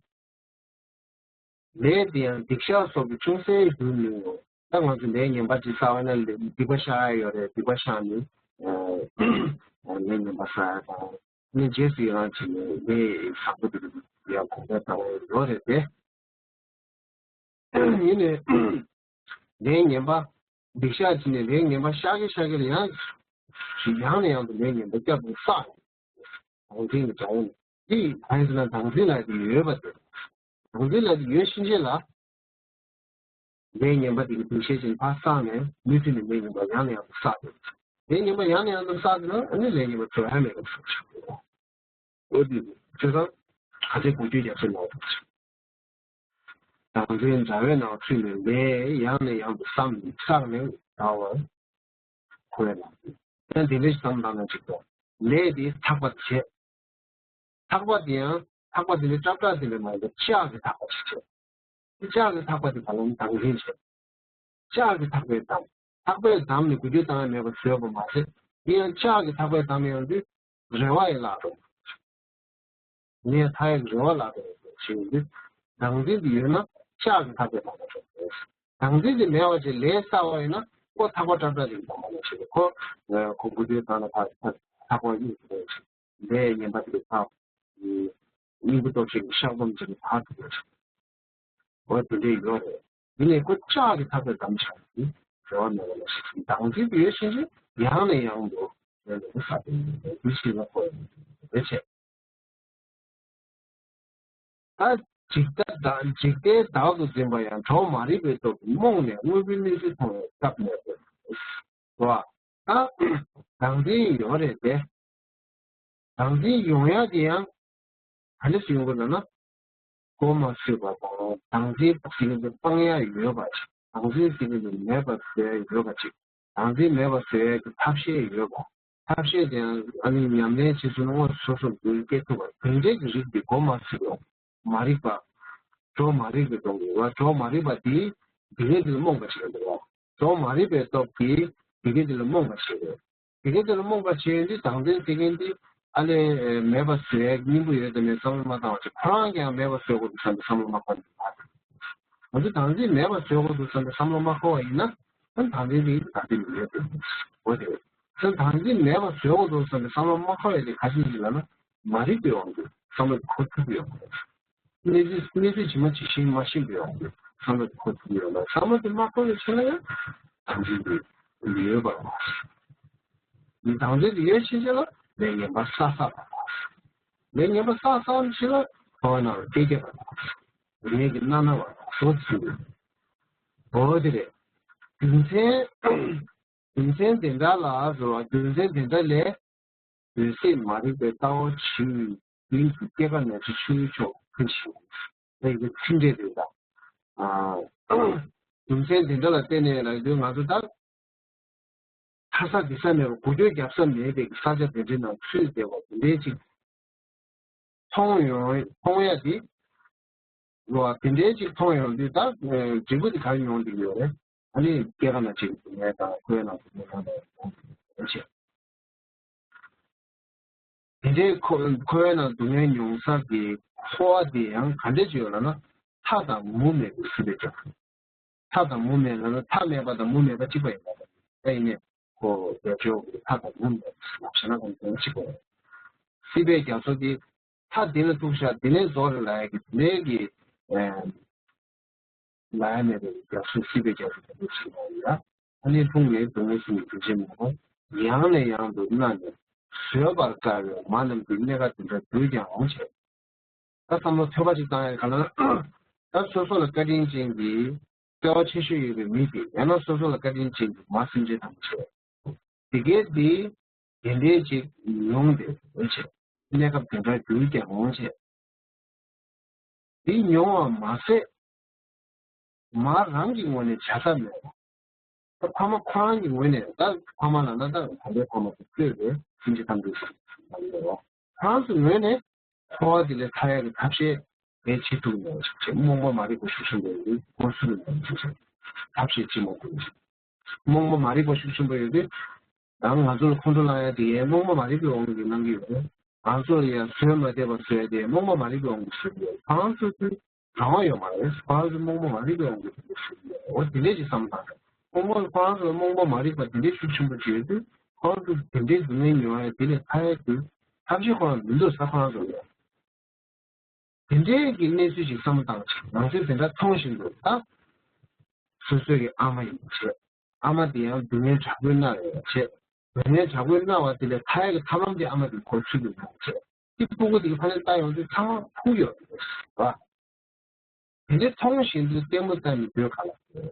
བྱེད། ལས་དེ་ཡང་སྡིག་བཤགས་སོགས་ཀྱིས་ཅུང་ཟད་བསྒྱུར་ནུས་ངོ་། ད་ང་ཚོ་ལས་ངན་པ་ཅིག་བསགས་པ་ན་ལས་སྡིག་པ་བཤགས་ཡ་ཡོད་རེད། སྡིག་པ་བཤགས་ནས་ལས་ངན་པ་བསགས་ཡ་དང་། ནི་རྗེས་སུ་ཡི་རང་བྱས་ནས་ལས་བཟང་པོ་དེ་ཡང་གོང་འཕེལ་བཏང་བ་ཡོད་རེད་དེ། ཡིན་ནའི་ལས་ངན་པ་སྡིག་བཤགས་བྱས་ནས་ལས་ངན་པ་བཤགས་ཀྱི་བཤགས་ཀྱི་ལ་ཡང་ཡང་ནས་ཡང་དུ་ལས་ངན་པ་བསྐྱར་དུ་བསགས་ནས་བདག་འཛིན་གྱི་དགྲ་བོ་ནི་འདི་ཡིན། གང་ཡིན་ཟེར་ན་བདག་འཛིན་ལབ་ཡ་དེ་ཡོད་པ་དེ། བདག་འཛིན་ལབ་ཡ་དེ་ཡོད་ཕྱིན་ཆད་ལ། ལས་ངན་པ་དེ་གི་སྡིག་བཤགས་ཅན་ཕར་བསགས་ནས་མུ་མཐུད་ནས་ལས་ངན་པ་ཡང་ནས་ཡང་དུ་བསགས་ཏེ། ལས་ངན་པ་ཡང་ནས་ཡང་དུ་བསགས་ཏེ་ན་ཨ་ནི་ལས་ངན་པ་གྲོལ་ཡ་མེད་པ་བཟོ་ཆོག་འོ་དེ་བྱས་ཙང་ག་ཚད་འགུལ་སྐྱོད་རྒྱབ་ས་ནང་དུ་བདག་འཛིན་དགྲ་བོའི་ནང་ཚུད་ནས་ལས་ཡང་ནས་ཡང་དུ་བསགས་ནས་བསགས་ནས་འདའ་བར་འཁོར་བའི་ནང་དུ། ཡང་དེ་འདྲ་ཞིག་བསམ་བཏང་ན་ཅིག་འདུག་ལས་དེ་ཐག་པ་བྱས། ཐག་པ་དེ་ཡང་ཐག་པ་དེ་ནི་སྲབ་ཐག་དེ་འདྲ་མ་ཡིན་པར་ལྕགས་ཀྱི་ཐག་པ་ཞིག་བྱས། ལྕགས་ཀྱི་ཐག་པ་དེ་བར་ལམ་དང་འཛིན་བྱས། ལྕགས་ཀྱི་ཐག་པས་བསྡམས། ཐག་པས་བསྡམས་ནས་འགུལ་སྐྱོད་བཏང་ཡ་མེད་པ་བཟོས་པ་མ་ཟད། དེ་ཡང་ལྕགས་ཀྱི་ཐག་པས་བསྡམས་ཡོང་དུས་རེ་བ་ཡི་བརླག་འགྲོ། ངས་མཐའ་ཡས་ཀྱི་རེ་བ་བརླག་འགྲོ་ཞེས་ཡོང་དུས། བདག་འཛིན་དེ་ཡོད་ན་ལྕགས་ཀྱི་ཐག་པས་བསྡམས་པ་ཆོག་གི་རེད། བདག་འཛིན་དེ་མེད་པ་བྱས་ལས་བསགས་པ་ཡིན་ན་ཁོ་ཐག་པ་སྲབ་ཐག་ཅིག་བསྡམས་པ་ལ་ཞིག་ཁོ་ཁོ་འགུལ་སྐྱོད་བཏང་ན་ཐག་ཐག་པ་གཡུག་འགྲོ་ཞིག་ལས་ངན་པ་དེ་དག་སྙིང་པོ་སྟོབས་ཆེན་གྱི་བཤགས་སྡོམ་ཅིག་ཕར་ཐུག་པ་ཞིག་འོ་དེ་འདྲས་ཡོད་རེད། དེ་ནས་ཁོ་ལྕགས་ཀྱི་ཐག་པས་བསྡམས་བཞག་པ་དེ་རེ་བ་མེད་པ་ལ་ཞིག་བདག་འཛིན་དེ་ཡོད་ཕྱིན་ཆད་ཡང་ནས་ཡང་དུ་ལས་ངན་པ་བསགས་ཏེ་འདུག་ཞེས་ལ་གོ་ཡོང་རེད་བྱས། ད་འཇིག་ལྟ་བདག་འཇིག་རྟེན་བདག་ཏུ་འཛིན་པ་ཡང་གྲོགས་མ་རིག་པའི་སྟོབས་ཀྱིས་རྨོངས་ནས་དངོས་པོའི་གནས་ཚུལ་མཐོང་བའི་སྐབས་མེད་པས་སོ། ད་བདག་འཛིན་ཡོད་རེད་དེ། བདག་འཛིན་ཡོང་ཡ་དེ་ཡང་ག་འདྲ་ཞིག་ཡོང་དགོས་ལབ་ན། གོ་མ་ཆོད་པ་དང་བདག་འཛིན་ཟེར་མཁན་དེ་སྤང་ཡ་ཡོད་པ་ཞིག་བདག་འཛིན་ཟེར་མཁན་དེ་མེད་པ་བཟོ་ཡ་ཡོད་པ་ཞིག་བདག་འཛིན་མེད་པ་བཟོ་ཡ་གི་ཐབས་ཤེས་ཡོད་པ། ཐབས་ཤེས་དེ་ཡང་ཨ་ནི་ཉམས་ལེན་བྱེད་ཚུལ་དངོས་སུ་སོ་སོར་འགུལ་སྐྱེད་ཐུབ་པ་དེ་འདྲའི་གི་རིགས་དེ་གོ་མ་ཆོད་པ། མ་རིག་པ། གྲོགས་མ་རིག་པའི་སྟོབས་ཀྱིས་བ་གྲོགས་མ་རིག་པ་དེས་དེ་གའི་དེ་ལ་རྨོངས་པ་བྱེད་ཀྱི་འདུག་བ། གྲོགས་མ་རིག་པའི་སྟོབས་ཀྱིས་དེ་གའི་དེ་ལ་རྨོངས་པ་བྱེད་དགོས། དེ་གའི་དེ་ལ་རྨོངས་པ་བྱེད་ཡོང་དུས་བདག་འཛིན་ཟེར་མཁན་དེ་ཨ་ལས་མེད་པ་བཟོ་ཡའི་སྙིང་པོ་ཡོད་དམ་མེད་བསམ་བློ་མ་བཏང་བ་བྱས་ཁོ་རང་ཀྱང་མེད་པ་བཟོ་དགོས་འདུག་བསམ་པའི་བསམ་བློ་མ་འཁོར་འདུག་བ། ང་ཚོ་བདག་འཛིན་མེད་པ་བཟོ་དགོས་འདུག་བསམ་པའི་བསམ་བློ་མ་འཁོར་བ་ཡིན་ན་ཨ་བདག་འཛིན་དེ་བདག་འཛིན་མི་ཡོད་འདུག་འོ་དེ་རེད། ད་བདག་འཛིན་མེད་པ་བཟོ་དགོས་འདུག་བསམ་པའི་བསམ་བློ་མ་འཁོར་བ་དེ་ག་ཅི་ཡིན་ལབ་ན་མ་རིག་པའི་དབང་གིས་བསམ་བློ་འཁོར་ཐུབ་ཀྱི་ཡོད་མ་རེད། གནས་ཚུལ་གནས་ཚུལ་ཇི་མ་ཇི་བཞིན་མ་ཤེས་པའི་དབང་གིས་བསམ་བློ་འཁོར་ཐུབ་ཀྱི་ཡོད་མ་རེད། བསམ་བློ་དེ་མ་འཁོར་བའི་ཚེ་ལ་ཡང་བདག་འཛིན་དེ་མི་ཡོད་པར་མ་ཟད། བདག་འཛིན་དེ་ཡོད་ཕྱིན་ཆད་ལ་ལས་ངན་པ་བསགས་བསགས་པར་མ་ཟད། ལས་ངན་པ་བསགས་བསགས་ཕྱིན་ལ་འཁོར་བ་ནང་ལ་སྐྱེ་སྐྱེ་བར་མ་ཟད། ངན་གྱི་སྣ་ན་བར་མ་ཟད་ཟེར་གྱི་འདུག་འོ་དེ་རེད། རྒྱུ་མཚན། རྒྱུ་མཚན་དེ་འདྲ་ལ་ཟེར་བ་རྒྱུ་མཚན་དེ་འདྲ་ལས། འོད་གསལ་མ་རིག་པའི་ལྟ་བ་ཇི་ཡིན་དུ་སྐྱེ་རྒ་ན་འཆི་ཆོས་མཆོག་ཕུན་ཆེ། ད་ཡི་གེ་ཚིག་འགྲེལ་དེ་དང་། རྒྱུ་མཚན་དེ་འདྲ་ལ་བརྟེན་ནས་ལ་དུས་ང་ཚོ་ད་ཁ་ས་འདི་ས་མེད་པ་འགུལ་སྐྱོད་རྒྱབ་ས་མེད་པའི་ས་ཆ་དེ་འདྲའི་ནང་ཚུད་བསྡད་པ་དེ་འདྲའི་ཅིག་མཐོང་ཡོང་མཐོང་ཡ་དེ། ལོ་དེ་འདྲའི་ཅིག་མཐོང་ཡོང་དུས་ད་འབྲས་བུ་དེ་ག་རེ་མྱོང་བསྡད་ཀྱི་ཡོད་རེད། ཨ་ནི་སྐྱེ་རྒ་ན་འཆི་གི་སྡུག་བསྔལ་དང་འཁོར་བའི་ནང་སྡུག་བསྔལ་དང་ཡོང་བསྡད་ཀྱི་ཡོད་རེད། དེ་འདྲའི་འཁོར་འཁོར་བའི་ནང་སྡུག་བསྔལ་མྱོང་ས་གི་འཁོར་བ་དེ་ཡང་ག་འདྲ་ཅིག་ཡོད་ལབ་ན་མཐའ་དང་མུ་མེད་པའི་སྲིད་པའི་རྒྱ་མཚོ། མཐའ་དང་མུ་མེད་ལབ་ན་མཐའ་མེད་པ་དང་མུ་མེད་པ་གཅིག་པ་ཡིན་པ་དང་ད་ཡིན་ནས་ཁོ་རྒྱ་མཚོ་གི་མཐའ་དང་མུ་མེད་པ་ལབ་བྱས་ན་ཁོ་མཐའ་གཅིག་པ་ཡིན། སྲིད་པའི་རྒྱ་མཚོ་དེ་མཐའ་དེ་ལ་གཏུགས་ཤག་དེ་ནས་རྫོགས་རེད་ལབ་ཡ་གི་དེ་ནས་གི་ལ་ཡ་མེད་པའི་རྒྱ་མཚོ་སྲིད་པའི་རྒྱ་མཚོ་དེ་འདྲ་ཞིག་ཡོད་ཡ། ཨ་ནི་ལྷུང་ནས་སྡུག་བསྔལ་གསུམ་གྱི་རྒྱུ་ཆེན་མོ་ཡང་ནས་ཡང་དུ་མནར་ནས་བཟོད་པར་དཀའ་བའི་མ་རྣམས་ཀྱི་གནས་སྐབས་དེ་འདྲ་དུས་ཀྱང་འོང་བྱེད། ད་བསམ་བློ་ཐོལ་པ་ཅིག་བཏང་ཡ་ག་ལ་ད་སོ་སོ་ལ་བཀའ་དྲིན་ཅན་གྱི་བརྩེ་བ་ཆེ་ཤོས་ཡོད་པའི་མི་དེ་ཡང་ན་སོ་སོ་ལ་བཀའ་དྲིན་ཅན་གྱི་མ་སེམས་ཅན་ཐམས་ཅད་དེ་གས་དེ་དེ་འདྲའི་ཅིག་མྱོང་སྟེ་འོང་བྱེད། གནས་སྐབས་དེ་འདྲ་དུས་ཀྱང་འོང་བྱེད། དེ་མྱོང་བ་མ་ཟད། མ་རང་གི་ངོས་ནས་བྱ་ཐབས་མེད་པ། ད་ཕ་མ་ཁོ་རང་གི་ངོས་ནས་ད་ཕ་མ་ལ་ན་ད་ད་ལྟའི་ཕ་མ་དེ་བསྟོད་པའི་སེམས་ཅན་ཐམས་ཅད་སུ་ལ་ཡོད་རོ། ཁོ་རང་ཚོའི་ངོས་ནས་འཚོ་བ་འདི་ལས་ཐར་ཡག་གི་ཐབས་ཤེས་དེ་བྱེད་ཐུབ་མེད་པ་ཞིག་བྱས་རྨོངས་པ་མ་རིག་པ་ཤུགས་ཆེན་པོ་ཡོད་དུས་ཁོ་སུ་ལ་མེད་པ་ཞིག་བྱས་ཐབས་ཤེས་ཅི་མ་ཐུབ་ཞིག་རྨོངས་པ་མ་རིག་པ་ཤུགས་ཆེན་པོ་ཡོད་དུས་ད་ང་ཚོ་ལ་ཁོང་ཁྲོ་ལངས་ཡག་དེ་ཡང་རྨོངས་པ་མ་རིག་པའི་དབང་གིས་གནང་གི་ཡོད་རེད། ང་ཚོ་ལ་ཡང་བཟོད་མ་བདེ་བ་བཟོས་ཏེ་རྨོངས་པ་མ་རིག་པའི་དབང་གིས་བཟོས་ཏེ་ཡོད། གང་ཚོ་ཚོའི་རང་དབང་ཡོད་མ་རེད། གང་ཚོ་རྨོངས་པ་མ་རིག་པའི་དབང་གིས་བཟོས་ཏེ་ཡོད། འོ་དེ་འདྲས་ཅིག་བསམ་བློ་ རྨོངས་པ་ཁོ་རང་ཚོ་རྨོངས་པ་མ་རིག་པ་དེ་འདྲའི་ཤུགས་ཆེན་པོ་ཅིག་ཡོད་དུས་ཁོ་རང་ཚོ་དེ་འདྲའི་སྡུག་བསྔལ་མྱོང་ཡ་དེ་ལས་ཐར་ཡ་དེ་ཐབས་ཤེས་ཁོ་རང་མི་འདུག་ས། ཁོ་རང་ཚོ་ལ་དེ་འདྲའི་གི་གནས་ཚུལ་ཞིག་བསམ་བློ་བཏང་བྱས་ང་ཚོས་དེ་འདྲ་མཐོང་བཞིན་དུ་ད་སོ་སོའི་གི་ཨ་མ་ཡིན་བྱས། ཨ་མ་དེ་ཡང་སྡུག་བསྔལ་དྲག་པོའི་མནར་ཡོད་བྱས། སྡུག་བསྔལ་དྲག་པོའི་མནར་བ་དེ་ལས་ཐར་ཡག་གི་ཐབས་ལམ་དེ་ཨ་མ་དེ་གོ་ཚུལ་དུ་འདུག་བྱས། དེ་སྤུ་གུ་དེ་གི་ཕ་ནས་ལྟ་ཡོང་དུས་ཚང་མ་ཕུག་ཡོད་རེད་བ། དེ་འདྲའི་མཐོང་བཞིན་དུ་ལྟད་མོ་ལྟ་ནས་སྡོད་ག་ལ། དེ་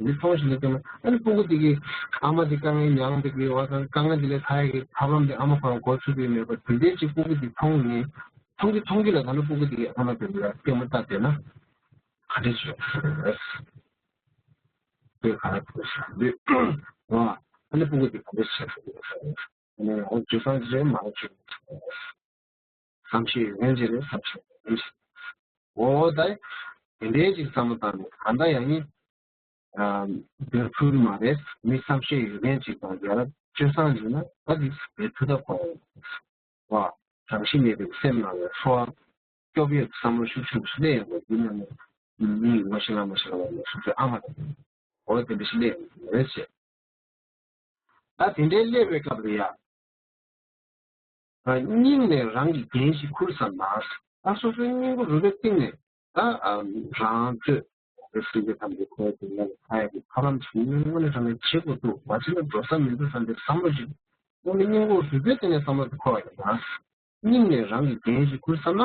འདྲའི་མཐོང་བཞིན་དུ་ལྟད་མོ་ཨ་ནི་སྤུ་གུ་དེ་གི་ཨ་མ་དེ་དཀའ་ངལ་མྱངས་འདུག་གི་བ་དང་དཀའ་ངལ་དེ་ལས་ཐར་ཡག་གི་ཐབས་ལམ་དེ་ཨ་མ་ཁོ་རང་གོ་ཚུལ་དུ་མེད་པ་དེ་འདྲའི་ཅིག་སྤུ་གུ་དེ་མཐོང་ནས་མཐོང་གི་མཐོང་གི་ལ་ད་ནི་སྤུ་གུ་དེ་གི་ཨ་མ་དེ་ལ་ལྟད་མོ་ལྟ་བསྡད་ན་ག་འདྲ་ཞིག་ཡོང་ས་རེད། དེ་ག་རེ་ཐུག་ས་འདུག་བ། ཨ་ནི་སྤུ་གུ་དེ་ག་འདྲ་ཞིག་ཐུག་ས་རེད། ཨ་ནི་འོ་ཇོ་སང་ཇེ་མ་ཇོ། བསམ་ཤེས་ཡོད་མཁན་ཅིག་རེད། བསམ་ཤེས་ཡོད་མཁན་ཅིག་འོ་ད་དེ་འདྲའི་ཅིག་བསམ་བློ་བཏང་ནས་གང་ལྟར་ཡང་ནི་འདོད་ཚུལ་མ་རེད། མི་བསམ་ཤེས་ཡོད་མཁན་ཅིག་དང་ཡ་རབས་སྤྱོད་བཟང་ཅིག་ན་ད་དེ་འདོད་ཚུལ་ད་གོ་བ། བགྲང་ཤེས་མེད་པའི་སེམས་ནང་ལ་ཧྲོ་སྐྱོབ་ཡོད་བསམ་བློ་ཤུགས་ཆུང་ཞིག་སླེབས་ཡོང་བ་འདི་ནི་མི་ངོ་ཤེས་ལ་ངོ་ཤེས་ལ་ངོ་ཤེས་ཨ་མ་དང་འོ་དེ་འདྲ་ཞིག་སླེབས་ཡོང་རེད་ཅེས། ད་དེ་འདྲའི་སླེབས་པའི་སྐབས་ལ་ཡ། སྙིང་ནས་རང་གི་འགན་ཞིག་ཁུར་བསམ་ན། ད་སོ་སོའི་སྙིང་པོ་རུས་པའི་གཏིང་ནས་ད་རང་ཚོས་སེམས་ཅན་ཐམས་ཅད་ཁོའི་དོན་ལ་ཁ་ཡ་གི་ཐབས་ལམ་ཞིག་དངོས་གནས་དྲང་གནས་བྱེད་དགོས་འདུག་མ་བྱས་ན་འགྲོ་ས་མི་འདུག་བསམ་པའི་བསམ་བློ་ཞིག་དངོས་གནས་སྙིང་པོ་རུས་པའི་གཏིང་ནས་བསམ་བློ་དེ་འཁོར་བ་ཡིན་ན། སྙིང་ནས་རང་གི་འགན་ཞིག་ཁུར་བསམ་ན།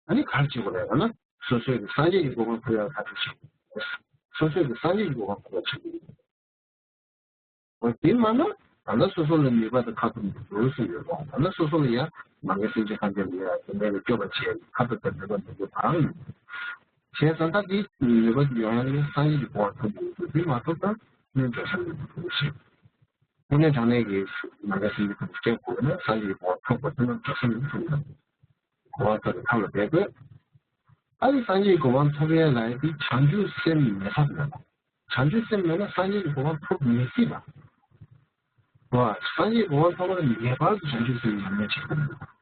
ཨ་ནི་ག་རེ་བྱེད་དགོས་རེད་ལབ་ན། སོ་སོས་ཀྱི་སངས་རྒྱས་ཀྱི་གོ་འཕང་ཐོབ་ཡག་ཁ་ཐུག་བྱེད་དགོས། སོ་སོས་ཀྱི་སངས་རྒྱས་ཀྱི་གོ་འཕང་ཐོབ་ཡག་བྱེད་དགོས། འོ་དེ་མ་ན་ད་ལྟ་སོ་སོ་ལ་ནུས་པ་དང་ཁ་ཐུག་འདུག་ཟེར་ཡོད་པ། ད་ལྟ་སོ་སོ་ལ་ཡང་མ་གི་སེམས་ཅན་ཐམས་ཅད་ལ་ཡང་དེ་འདྲ་ལ་སྐྱོབ་པ་བྱེད་ཁ་ཐུག་དང་ནུས་པ་འདུག་རྒྱུ་དང་། བྱས་ཙང་ད་དེ་ནུས་པ་ཡོང་ཡག་ལ་སངས་རྒྱས་ཀྱི་གོ་འཕང་ཐོབ་དགོས་འདུག་དེ་མ་ཐོབ་ན་ནི་འགྲོ་ས་མེད་འདུག་ཟེར། དངོས་གནས་དྲང་གནས་ཀྱི་མ་གི་སེམས་ཅན་ཐམས་ཅད་སྐྱོབ་དགོས་ན་སངས་རྒྱས་ཀྱི་གོ་འཕང་ཐོབ་དགོས་དེ་ན་འགྲོ་ས་མེད་འདུག་ཟེར། གོ་བ་ལྟར་དུ་ཐབས་ལ་འབད་དགོས། ཨ་ནི་སངས་རྒྱས་ཀྱི་གོ་འཕང་ཐོབ་ཡས་ལ་ཡང་དེ་བྱང་ཆུབ་སེམས་མེད་ཐབས་མེད་པ། བྱང་ཆུབ་སེམས་མེད་ན་སངས་རྒྱས་ཀྱི་གོ་འཕང་ཐོབ་མི་སྲིད་པ། བ། སངས་རྒྱས་ཀྱི་གོ་འཕང་ཐོབ་པར་ངེས་པར་དུ་བྱང་ཆུབ་སེམས་ཉམས་ལེན་བྱེད་དགོས།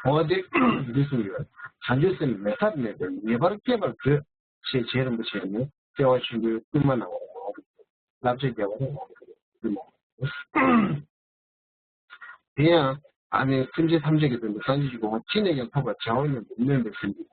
འོ་དེ་འདི་གསུངས་ཡོད། བྱང་ཆུབ་སེམས་མེད་ཐབས་མེད་པས་ངེས་པར་སྐྱེད་པར་མཛོད། ཞེས་རྗེ་རིན་པོ་ཆེ་ནས་བརྩེ་བ་ཆེན་པོའི་བསྐུལ་མ་གནང་བ་རེད། བསླབ་བྱ་རྒྱས་པ་རེད། དེ་ཡང་ཨ་ནི་སེམས་ཅན་ཐམས་ཅད་ཀྱི་དོན་དུ་སངས་རྒྱས་ཀྱི་གོ་འཕང་ཅི་ནས་ཀྱང་ཐོབ་པར་བྱའོ་སྙམ་དུ་སྨོན་པའི་སེམས་ཀྱིས།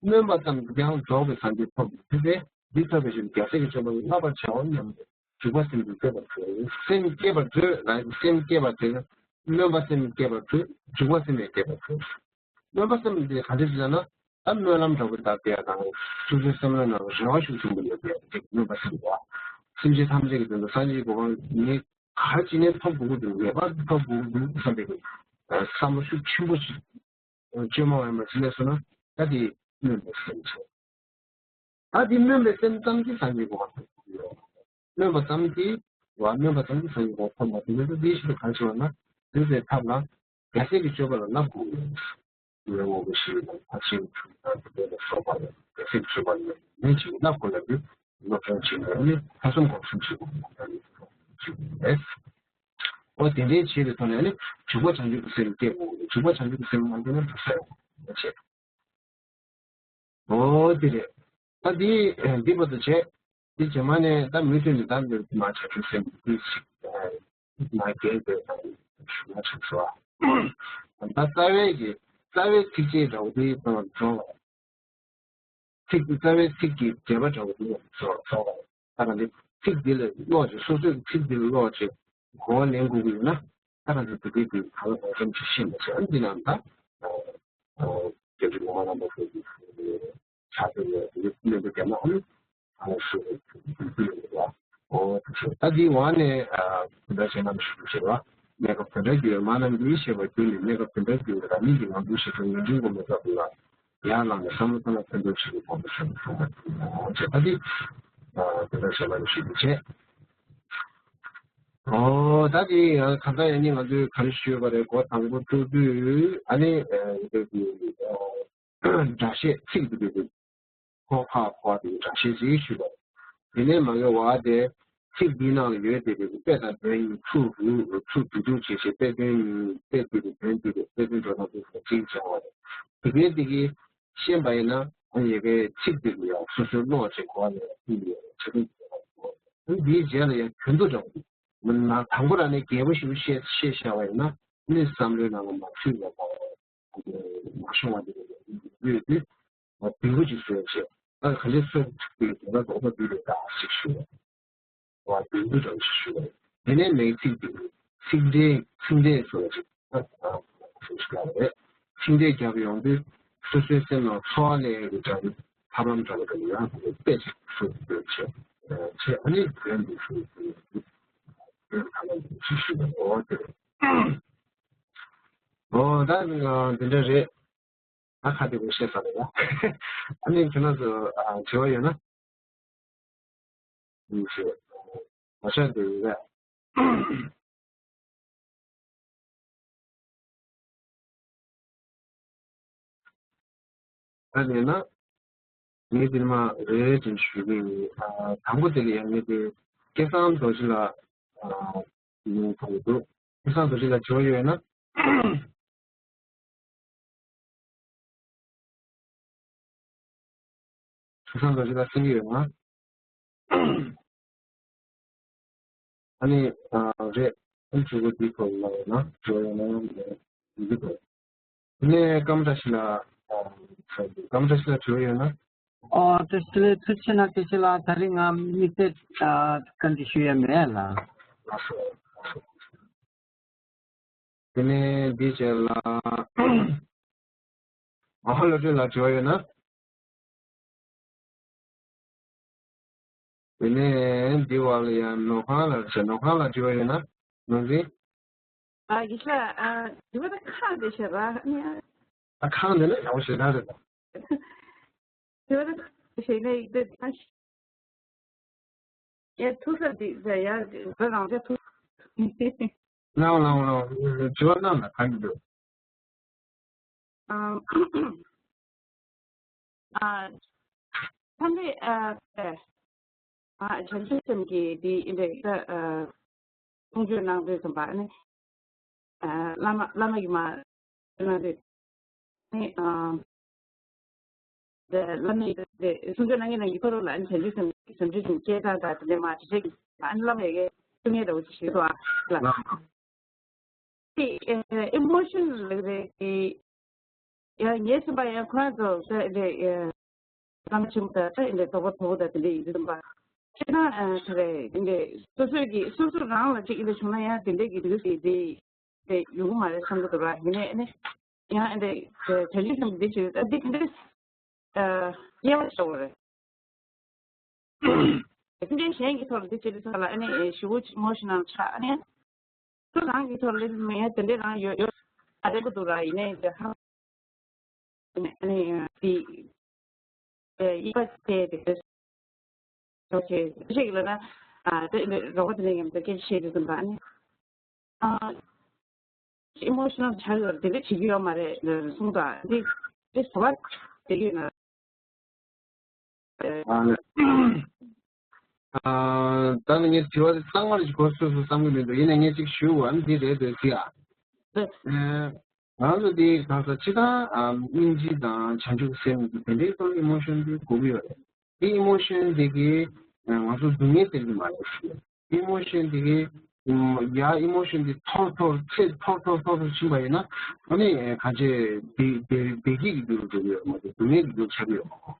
སྨོན་པ་ཙམ་གྱིས་ཀྱང་རྫོགས་པའི་སངས་རྒྱས་ཐོབ་མི་སྲིད་པས་འདི་ཐོབ་པའི་ཕྱིར་རྒྱལ་སྲས་ཀྱི་སྤྱོད་པ་ལ་བསླབ་པར་བྱའོ་སྙམ་དུ་འཇུག་པ་སེམས་ཀྱིས་བསྐྱེད་པར་མཛོད། སེམས་བསྐྱེད་པར་མཛོད་ལ་སེམས་བསྐྱེད་པར་མཛོད། སྨོན་པ་སེམས་བསྐྱེད་པར་མཛོད། འཇུག་པ་སེམས་ཡང་བསྐྱེད་པར་མཛོད། སྨོན་པ་སེམས་དེ་ག་འདྲ་ཞིག་ལབ་ན། ད་སྨོན་ལམ་འདྲ་པོ་ད་དེ་ཡང་དང་སོ་སོའི་སེམས་ལ་ནང་རེ་བ་ཤུགས་ཆེན་པོ་ཡོད་པའི་དེ་སྨོན་པ་སེམས་པ། སེམས་ཅན་ཐམས་ཅད་ཀྱི་དོན་དུ་སངས་རྒྱས་ཀྱི་གོ་འཕང་ངས་ག་རེ་བྱས་ནས་ཐོབ་དགོས་ཀྱི་འདུག་ངེས་པར་དུ་ཐོབ་དགོས་ཀྱི་འདུག་བསམ་པའི་བསམ་བློ་ཤུགས་ཆེན་པོ་ཞིག་བཅོས་མ་ཡིན་པ་ཞིག་སླེབས་སོང་ན་ད་དེ་སྨོན་པའི་སེམས་བྱས། ད་དེ་སྨོན་པའི་སེམས་ཙམ་གྱིས་སངས་རྒྱས་གོ་འཕང་ཐོབ་ཀྱི་ཡོད། སྨོན་པ་ཙམ་གྱིས་བ་སྨོན་པ་ཙམ་གྱིས་སངས་རྒྱས་གོ་འཕང་ཐོབ་མ་ཐུབ་ན་ད་དེའི་ཕྱིར་ག་རེ་བྱས་པ་ན་འདུལ་བའི་ཐབས་ལ་རྒྱལ་སྲས་ཀྱི་སྤྱོད་པ་ལ་བསླབ་དགོས་ཡོད། ཉོན་མོངས་པའི་ཤེས་རབ་ཕར་ཕྱིན་དྲུག་དང་དེ་ལ་སོགས་པ་ལ་རྒྱལ་སྲས་ཀྱི་སྤྱོད་པ་ལ་ཉིན་གཅིག་བསླབ་དགོས་ལབ་དུས་སློབ་སྦྱོང་བྱེད་ནས་ནི་ཐོས་བསམ་སྒོམ་གསུམ་བྱེད་དགོས་ཀྱི་རེད། འོ་དེ་འདྲའི་བྱེད་པའི་ཐོག་ནས་ནི་འཇུག་པ་བྱང་ཆུབ་ཀྱི་སེམས་སྐྱེ་དགོས། འཇུག་པ་བྱང་ཆུབ་ཀྱི་སེམས་མ་སྐྱེས་ན་འགྲོ་ས་ཡོད་མ་བྱེད། འོ་དེ་རེད། ད་འདི་འདི་བར་དུ་བྱས། འདི་རྗེས་མ་ནས་ད་མུ་མཐུད་ནས་ད་འདི་མ་བྱ་ཆུ་སེམས་འདི་ཞིག་མ་རྒྱལ་པའི་ཞུ་མ་ཆགས་སོ། ད་རྩ་བའི་གི་རྩ་བའི་ཚིགས་བཅད་འདྲ་བོ་འདི་དང་འགྲོ་བ། ཚིག་རྩ་བའི་ཚིག་གི་འགྲེལ་པ་འདྲ་བོ་འདི་ཡང་སོ་སོ་བ། ད་ག་འདི་ཚིག་འདི་ལ་ཀློག་ཅིག་སོ་སོའི་ཚིག་འདི་ལ་ཀློག་ཅིག་གོ་བ་ལེན་དགོས་ཀྱི་ཡོད་ན། ད་ག་འདི་དེ་གའི་དེ་ག་ལ་གང་འཚམ་ཅིག་ཤེས་མ་ཤེས་ཨ་འདི་ནང་ད། རྒྱལ་སྲས་གོང་མ་རྣམ་པ་ཚོ་གི་ཕྱག་དེབ་ལ་དེ་གའི་གནས་ཚུལ་བརྒྱབ་ན་ཨ་ནི་ཨ་ནི་ཤུགས་ལ་ཕུལ་ཡོད་པ། འོ་དེ་ཚོ་ད་འདི་འོག་ནས་དེ་འདྲ་བྱས་ན་མི་ཤུགས་ཆེ་བ། གནས་སྐབས་དེ་འདྲ་བརྒྱུད་མ་རྣམས་ཀྱིས་བཤད་པ་བརྒྱུད་ནས་གནས་སྐབས་དེ་འདྲ་བརྒྱུད་རང་ཉིད་ཀྱི་ངང་ཚུལ་ཤེས་ཚུལ་ངེས་འབྱུང་སྒོམ་པའི་སྐབས་ལ། ཡར་ལངས་ནས་བསམ་བློ་བཏང་ན་ཕན་ཐོགས་ཆེ་བའི་གོ་འཕང་ཐོབ་པའི་གསུང་བ་དེ་ཡིན་ནོ། ཅེས་ད་འདི་དེ་འདྲ་བཤད་པ་ནི་ཞུ་རྒྱུ་བྱས། ཨོ་ད་འདི་ཡང་གང་ལྟར་ཡང་ནི་ང་ཚོས་ག་རེ་ཞུས་པ་རེད། འགོ་དང་པོ་བཙུགས་དུས་ཨ་ནི་འདི་གི་སྒྲ་བཤད་ཚིག་འདི་གི་གོ་ཁ་གོ་བ་དེ་སྒྲ་བཤད་ཅིག་ཞུས་པ་རེད། དེ་ནས་མ་གི་བ་དེ། ཚིག་འདིའི་ནང་ལ་ཡོད་བསྡད་པའི་དཔེ་དང་དོན་གཉིས་ཚུར་རུ་ཚུར་བསྡུ་བསྡུ་བྱས་བྱས་དཔེ་དོན་གཉིས་དཔེ་བསྡུས་པའི་དོན་བསྡུས་པའི་དཔེ་དོན་འགྲོ་སྟངས་དེ་ཚོ་གཅིག་བྱས་པ་རེད། དེ་གའི་དེ་གའི་ཤེས་པ་ཡིན་ན་ ཨ་ཡི་གེ་ཚིག་དེ་ལ་ཡང་སོ་སོའི་བློ་ཅིག་གོ་ཡ་ཡིན་ཡོད་ཆེད་དུ་ཡོད། འདིའི་རྗེས་ལ་ཡང་རྒྱུན་དུ་འགྲོ་མི་ན་དང་པོ་ར་ནས་རྒྱས་པོ་ཞིག་བཤད་བཤད་བྱ་བ་ཡིན་ན་ནི་བསམ་བློའི་ནང་ལ་མ་ཚུད་པ་དང་མ་ཤོང་བ་དེ་ཡོད་དུས་བདུན་པོ་ཅིག་བཟོས་བྱས། ཨ་ག་ལེ་སོ་ཐུག་པའི་དེ་ལ་རྡོག་པ་འདི་ལས་ད་ཞིག་ཞུ་བ། བ་དུས་འདུ་རང་ཞུ་བ། དེ་ནས་མེད་ཚིག་དེ་ཚིག་འགྲེལ་ཚིག་འགྲེལ་སོགས་ཀྱི་ཚིག་འགྲེལ་རྒྱབ་ཡོང་དུས་སོ་སོའི་སེམས་ནང་ཚོར་བ་ལས་ཀྱི་འདྲ་བའི་ཐབས་ལམ་འདྲ་བ་དེ་ཡང་དེ་དཔེ་ཅིག་ཞུ་དགོས་ཆེ། ཆེ་ཨ་ནི་དོན་དུ་ཞུ་དགོས་ཐབས་ལམ་དེ་ཅིག་ཞུ་བ་འོ་དེ། འོ་ད་འདི་འདྲ་རེད། ད་ཁ་དེ་མི་ཤེས་ས་རེད་ཡ། ཨ་ནི་ཁྱེད་རང་ཚོ་དྲི་བ་ཡོད་ན། ཡིན་ཞེས། མ་ཤོད་དེ་ཡིན་རེད། ད་ཡིན་ན། ངས་དེ་མ་རེ་རེ་བཞིན་ཞུ་གི་ཡིན། དང་པོ་དེ་ལ་ཡང་ངས་དེ་སྐལ་བཟང་རྡོ་རྗེ་ལགས་ཡིན་མཐོང་གི་འདུག་སྐལ་བཟང་རྡོ་རྗེ་ལགས་དྲི་བ་ཡོད་ན། ཁ་སང་ལོ་ཅི་ལ་སེང་གེ་ཡོད་ང་། ཨ་ནི་རེད། ཨ་ནི་དྲི་བ་འདི་སྐོར་ལ་ཡོད་ན་དྲི་བ་ཡོད་ན་ཡང་འདི་དགོས། དེ་ནས་སྐམ་བཀྲ་ཤིས་ལ་སྐམ་བཀྲ་ཤིས་ལ་དྲི་བ་ཡོད་ན། ཨོ་དེ་ཚོ་ལས་ཐུགས་ཆེ་ན་དེ་ཚོ་ལ་ད་རིང་ང་དམིགས་བསལ་བཀའ་འདྲི་ཞུ་ཡ་མེད་ལ། ལགས་སོ། དེ་ནས་འདི་བྱས་ལ། ཨ་ཧ་ལོ་ཀྲི་ལ་དྲི་བ་ཡོད་ན། དེ་ནས་འདི་བ་ལ་ཡང་ནོར་ཁང་ལ་བྱས་ནོར་ཁང་ལ་དྲི་བ་ཡོད་ན་ནོར་འཛིན། ཨ་ཡིན་ཤག་ཨ་དྲི་བ་ད་ཁག་འདི་བྱས་པ་ཨ་ནི། ཨ་ཁག་འདི་ནི་ཡག་པོ་ཞེ་དྲག་རེད་ད། དྲི་བ་ད་ཁག་འདི་བྱས་ནས་ཡིན་ད། ཡ་ཐུག་ས་འདི་ཟེར་ཡ་བོད་རང་ཆ་ཐུག་ལའོ་ལའོ་ལའོ། དྲི་བ་གནང་ན་གང་གི་འདུག་ཨ་ཨ་ཚང་མས་ཨ་ཨ་བྱང་ཆུབ་སེམས་ཀྱི་འདི་ཨིན་པས་ད་ཨ། གསུང་ཆོས་གནང་དུས་ཙམ་པ་ནི། ཨ་བླ་མ་བླ་མ་ཡི་མ་གནང་དུས་ནི་ཨ། བླ་མ་ཡི་གསུང་ཆོས་གནང་མཁན་ནང་གི་ཕ་རོལ་ལ་ཨ་ནི་བྱང་ཆུབ་སེམས་བྱང་ཆུབ་སེམས་བསྐྱེད་སྟངས་དང་དེ་འདྲ་མ་དེ་འདྲ་གི་ཨ་ནི་བླ་མ་ཡི་གསུང་ཡས་འདྲ་བོ་ཅིག་ཞིག་འདུག་ཨ་ལ། དེ་ཨེ་ཨི་མོ་ཤན་ལབ་རེད་དེ། ཡང་ངའི་སེམས་པ་ཡང་ཁོ་རང་ཚོ་ས་འདི་ཨེ་བླ་མ་ཆེན་པོ་དང་ས་འདི་དོགས་པ་དོགས་པ་དང་དེ་འདྲ་ཡིན་དུས་ཙམ་པ། ཁྱེད་རང་ཨ་ཁ་རེ་འདི་འདྲ་སོ་སོའི་གི་སོ་སོ་རང་ལ་ཅིག་འདི་བྱུང་ན་ཡང་དེ་འདྲ་གི་དུས་སུ་དེ་དེ་ཡོང་གི་མ་རེད་བསམ་གི་འདུག་ར། ཡིན་ནའི་ནི་ཡང་འདི་བྱང་ཆུབ་སེམས་འདི་ཞིག་ཨ་འདི་འདི་ཨ་དབྱེ་བ་ཤོར་བ་རེད། སེམས་ཅན་གཞན་གྱི་ཐོག་ལ་འདི་བྱེད་དུས་ས་ལ་ཨ་ནི་ཞི་བོ་མོ་ཤི་ནལ་ཆགས་ཨ་ནི། སུ་རང་གི་ཐོག་ལ་མི་ཡ་དེ་འདྲའི་རང་ཡོད་ཡོད་ཨ་རེ་གོ་འདུག་ར། ཡིན་ནའི་དེ་ཧ་ཨ་ནི་དེ་ཨེ་ཡིག་པ་དེ་དེ་དེ་ཐོག་ཆེ་ཞིག་ལ་ན་ཨ་དེ་འདྲ་རོགས་པ་དེ་འདྲ་མཉམ་དུ་སྐད་ཆ་བཤད་དུས་ཙམ་པ་ཨ་ནི། ཨ། ཨི་མོ་ཤི་ནལ་ཆགས་ཡོད་དེ་འདྲ་བྱེད་ཀྱི་ཡོད་མ་རེད་གསུངས་དང་འདི་འདི་བཟོ་བ་བྱེད་ཀྱི་ཡོད་ན། ཨ་ནི། ཨ་ད་ནི་ངས་དྲི་བ་དེ་གཙང་མ་རེ་ཞིག་གོ་སོ་སོ་བསམ་གྱི་མི་འདུག་ཡིན་ནའི་ངས་ཅིག་ཞུ་བ་ནི་འདི་རེད་འདོད་ཀྱི་ཨ། ང་ཚོ་དེ་གང་ཟག་སྤྱི་དང་སྙིང་རྗེ་དང་བྱང་ཆུབ་སེམས་དེ་འདྲའི་ཐོག་ཨི་མོ་ཤན་དེ་དགོས་ཀྱི་ཡོད་རེད། དེ་ཨི་མོ་ཤན་དེ་གིས་ང་ཚོ་སྡུག་བསྔལ་སྟེར་གྱི་མ་རེད་ཞུ། ཨི་མོ་ཤན་དེ་གིས་ཡ་ཨི་མོ་ཤན་དེ་མཐོར་མཐོར་ཚད་མཐོར་མཐོར་མཐོར་མཐོར་ཕྱིན་པ་ཡིན་ན་ཨ་ནི་གང་ཅི་བདེ་བདེ་བདེ་སྐྱིད་ཀྱི་རྒྱུ་རུ་འགྲོ་གི་ཡོད་མ་གཏོགས་སྡུག་བསྔལ་གྱི་རྒྱུ་ཆགས་ཀྱི་ཡོད་མ་གཏོགས།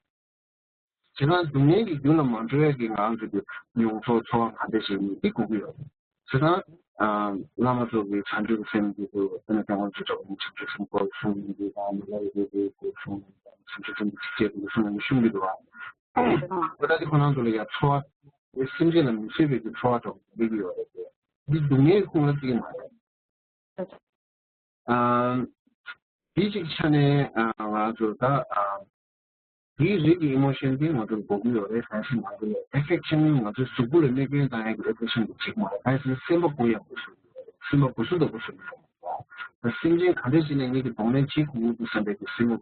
བྱས་ཙང་སྡུག་བསྔལ་གྱི་རྒྱུ་ལ་མ་འགྲོ་ཡ་གི་ང་རང་ཚོ་གི་མྱོང་ཚོར་ཚོར་བ་ག་འདྲ་ཞིག་ཡིན་འདི་དགོས་ཀྱི་ཡོད། བྱས་ཙང་བླ་མ་ཚོ་གི་བྱང་ཆུབ་སེམས་ཀྱི་དུ་ཨ་ནི་སྐྱབས་མགོན་ཆེན་པོ་བྱང་ཆུབ་སེམས་དཔའ་གསུང་གི་འདུག་དང་མི་ལ་ཡི་གེ་གི་གསུང་བྱང་ཆུབ་སེམས་ཀྱི་ཚིགས་བཅད་དུ་གསུང་གི་གསུང་གི་འདུག་ཨ། ཁོ་ད་དེ་ཁོ་རང་ཚོ་ལ་ཡ་ཚོར་བ་སེམས་ཅན་ལ་མི་བཟོད་པའི་གི་ཚོར་བ་དང་འདི་གི་ཡོད་རེད་དེ། འདི་སྡུག་བསྔལ་ཁུངས་ལ་བརྩི་གི་མ་རེད། ཨ། དེ་གཅིག་ཆ་ནས་ང་ཚོ་ད་ཨ། དེའི་རིགས་ཀྱི་ཨི་མོ་ཤན་དེ་ང་ཚོར་དགོས་ཀྱི་ཡོད་རེད། གང་ཞིག་ང་ཚོ་ལ་ཨེ་ཕེག་ཤན་ང་ཚོའི་གཟུགས་པོ་ལ་གནོད་སྐྱོན་བཏང་ཡག་གི་ཨེ་ཕེག་ཤན་དེ་བྱེད་ཀྱི་མ་རེད། གང་ཞིག་སེམས་པ་གུ་ཡངས་པོ་བཟོ་གི་ཡོད་རེད། སེམས་པ་གུ་སུ་ལྟ་བུ་བཟོ་གི་ཡོད་རེད། སེམས་ཅན་ག་འདྲ་ཞིག་ནས་ངེད་ཀྱི་གདོང་ལེན་བྱེད་དགོས་ཀྱི་འདུག་བསམ་པའི་གི་སེམས་པ་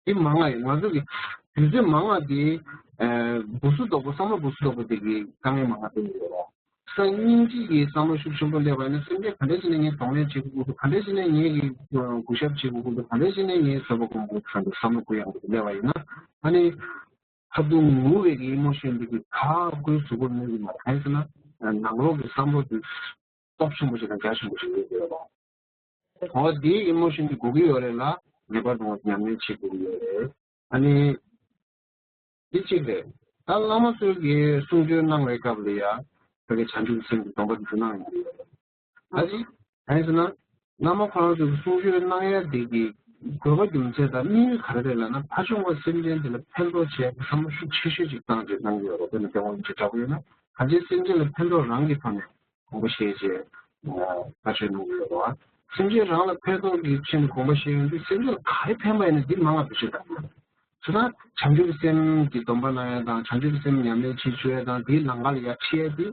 དེ་མང་ང་ཡོད། ང་ཚོ་གི་དུས་ཚོད་མང་ང་དེ་གུ་སུ་ལྟ་བུ་བསམ་བློ་གུ་སུ་ལྟ་བུ་དེ་གི་དཀའ་ངལ་མང་ང་སྟེར་གྱི་ཡོད་རེད། སང་སྙིང་རྗེ་གི་བསམ་བློ་ཤུགས་ཆེན་པོ་སླེབས་པ་ཡིན་ན། སེམས་ཅན་ག་འདྲ་བྱས་ནས་ངས་གདོང་ལེན་བྱེད་དགོས་ཀྱི་འདུག་ག་འདྲ་བྱས་ནས་ངས་ཀྱི་གུས་ཞབས་བྱེད་དགོས་ཀྱི་འདུག་ག་འདྲ་བྱས་ནས་ངས་བཟོད་པ་སྒོམ་དགོས་ཀྱི་འདུག་བསམ་བློ་སྒོམ་ཡག་པོ་སླེབས་པ་ཡིན་ན། ཨ་ནི། ཁ་ཐུག་ངུ་བའི་གི་ཨི་མོ་ཤན་འདི་གི་ག་དགོས་སུ་དགོས་མེད་ཀྱི་མ་རེད། གང་ཡིན་ཟེར་ན། ནང་ལོགས་ཀྱི་བསམ་བློ་འདི་སྟོབས་ཆེན་པོ་ཞིག་དང་རྒྱ་ཆེན་པོ་ཞིག་ཡོད་ཀྱི་རེད་པ། འོ་དེའི་ཨི་མོ་ཤན་འདི་དགོས་ཀྱི་ཡོད་རེད་ལ། ངེས་པར་དུ་ཉམས་ལེན་བྱེད་དགོས་ཀྱི་ཡོད་རེད། ཨ་ནི། འདི་གཅིག་རེད། ད་བླ་མ་ཚོས་ཀྱི་གསུང་ཆོས་གནང་བའི་སྐབས་ལ་ཡ། ད་གི་བྱང་ཆུབ་སེམས་ཀྱི་སྡོམ་པ་འདི་ཚོ་གནང་ཡོང་གི་ཡོད་རེད། ད་གཅིག་གང་ཡིན་ཟེར་ན། བླ་མ་ཁོ་རང་ཚོས་ཀྱི་གསུང་ཆོས་གནང་ཡ་འདི་གི་དགོས་པ་རྒྱུ་མཚན་དང་དམིགས་ཡུལ་ག་རེ་རེད་ལབ་ན། ཕར་ཕྱོགས་ཀྱི་སེམས་ཅན་འདི་ལ་ཕན་ཐོགས་བྱེད་ཡ་གི་བསམ་བློ་ཤུགས་ཆེ་ཤོས་ཅིག་བཏང་བྱས་གནང་གི་ཡོད་རེད། དཔེར་ན་སྐྱབས་མགོན་རིན་པོ་ཆེ་འདྲ་པོ་ཡོད་ན། གང་ཅིའི་སེམས་ཅན་ལ་ཕན་ཐོགས་རང་གི་ཐོག་ནས་དགོངས་པ་བཞེས་བྱས་བཀའ་ཆོས་གནང་གི་ཡོད་རེད་བ། སེམས་ཅན་རང་ལ་ཕན་ཐོགས་ཀྱི་ཆེད་དུ་དགོངས་པ་བཞེས་ཡོང་དུས། སེམས་ཅན་ལ་ག་རེ་ཕན་པ་ཡིན་ན་འདི་མང་ང་བེད་སྤྱོད་གཏང་དགོས། བྱས་ཙང་བྱང་ཆུབ་སེམས་ཀྱི་སྡོམ་པ་གནང་ཡ་དང་། བྱང་ཆུབ་སེམས་ཉམས་ལེན་བྱེད་བཅུག་ཡ་དང་། དེའི་ལམ་ཁ་ལ་ཡར་ཁྲིད་ཡ་དེ།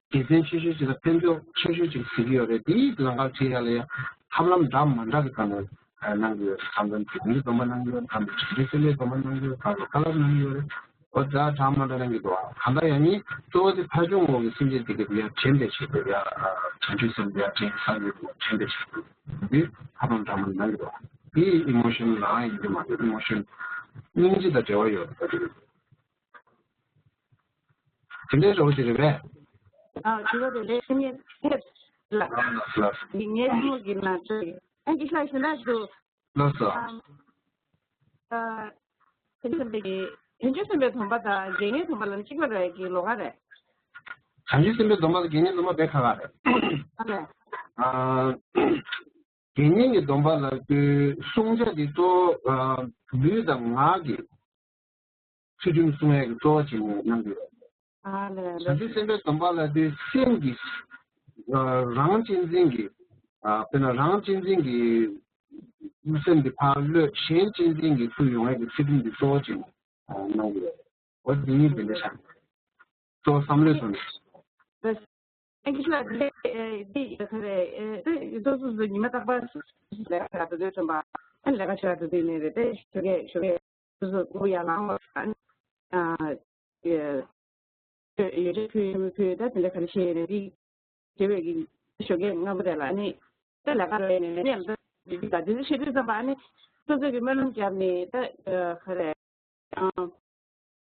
དགེ་མཚན་ཆེ་ཤོས་ཅིག་དང་ཕན་ཐོགས་ཆེ་ཤོས་ཅིག་གཟིགས་ཀྱི་ཡོད་རེད། དེའི་ལམ་ཁ་ཁྲིད་ཡ་ལ་ཡ་ཐབས་ལམ་འདྲ་མི་འདྲ་གི་སྒང་ནས་གནང་གི་ཡོད་རེད། བྱམས་པ་སྒོམ་གྱི་སྡོམ་པ་གནང་གི་ཡོད་རེད། བྱང་ཆུབ་སེམས་དཔའི་སྡོམ་པ་གནང་གི་ཡོད་རེད། བསྐྱེད་རིམ་བཀའ་སློབ་གནང་གི་ཡོད་རེད། འོ་ད་འདྲ་མི་འདྲ་གནང་གི་འདུག་ཨ། གང་ལྟར་ཡང་ནི་གཙོ་བོ་དེ་ཕར་ཕྱོགས་ངོས་ཀྱི་སེམས་ཅན་དེ་གི་ཡར་དྲན་པའི་ཆེད་དུ། ཡ་བྱང་ཆུབ་སེམས་ཡར་དྲན་ས་ཡོད་པ་དྲན་པའི་ཆེད་དུ། འདི་ཐབས་ལམ་འདྲ་མི་འདྲ་གནང་གི་འདུག་ཨ། འདི་ཨི་མོ་ཤན་རང་ཡིན་གྱི་མ་རེད། ཨི་མོ་ཤན་སྙིང་རྗེ་དང་འབྲེལ་བ་ཡོད་པ་རེད། དེ་འདྲའི་འདྲ་པོ་ཅིག་རེད་པས། ཨ། དྲི་བ་དེ་འདྲའི་ཤེས་ཉེན་ཐེབས་ལ། ལགས་སོ། ངའི་གསུང་གི་ནང་ཚོད། ཨ། ཅིག་ལ་ཞུ་ན་ཞུ། ལགས་སོ། ཨ། ཨ། བྱང་ཆུབ་སེམས་དཔའི་གི། བྱང་ཆུབ་སེམས་དཔའི་སྡོམ་པ་དང་དགེ་བསྙེན་སྡོམ་པ་ལ་གཅིག་པ་རེད་ཀྱི་ལོགས་ཀ་རེད། བྱང་ཆུབ་སེམས་དཔའི་སྡོམ་པ་དང་དགེ་བསྙེན་སྡོམ་པ་དེ་ཁ་ཁ་རེད། ཨ་ལས། ཨ། དགེ་བསྙེན་གྱི་སྡོམ་པ་ལབ་དུས་བསྲུང་བྱ་འདི་གཙོ་བོ། ཨ། ལུས་དང་ངག་གི་ཚུལ་ཁྲིམས་བསྲུང་ཡས་ཀྱི་གཙོ་བོ་བྱས་ནས་གནང་གི་ཡོད། ཨ་ལས། བྱང་ཆུབ་སེམས་དཔའི་སྡོམ་པ་ལབ་དུས་སེམས་ཀྱི། ཨ། རང་གཅེས་འཛིན་གྱི། ཨ། དཔེར་ན་རང་གཅེས་འཛིན་གྱི་སེམས་འདི་ཕར་གློད། གཞན་གཅེས་འཛིན་གྱི་ཚུར་ཡོང་ཡས་ཀྱི་ཚུལ་ཁྲིམས་འདི་གཙོ་བོ་བྱས་ནས་གནང་གི་ཡོད། འོ་འདི་གཉིས་འདི་འདྲ་ཆགས། གཙོ་བོ་བསམ་བློའི་ཐོག་ནས། ཨ་ནི་ཁྱེད་ལ་འདི་འདི་ག་རེ། ཨེ། སོ་སོ་སོ་ཉི་མ་རྟག་པར་ལས་ཀ་བྱ་དུས་ཚོད་ཐོན་པ། ཨ་ནི་ལས་ཀ་བྱ་དུས་ཚོད་ནས་རེད་དེ། ཞོགས་ཀས་ཞོགས་ཀས་སོ་སོ་ངུ་ཡར་ལངས་པ། ཨ་ནི། ཨ། ཡོ་བྱད་ཕུལ་མི་ཕུལ། ད་དེ་འདྲ་ག་རེ་བྱས་ནས་འདི་བྱེད་པའི་གི་ཞོགས་ཀས་སྔ་མོ་དེ་ལ། ཨ་ནི་ད་ལས་ཀ་རེད་ནས་ནས་ལ་ད་འདི་ད་དེ་ཚོ་བྱེད་དུས་ཙམ་པ། ཨ་ནི་སོ་སོ་གི་སྨོན་ལམ་བརྒྱབ་ནས། ད་ག་རེ། ཨ།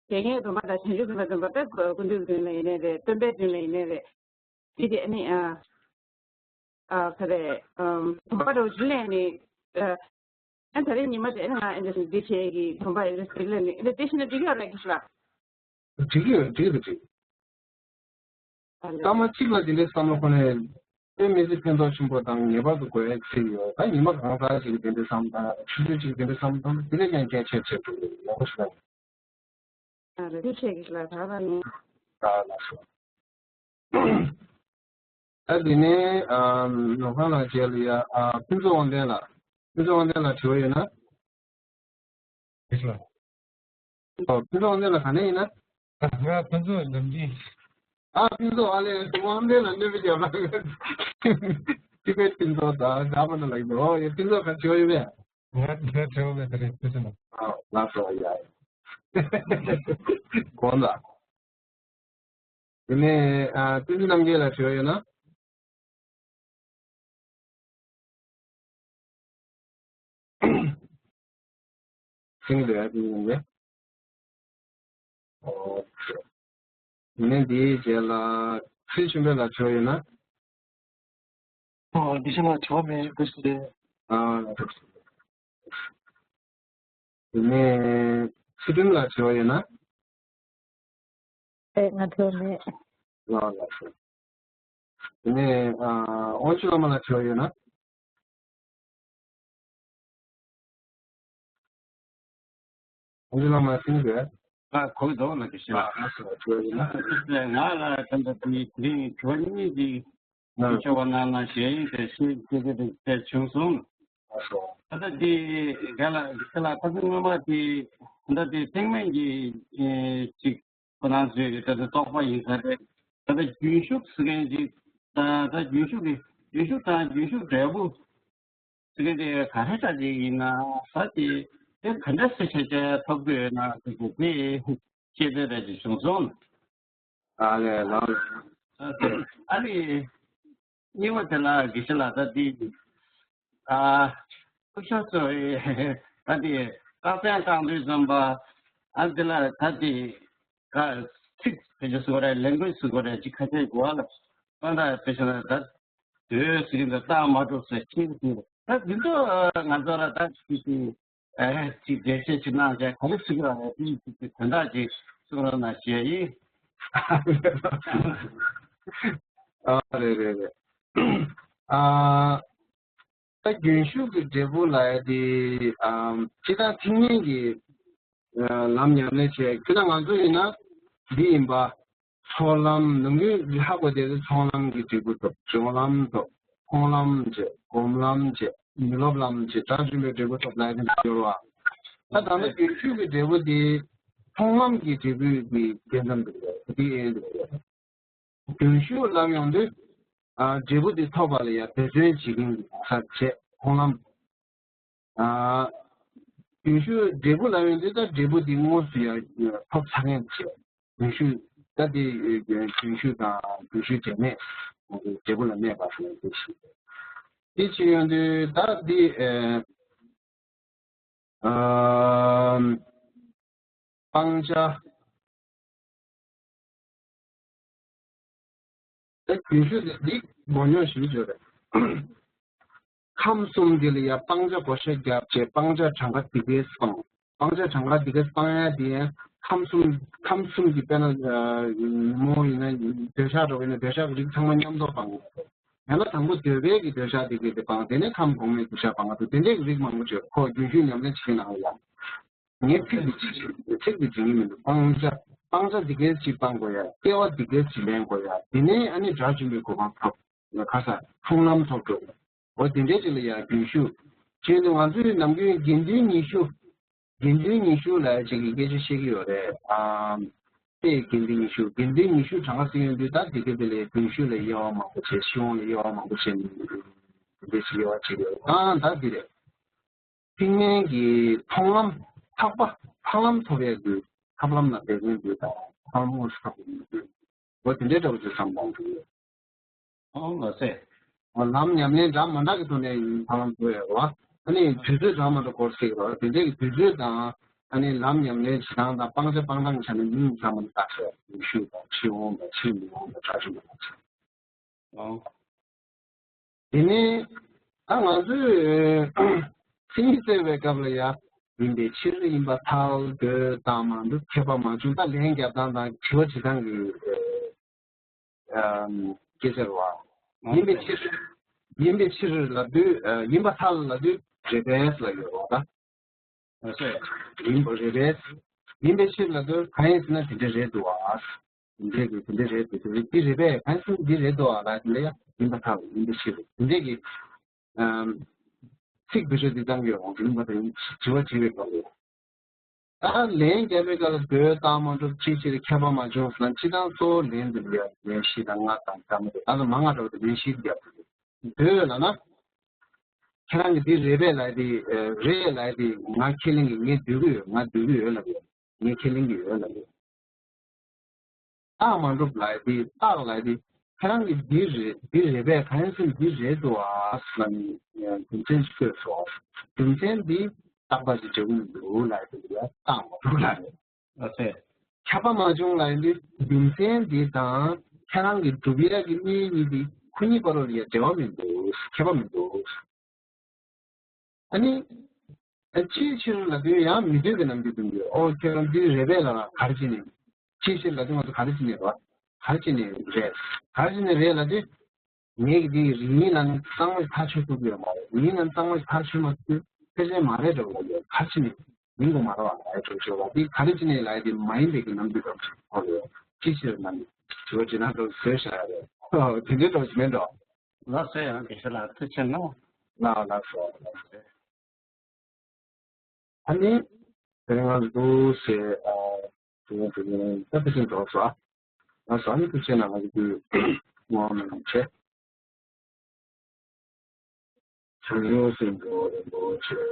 དགེ་བསྙེན་སྡོམ་པ་དང་བྱང་ཆུབ་སེམས་དཔའི་སྡོམ་པ་དེ་སྐུ་མདུན་མདུན་ལ་ཡིན་ནའི་རེད། སྟོན་པའི་མདུན་ལ་ཡིན་ནའི་རེད། དེ་དེ་ཨ་ནི། ཨ། ཨ། ག་རེ། ཨམ། སྡོམ་པ་འདྲ་བོ་ཅིག་ལེན་ནས། ཨ། ཨ། ད་རེས་ཉི་མ་དེ་ཨ་ནི་ང་ཨ་འདྲ་ཞིག་འདི་བྱེད་ཀྱི། སྡོམ་པ་ཨ་འདྲ་ཞིག་ལེན་ནས། ཨ་འདྲ་དེ་བྱས་ན་འགྲིག་གི་ཡོད་རེད་ཀྱི་ཞུ་ལ། འགྲིག་གི་ཡོད། འགྲིག་གི་འདུག་ཨ་ལས། སྐར་མ་གཅིག་ལ་དེ་འདྲའི་བསམ་བློ་ཁོ་ནས། དཔེ་མི་སྲིད་ཕན་ཐོགས་ཆེན་པོ་དང་ངེས་པར་དུ་དགོས་ཡ་ཞིག་ཡོད། ད་ཉི་མ་གང་ཟག་ཅིག་གིས་དེ་འདྲའི་བསམ་བཏང་། ཆུ་ཚོད་གཅིག་དེ་འདྲའི་བསམ་བཏང་ན། དེ་ལས་ཀྱང་གལ་ཆེར་ཆེར་འགྲོ་གི་ཡོད། ངོ་མ་ཞུ་ན། ཨ་རེ། ཐུགས་རྗེ་ཆེ་གི་ལ། ད་ད་ནི། ད་ལགས་སོ། ད་དེ་ནས། ཨ། ནོར་ཁང་ལགས་རྗེས་ལ་ཡ། ཨ། ཕུན་ཚོགས་དབང་ལྡན་ལགས། ཕུན་ཚོགས་དབང་ལྡན་ལགས་དྲི་བ་ཡོད་ན། ཨོ། ཕུན་ཚོགས་དབང་ལྡན་ལགས་ག་ནས་ཡིན་ན། ང་ཕུན་ཚོགས་ནམ་རྒྱུན། ཨ། ཕུན་ཚོགས། ཨ་ལས། དབང་ལྡན་ལགས་སྣོན་པ་རྒྱབ་ལ། ཅི་པའི་ཕུན་ཚོགས་དང་འདྲ་མི་འདྲ་ལབ་ཀྱི་འདུག། ཨོ་ཡ། ཕུན་ཚོགས་ག་དྲི་བ་ཡོད་པས། ང་ང་དྲི་བ་མེད། ད་རེས་ཕུན་ཚོགས་ལགས། ཨ། ལགས་སོ། ཡ་ཡ། དགོངས་དག། དེ་ནས། ཨ། བསྟན་འཛིན་རྣམ་རྒྱལ་ལགས་དྲི་བ་ཡོད་ན། ཐེངས་རེ་བསྟན་འཛིན་རྣམ་རྒྱལ། ཨོ། དེ་ནས་འདིའི་རྗེས་ལ་ཚེ་རིང་ཆོས་འཕེལ་ལགས་དྲི་བ་ཡོད་ན། ཨོ། འདི་ཕྱི་ལ་དྲི་བ་མེད། ཐུགས་རྗེ་ཆེ། ཨ། དེ་ནས་ཚུལ་ཁྲིམས་ལགས་དྲི་བ་ཡོད་ན། ཨེ། ང་དྲི་བ་མེད། ལགས་ལགས་སོ། དེ་ནས། ཨ། དབང་ཕྱུག་བླ་མ་ལགས་དྲི་བ་ཡོད་ན། དབང་ཕྱུག་བླ་མ་ལགས་ཐུགས་རྗེ་ཆེ། ཨ། གོ་གི་འདུག་ལགས། དེ་བཞིན། ཨ། ལགས་སོ། དྲི་བ་ཡོད་ན། ང་ལ་ད་ལྟ་དེ་དེ་རིང་དྲི་བ་གཉིས་ཅིག་ཨ། ཞུ་བ་གནང་ན་ཞེས་ཡིན་ཟེར་ཞུ་སྐད་ཆ་དེ་བཤད་བྱུང་སོང་། ལགས་སོ། ད་ལྟ་དེ་ག་ལ་ག་ལ་ཁ་སང་སྔོན་མ་དེ་ད་ལྟ་དེ་ཚེགས་མེད་ཀྱི་ཅིག་ཁོ་རང་ཚོའི་ད་ལྟ་རྟོག་པ་ཡིན་ས་རེད། ད་ལྟ་རྒྱུན་ཞུགས་ཟེར་མཁན་ཅིག་ད་ད་རྒྱུན་ཞུགས་ཀྱི་རྒྱུན་ཞུགས་དང་རྒྱུན་ཞུགས་འབྲས་བུ་ཟེར་མཁན་དེ་ག་རེ་འདྲ་ཅིག་ཡིན་ན་ཟེར། དེ་དེ་ག་འདྲ་སེ་བྱས་བྱས་ཐོབ་ཀྱི་ཡོད་ན་ཟེར་གྱི་དེ་ཤེས་ཚོད་འདྲ་ཅིག་བྱུང་སོང་། ཨ་ལས། ལགས། ཨ་ནི་གཉིས་པ་དེ་ལ་དགེ་བཤེས་ལགས། ད་འདི་ཨ་སྐུ་ཞབས་ཚོས་ད་འདི་རྟགས་མཚན་བཏང་དུས་ཙམ་པ། ཨ་འདི་ལ་ད་འདི་ག་ཚིག་ཕལ་ཆེར་བཟོ་རེད། ལེན་གོ་བཟོ་རེད། ཅིག་ཁ་ཤས་གོ་བ་ལ་པ་འདྲ་ཕལ་ཆེར་ད་དུས་ཟིན་དུ་རྟགས་མ་གྲུབ་ཟེར་ཁྱེད་ཀྱིས། ད་འདི་ཚོ་ང་ཚོ་ལ་ད་ཅིག་ཨེ་ཅིག་འགྲེལ་བཤད་ཅིག་གནང་བྱས། ག་རེ་ཟེར་གྱི་རེད། དེ་ཡི་ཅིག་དོན་དག་ཅིག་གསུང་རོགས་གནང་ཞུ་ཡ་ཡིན། ཨ་རེད་རེད་རེད། ཨ་ད་རྒྱུན་ཞུགས་ཀྱི་འབྲས་བུ་ལབ་ཡ་དེ་ཨ་སྤྱིར་བཏང་ཚིག་ངན་གྱི་ལམ་ཉམས་ལེན་བྱས། ཁྱེད་ད་ང་ཚོ་ཡིན་ན་འདི་ཡིན་པ། ཚོགས་ལམ། ནམ་རྒྱུན་ལྷག་པ་དེ་ཚོ་ཚོགས་ལམ་གྱི་འབྲས་བུ་ཐོབ། སྦྱོང་ལམ་ཐོབ། མཐོང་ལམ་བྱེད། སྒོམ་ལམ་བྱེད། མི་སློབ་ལམ་བྱེད། དགྲ་བཅོམ་པའི་འབྲས་བུ་ཐོབ་ལབ་ཡ་དེ་འདྲ་ཡོད་རེད་བ། ད་ད་ལྟ་རྒྱུན་ཞུགས་ཀྱི་འབྲས་བུ་དེ་མཐོང་ལམ་གྱི་འབྲས་བུ་གི་དེ་ཙམ་དུ་རེད། དེ་ཨེ་འདུག་རེད། རྒྱུན་ཞུགས་ལབ་ཡོང་དུས་ཨ་འབྲས་བུ་དེ་ཐོབ་པ་ལ་ཡ་འབད་བརྩོན་བྱེད་མཁན་གྱི་གོ་ས་བྱེད། མཐོང་ལམ། ཨ་རྒྱུན་ཞུགས་འབྲས་བུ་ལབ་ཡོང་དུས་ད་འབྲས་བུ་འདི་དངོས་སུ་ཡང་ཐོབ་ཚར་མཁན་བྱས། རྒྱུན་ཞུགས་ད་འདི་རྒྱུན་ཞུགས་དང་རྒྱུན་ཞུགས་འབྲས་གནས་འབྲས་བུ་ལ་གནས་པ་ཟེར་ནས་འདི་ཞིག་འདི་བྱེད་ཡོང་དུས་ད་འདི་ཨ་སྤང་བྱ། ད་རྒྱུན་ཞུགས་དེ་འདི་མང་ཉུང་ཞིག་བརྗོད་རེད། ཁམས་གསུམ་འདི་ལ་ཡ་སྤང་བྱ་བགོ་བཤའ་བརྒྱབ་བྱས། སྤང་བྱ་གྲངས་ཀ་འདི་གས་སྤང་། སྤང་བྱ་གྲངས་ཀ་འདི་གས་སྤང་ཡ་དེ་ཡང་ཁམས་གསུམ། ཁམས་གསུམ་གྱི་དཔེར་ན་ཉིན་མོ་ཡིན་ན་འདོད་ཆགས་འགྲོ་གི་ཡིན་ན་འདོད་ཆགས་ཀྱི་རིགས་ཚང་མ་མཉམ་དུ་སྤང་དགོས། ཡང་ན་དང་པོ་འདོད་པའི་གི་འདོད་ཆགས་འདི་གས་དེ་སྤང་། དེ་ནས་ཁམས་གོང་མའི་འདོད་ཆགས་སྤང་། དེ་འདྲའི་གི་རིགས་མང་པོ་བརྗོད། ཁོ་རྒྱུན་ཞུགས་ཉམས་ལེན་བྱེད་ནའང་ཡང་། ངས་ཚིག་འདི་ཅིག་ཚིག་འདི་འབྱིན་གྱི་མི་འདུག་སྤང་བྱ། སྤང་བྱ་འདི་གས་ཅིག་སྤང་དགོས་ཡ། སྐྱེ་བ་འདི་གས་ཅིག་ལེན་དགོས་ཡ། དེ་ནས་ཨ་ནི་དགྲ་བཅོམ་པའི་གོ་འཕང་ཐོབ། ཁ་ས་མཐོང་ལམ་ཐོབ་འགྲོ། འོ་དེ་འདྲའི་ཅིག་ལ་ཡ་རྒྱུན་ཞུགས་བྱས་ནས། ང་ཚོའི་ནམ་རྒྱུན་དགེ་འདུན་ཉི་ཤུ། དགེ་འདུན་ཉི་ཤུ་ལབ་ཅིག་གི་སྐད་ཆ་བཤད་ཀྱི་ཡོད་རེད། ཨ་དེ་དགེ་འདུན་ཉི་ཤུ། དགེ་འདུན་ཉི་ཤུ་གྲངས་ཀ་ཟེར་ཡོང་དུས་ད་དེ་གས་དེ་ལས་རྒྱུན་ཞུགས་ལ་དབྱེ་བ་མང་པོ་བྱས། ཤེས་དབང་ལ་དབྱེ་བ་མང་པོ་བྱས་ནས་དེ་འདྲའི་ཅིག་དབྱེ་བ་བྱེད་ཀྱི་ཡོད། ཨ་ད་འདི་རེད། ཚིག་ངན་གྱི་མཐོང་ལམ། ཐག་པ། ཐག་ལམ་ཐོབ་ཡས་ཀྱི་ཐབས་ལམ་ལ་འབད་བརྩོན་དགོས་དང་། ཐབས་ལམ་དངོས་སུ་ཐོབ་དགོས་འདུག་འོ་དེ་འདྲའི་འདྲ་བོ་ཅིག་བསམ་པ་འདུག་ཨོ་ལགས་སེ། འོ་ལམ་ཉམས་ལེན་འདྲ་མི་འདྲ་གི་ཐོག་ནས་ཐབས་ལམ་ཐོབ་ཡས་རེད་བ། ཨ་ནི་དུས་ཚོད་འདྲ་མི་འདྲ་སྐོར་ཞིག་རེད་བ། དེ་འདྲའི་གི་དུས་ཚོད་དང་ཨ་ནི་ལམ་ཉམས་ལེན་བྱེད་སྟངས་དང་སྤང་བྱ་སྤང་སྟངས་ཀྱི་ཆ་ནས་མིང་ཚང་མ་བཏགས་ཤག་ཡེ་ཤུ་དང་ཕྱིར་འོང་དང་ཕྱིར་མི་འོང་དང་དགྲ་བཅོམ་པ་དང་། ཨོ། དེ་ནས་ད་ང་ཚོས་མཚན་ཉིད་བཙལ་བའི་སྐབས་ལ་ཡ་ཡིན་པའི་ཕྱིར། ཡིན་པར་ཐལ། འདོད་དང་མ་འདོད། མཁས་པ་མ་བྱུང་། ད་ལན་རྒྱབ་སྟངས་དང་དྲི་བ་དྲི་སྟངས་ཀྱི་ཨ་སྐད་ཆ་རེད་བ། ཡིན་པའི་ཕྱིར། ཡིན་པའི་ཕྱིར་ལབ་དུས་ཨ་ཡིན་པར་ཐལ་ལབ་དུས་རེད་པས་ལབ་ཡོད་རེད་བ་ད། ཨ་སེ། ཡིན་པ་རེད་པས། ཡིན་པའི་ཕྱིར་ལབ་དུས་གང་ཡིན་ཟེར་ན་དེ་འདྲ་རེད་འདུག་བ། དེ་འདྲས་ཀྱི་དེ་འདྲས་རེད་འདུག་འདི་རེད་པས། གང་ཡིན་ཟེར་ན་འདི་རེད་འདུག་བ་ལབ་དེ་ལ་ཡ་ཡིན་པར་ཐལ། ཡིན་པའི་ཕྱིར། དེ་འདྲས་ཀྱི་ཨམ་ཚིག་བེད་སྤྱོད་འདི་བཏང་གི་ཡོད་རུང་རིང་པ་དང་དྲི་བ་དྲི་བའི་སྐབས་ལ། ད་ལན་རྒྱབ་པའི་སྐབས་ལ་འདོད་དང་མ་འདོད། ཅིའི་ཕྱིར། མཁས་པ་མ་བྱུང་ཟེར་ན་སྤྱིར་བཏང་གཙོ་བོ་ལན་འདི་ལ་ཡ་ལན་བཞི་དང་ལྔ་དང་ད་མ་འདོད། ད་ལ་མ་ང་འདྲ་བ་དེ་ལན་བཞི་རྒྱབ་འདོད་ལབ་ན། ཁྱེད་རང་གིས་འདི་རེད་པས་ལབ་དེ། རེད་ལབ་དེ་ང་ཁས་ལེན་གྱི། ངས་འདོད་ཀྱི་ཡོད། ང་འདོད་ཀྱི་ཡོད་ལབ་ཡོད། ངས་ཁས་ལེན་གྱི་ཡོད་ལབ་ཡོད། རྟགས་མ་གྲུབ་ལབ་དེ། རྟགས་ལབ་དེ་ཁྱེད་རང་གིས་འདི་རེད། འདི་རེད་པས། གང་ཡིན་ཟེར་ན་འདི་རེད་འདུག་ཨ་ཟེར་ནས་རྒྱུ་མཚན་ཞིག་བཀོད་སོང་། རྒྱུ་མཚན་འདི་རྟག་པ་ཞིག་འབྲེལ་བ་མི་འདུག་ལབ་དེ་ལ་རྟགས་མ་གྲུབ་ལབ་རེད། ཨ་ཙི། ཁྱབ་པ་མ་བྱུང་ལབ་ཡིན་དུས་རྒྱུ་མཚན་འདི་དང་ཁྱེད་རང་གི་སྒྲུབ་ཡས་ཀྱི་གནས་གཉིས་འདི་ཁོ་གཉིས་བར་ལ་ཡ་འབྲེལ་བ་མི་འདུག་ཁྱད་པར་མི་འདུག་ཨ་ནི། ཨ་ཅིའི་ཕྱིར་ལབ་དུས་ཡང་མི་འདོད་པའི་རྣམ་འགྱུར་སྟོན་གྱི། ཨོ་ཁྱེད་རང་འདི་རེད་པས་ལབ་ལ་ག་རེ་བྱས་ནས། ཅིའི་ཕྱིར་ལབ་དུས་ང་ཚོ་ག་རེ་བྱས་ནས་རེད། ག་རེ་བྱས་ནས་རེད། ག་རེ་བྱས་ནས་རེད་ལབ་དུས། ངས་ཀྱི་འདི་རིགས་ངན་ལ་ནི་གཙང་མ་ཞིག་ཐག་ཆོད་ཐུབ་ཀྱི་ཡོད་མ་རེད། ངན་ལ་ནི་གཙང་མ་ཞིག་ཐག་ཆོད་མ་ཐུབ་ཕལ་ཆེར་མ་རེད་འགྲོ་གི་ཡོད། ག་རེ་བྱས་ནས་ཡིན་དགོས་མ་རེད་བ། ལབ་ཡ་འགྲོ་ཆོག་ལ་འདི་ག་རེ་བྱས་ནས་ལབ་ཡ་འདི་མ་ཡིན་པའི་གི་རྣམ་འགྱུར་འགྲོ་ཆོག་གོ་ལ་ཅིའི་ཕྱིར་ལབ་ནི་དྲི་བ་དྲིས་ན་འགྲོ་བཟོས་བཞག་ཡ་རེད། ཨོ་དེ་འདྲའི་འགྲོ་ཞིག་མེད་འགྲོ། ལགས་སོ། ཡང་དགེ་བཤེས་ལགས་ཐུགས་རྗེ་གནང་། ལགས་ལགས་སོ་ལགས་སོ། ཨ་ནི། དེ་རིང་ང་ཚོ་ཟེར་ཨ། དེ་རིང་དེ་རིང་ད་དེ་རིང་འགྲོ་སོ་ཨ། ང་ཚོ་ཨ་ནི་ཐུགས་རྗེ་གནང་། ང་ཚོ་དུས་ངོ་མ་ནང་བྱས། བྱང་ཆུབ་སེམས་མཆོག་རིན་པོ་ཆེ་ལས་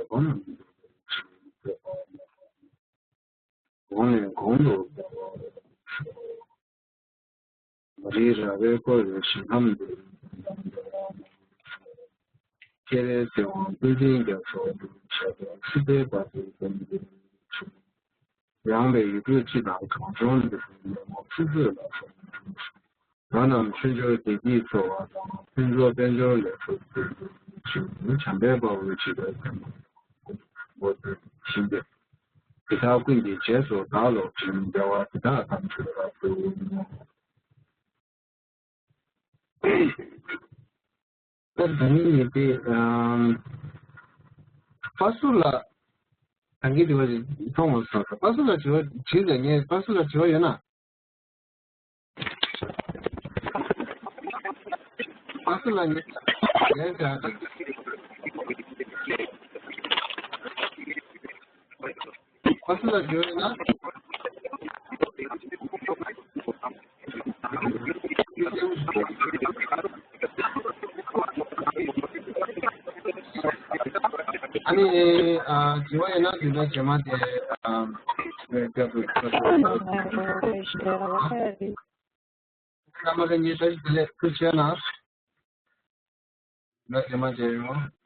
སྒོ་ནས་གོང་ནས་གོང་དུ་སྤེལ་བར་ཤོག། རི་ར་བས་བསྐོར་བའི་ཞིང་ཁམས་འདིར། སྤྱན་རས་གཟིགས་དབང་བསྟན་འཛིན་རྒྱ་མཚོ་འདུ་ཤར་དང་སྲིད་པའི་བར་དུ་བསྟན་འཛིན་འཁྲུངས། ཡངས་པའི་ཡུལ་གྲུ་སྤྱི་དང་གངས་ལྗོངས་འདིར། ཉོན་མོངས་ཆུ་མཛོད་ལ་སོགས་འཁྲུངས་ཤིང་། ང་རྣམས་ཆོས་འབྱོར་བདེ་སྐྱིད་འཚོ་བ་དང་། ཕུན་ཚོགས་དཔལ་འབྱོར་ལེགས་གྲུབ་སྩོལ་གྱུར་ཅིག་བྱམས་པའི་དཔའ་བོས་བྱིས་པའི་སེམས་པ་མགོ་ཐོན་ཞིང་སྟེ། དེ་དག་ཀུན་གྱི་རྗེས་སུ་བདག་སློབ་ཅིང་། བདེ་བ་འདི་དག་ཐམས་ཅད་རབ་ཏུ་བསྔོ། ད་ད་ནི་ནི་དེ་ཨམ། པ་སུ་ལ་ད་གིན་དེ་བ་ཞིག་མཐོང་མ་སོང་། པ་སུ་ལ་དྲི་བ་དྲིས་ཟེར། ངས་པ་སུ་ལ་དྲི་བ་ཡོད་ན། པ་སུ་ལ་ངས་ངས་ཟེར་ཨ། ཁོ་ཚོ་ལ་བརྗོད་ན། ཨ་ནི་ཨ་དྲི་བ་ཡོད་ན་དྲི་བ་རྗེས་མ་དེ་ཨ་སྐད་དུ་ཁ་ཐུག་ཨ་ནི་ཨ་མ་ཁ་ཉིན་ས་ཞིག་དེ་ལས་ཐུགས་ཆེ་ན། ད་རྗེས་མ་མཇལ་ཡོང་།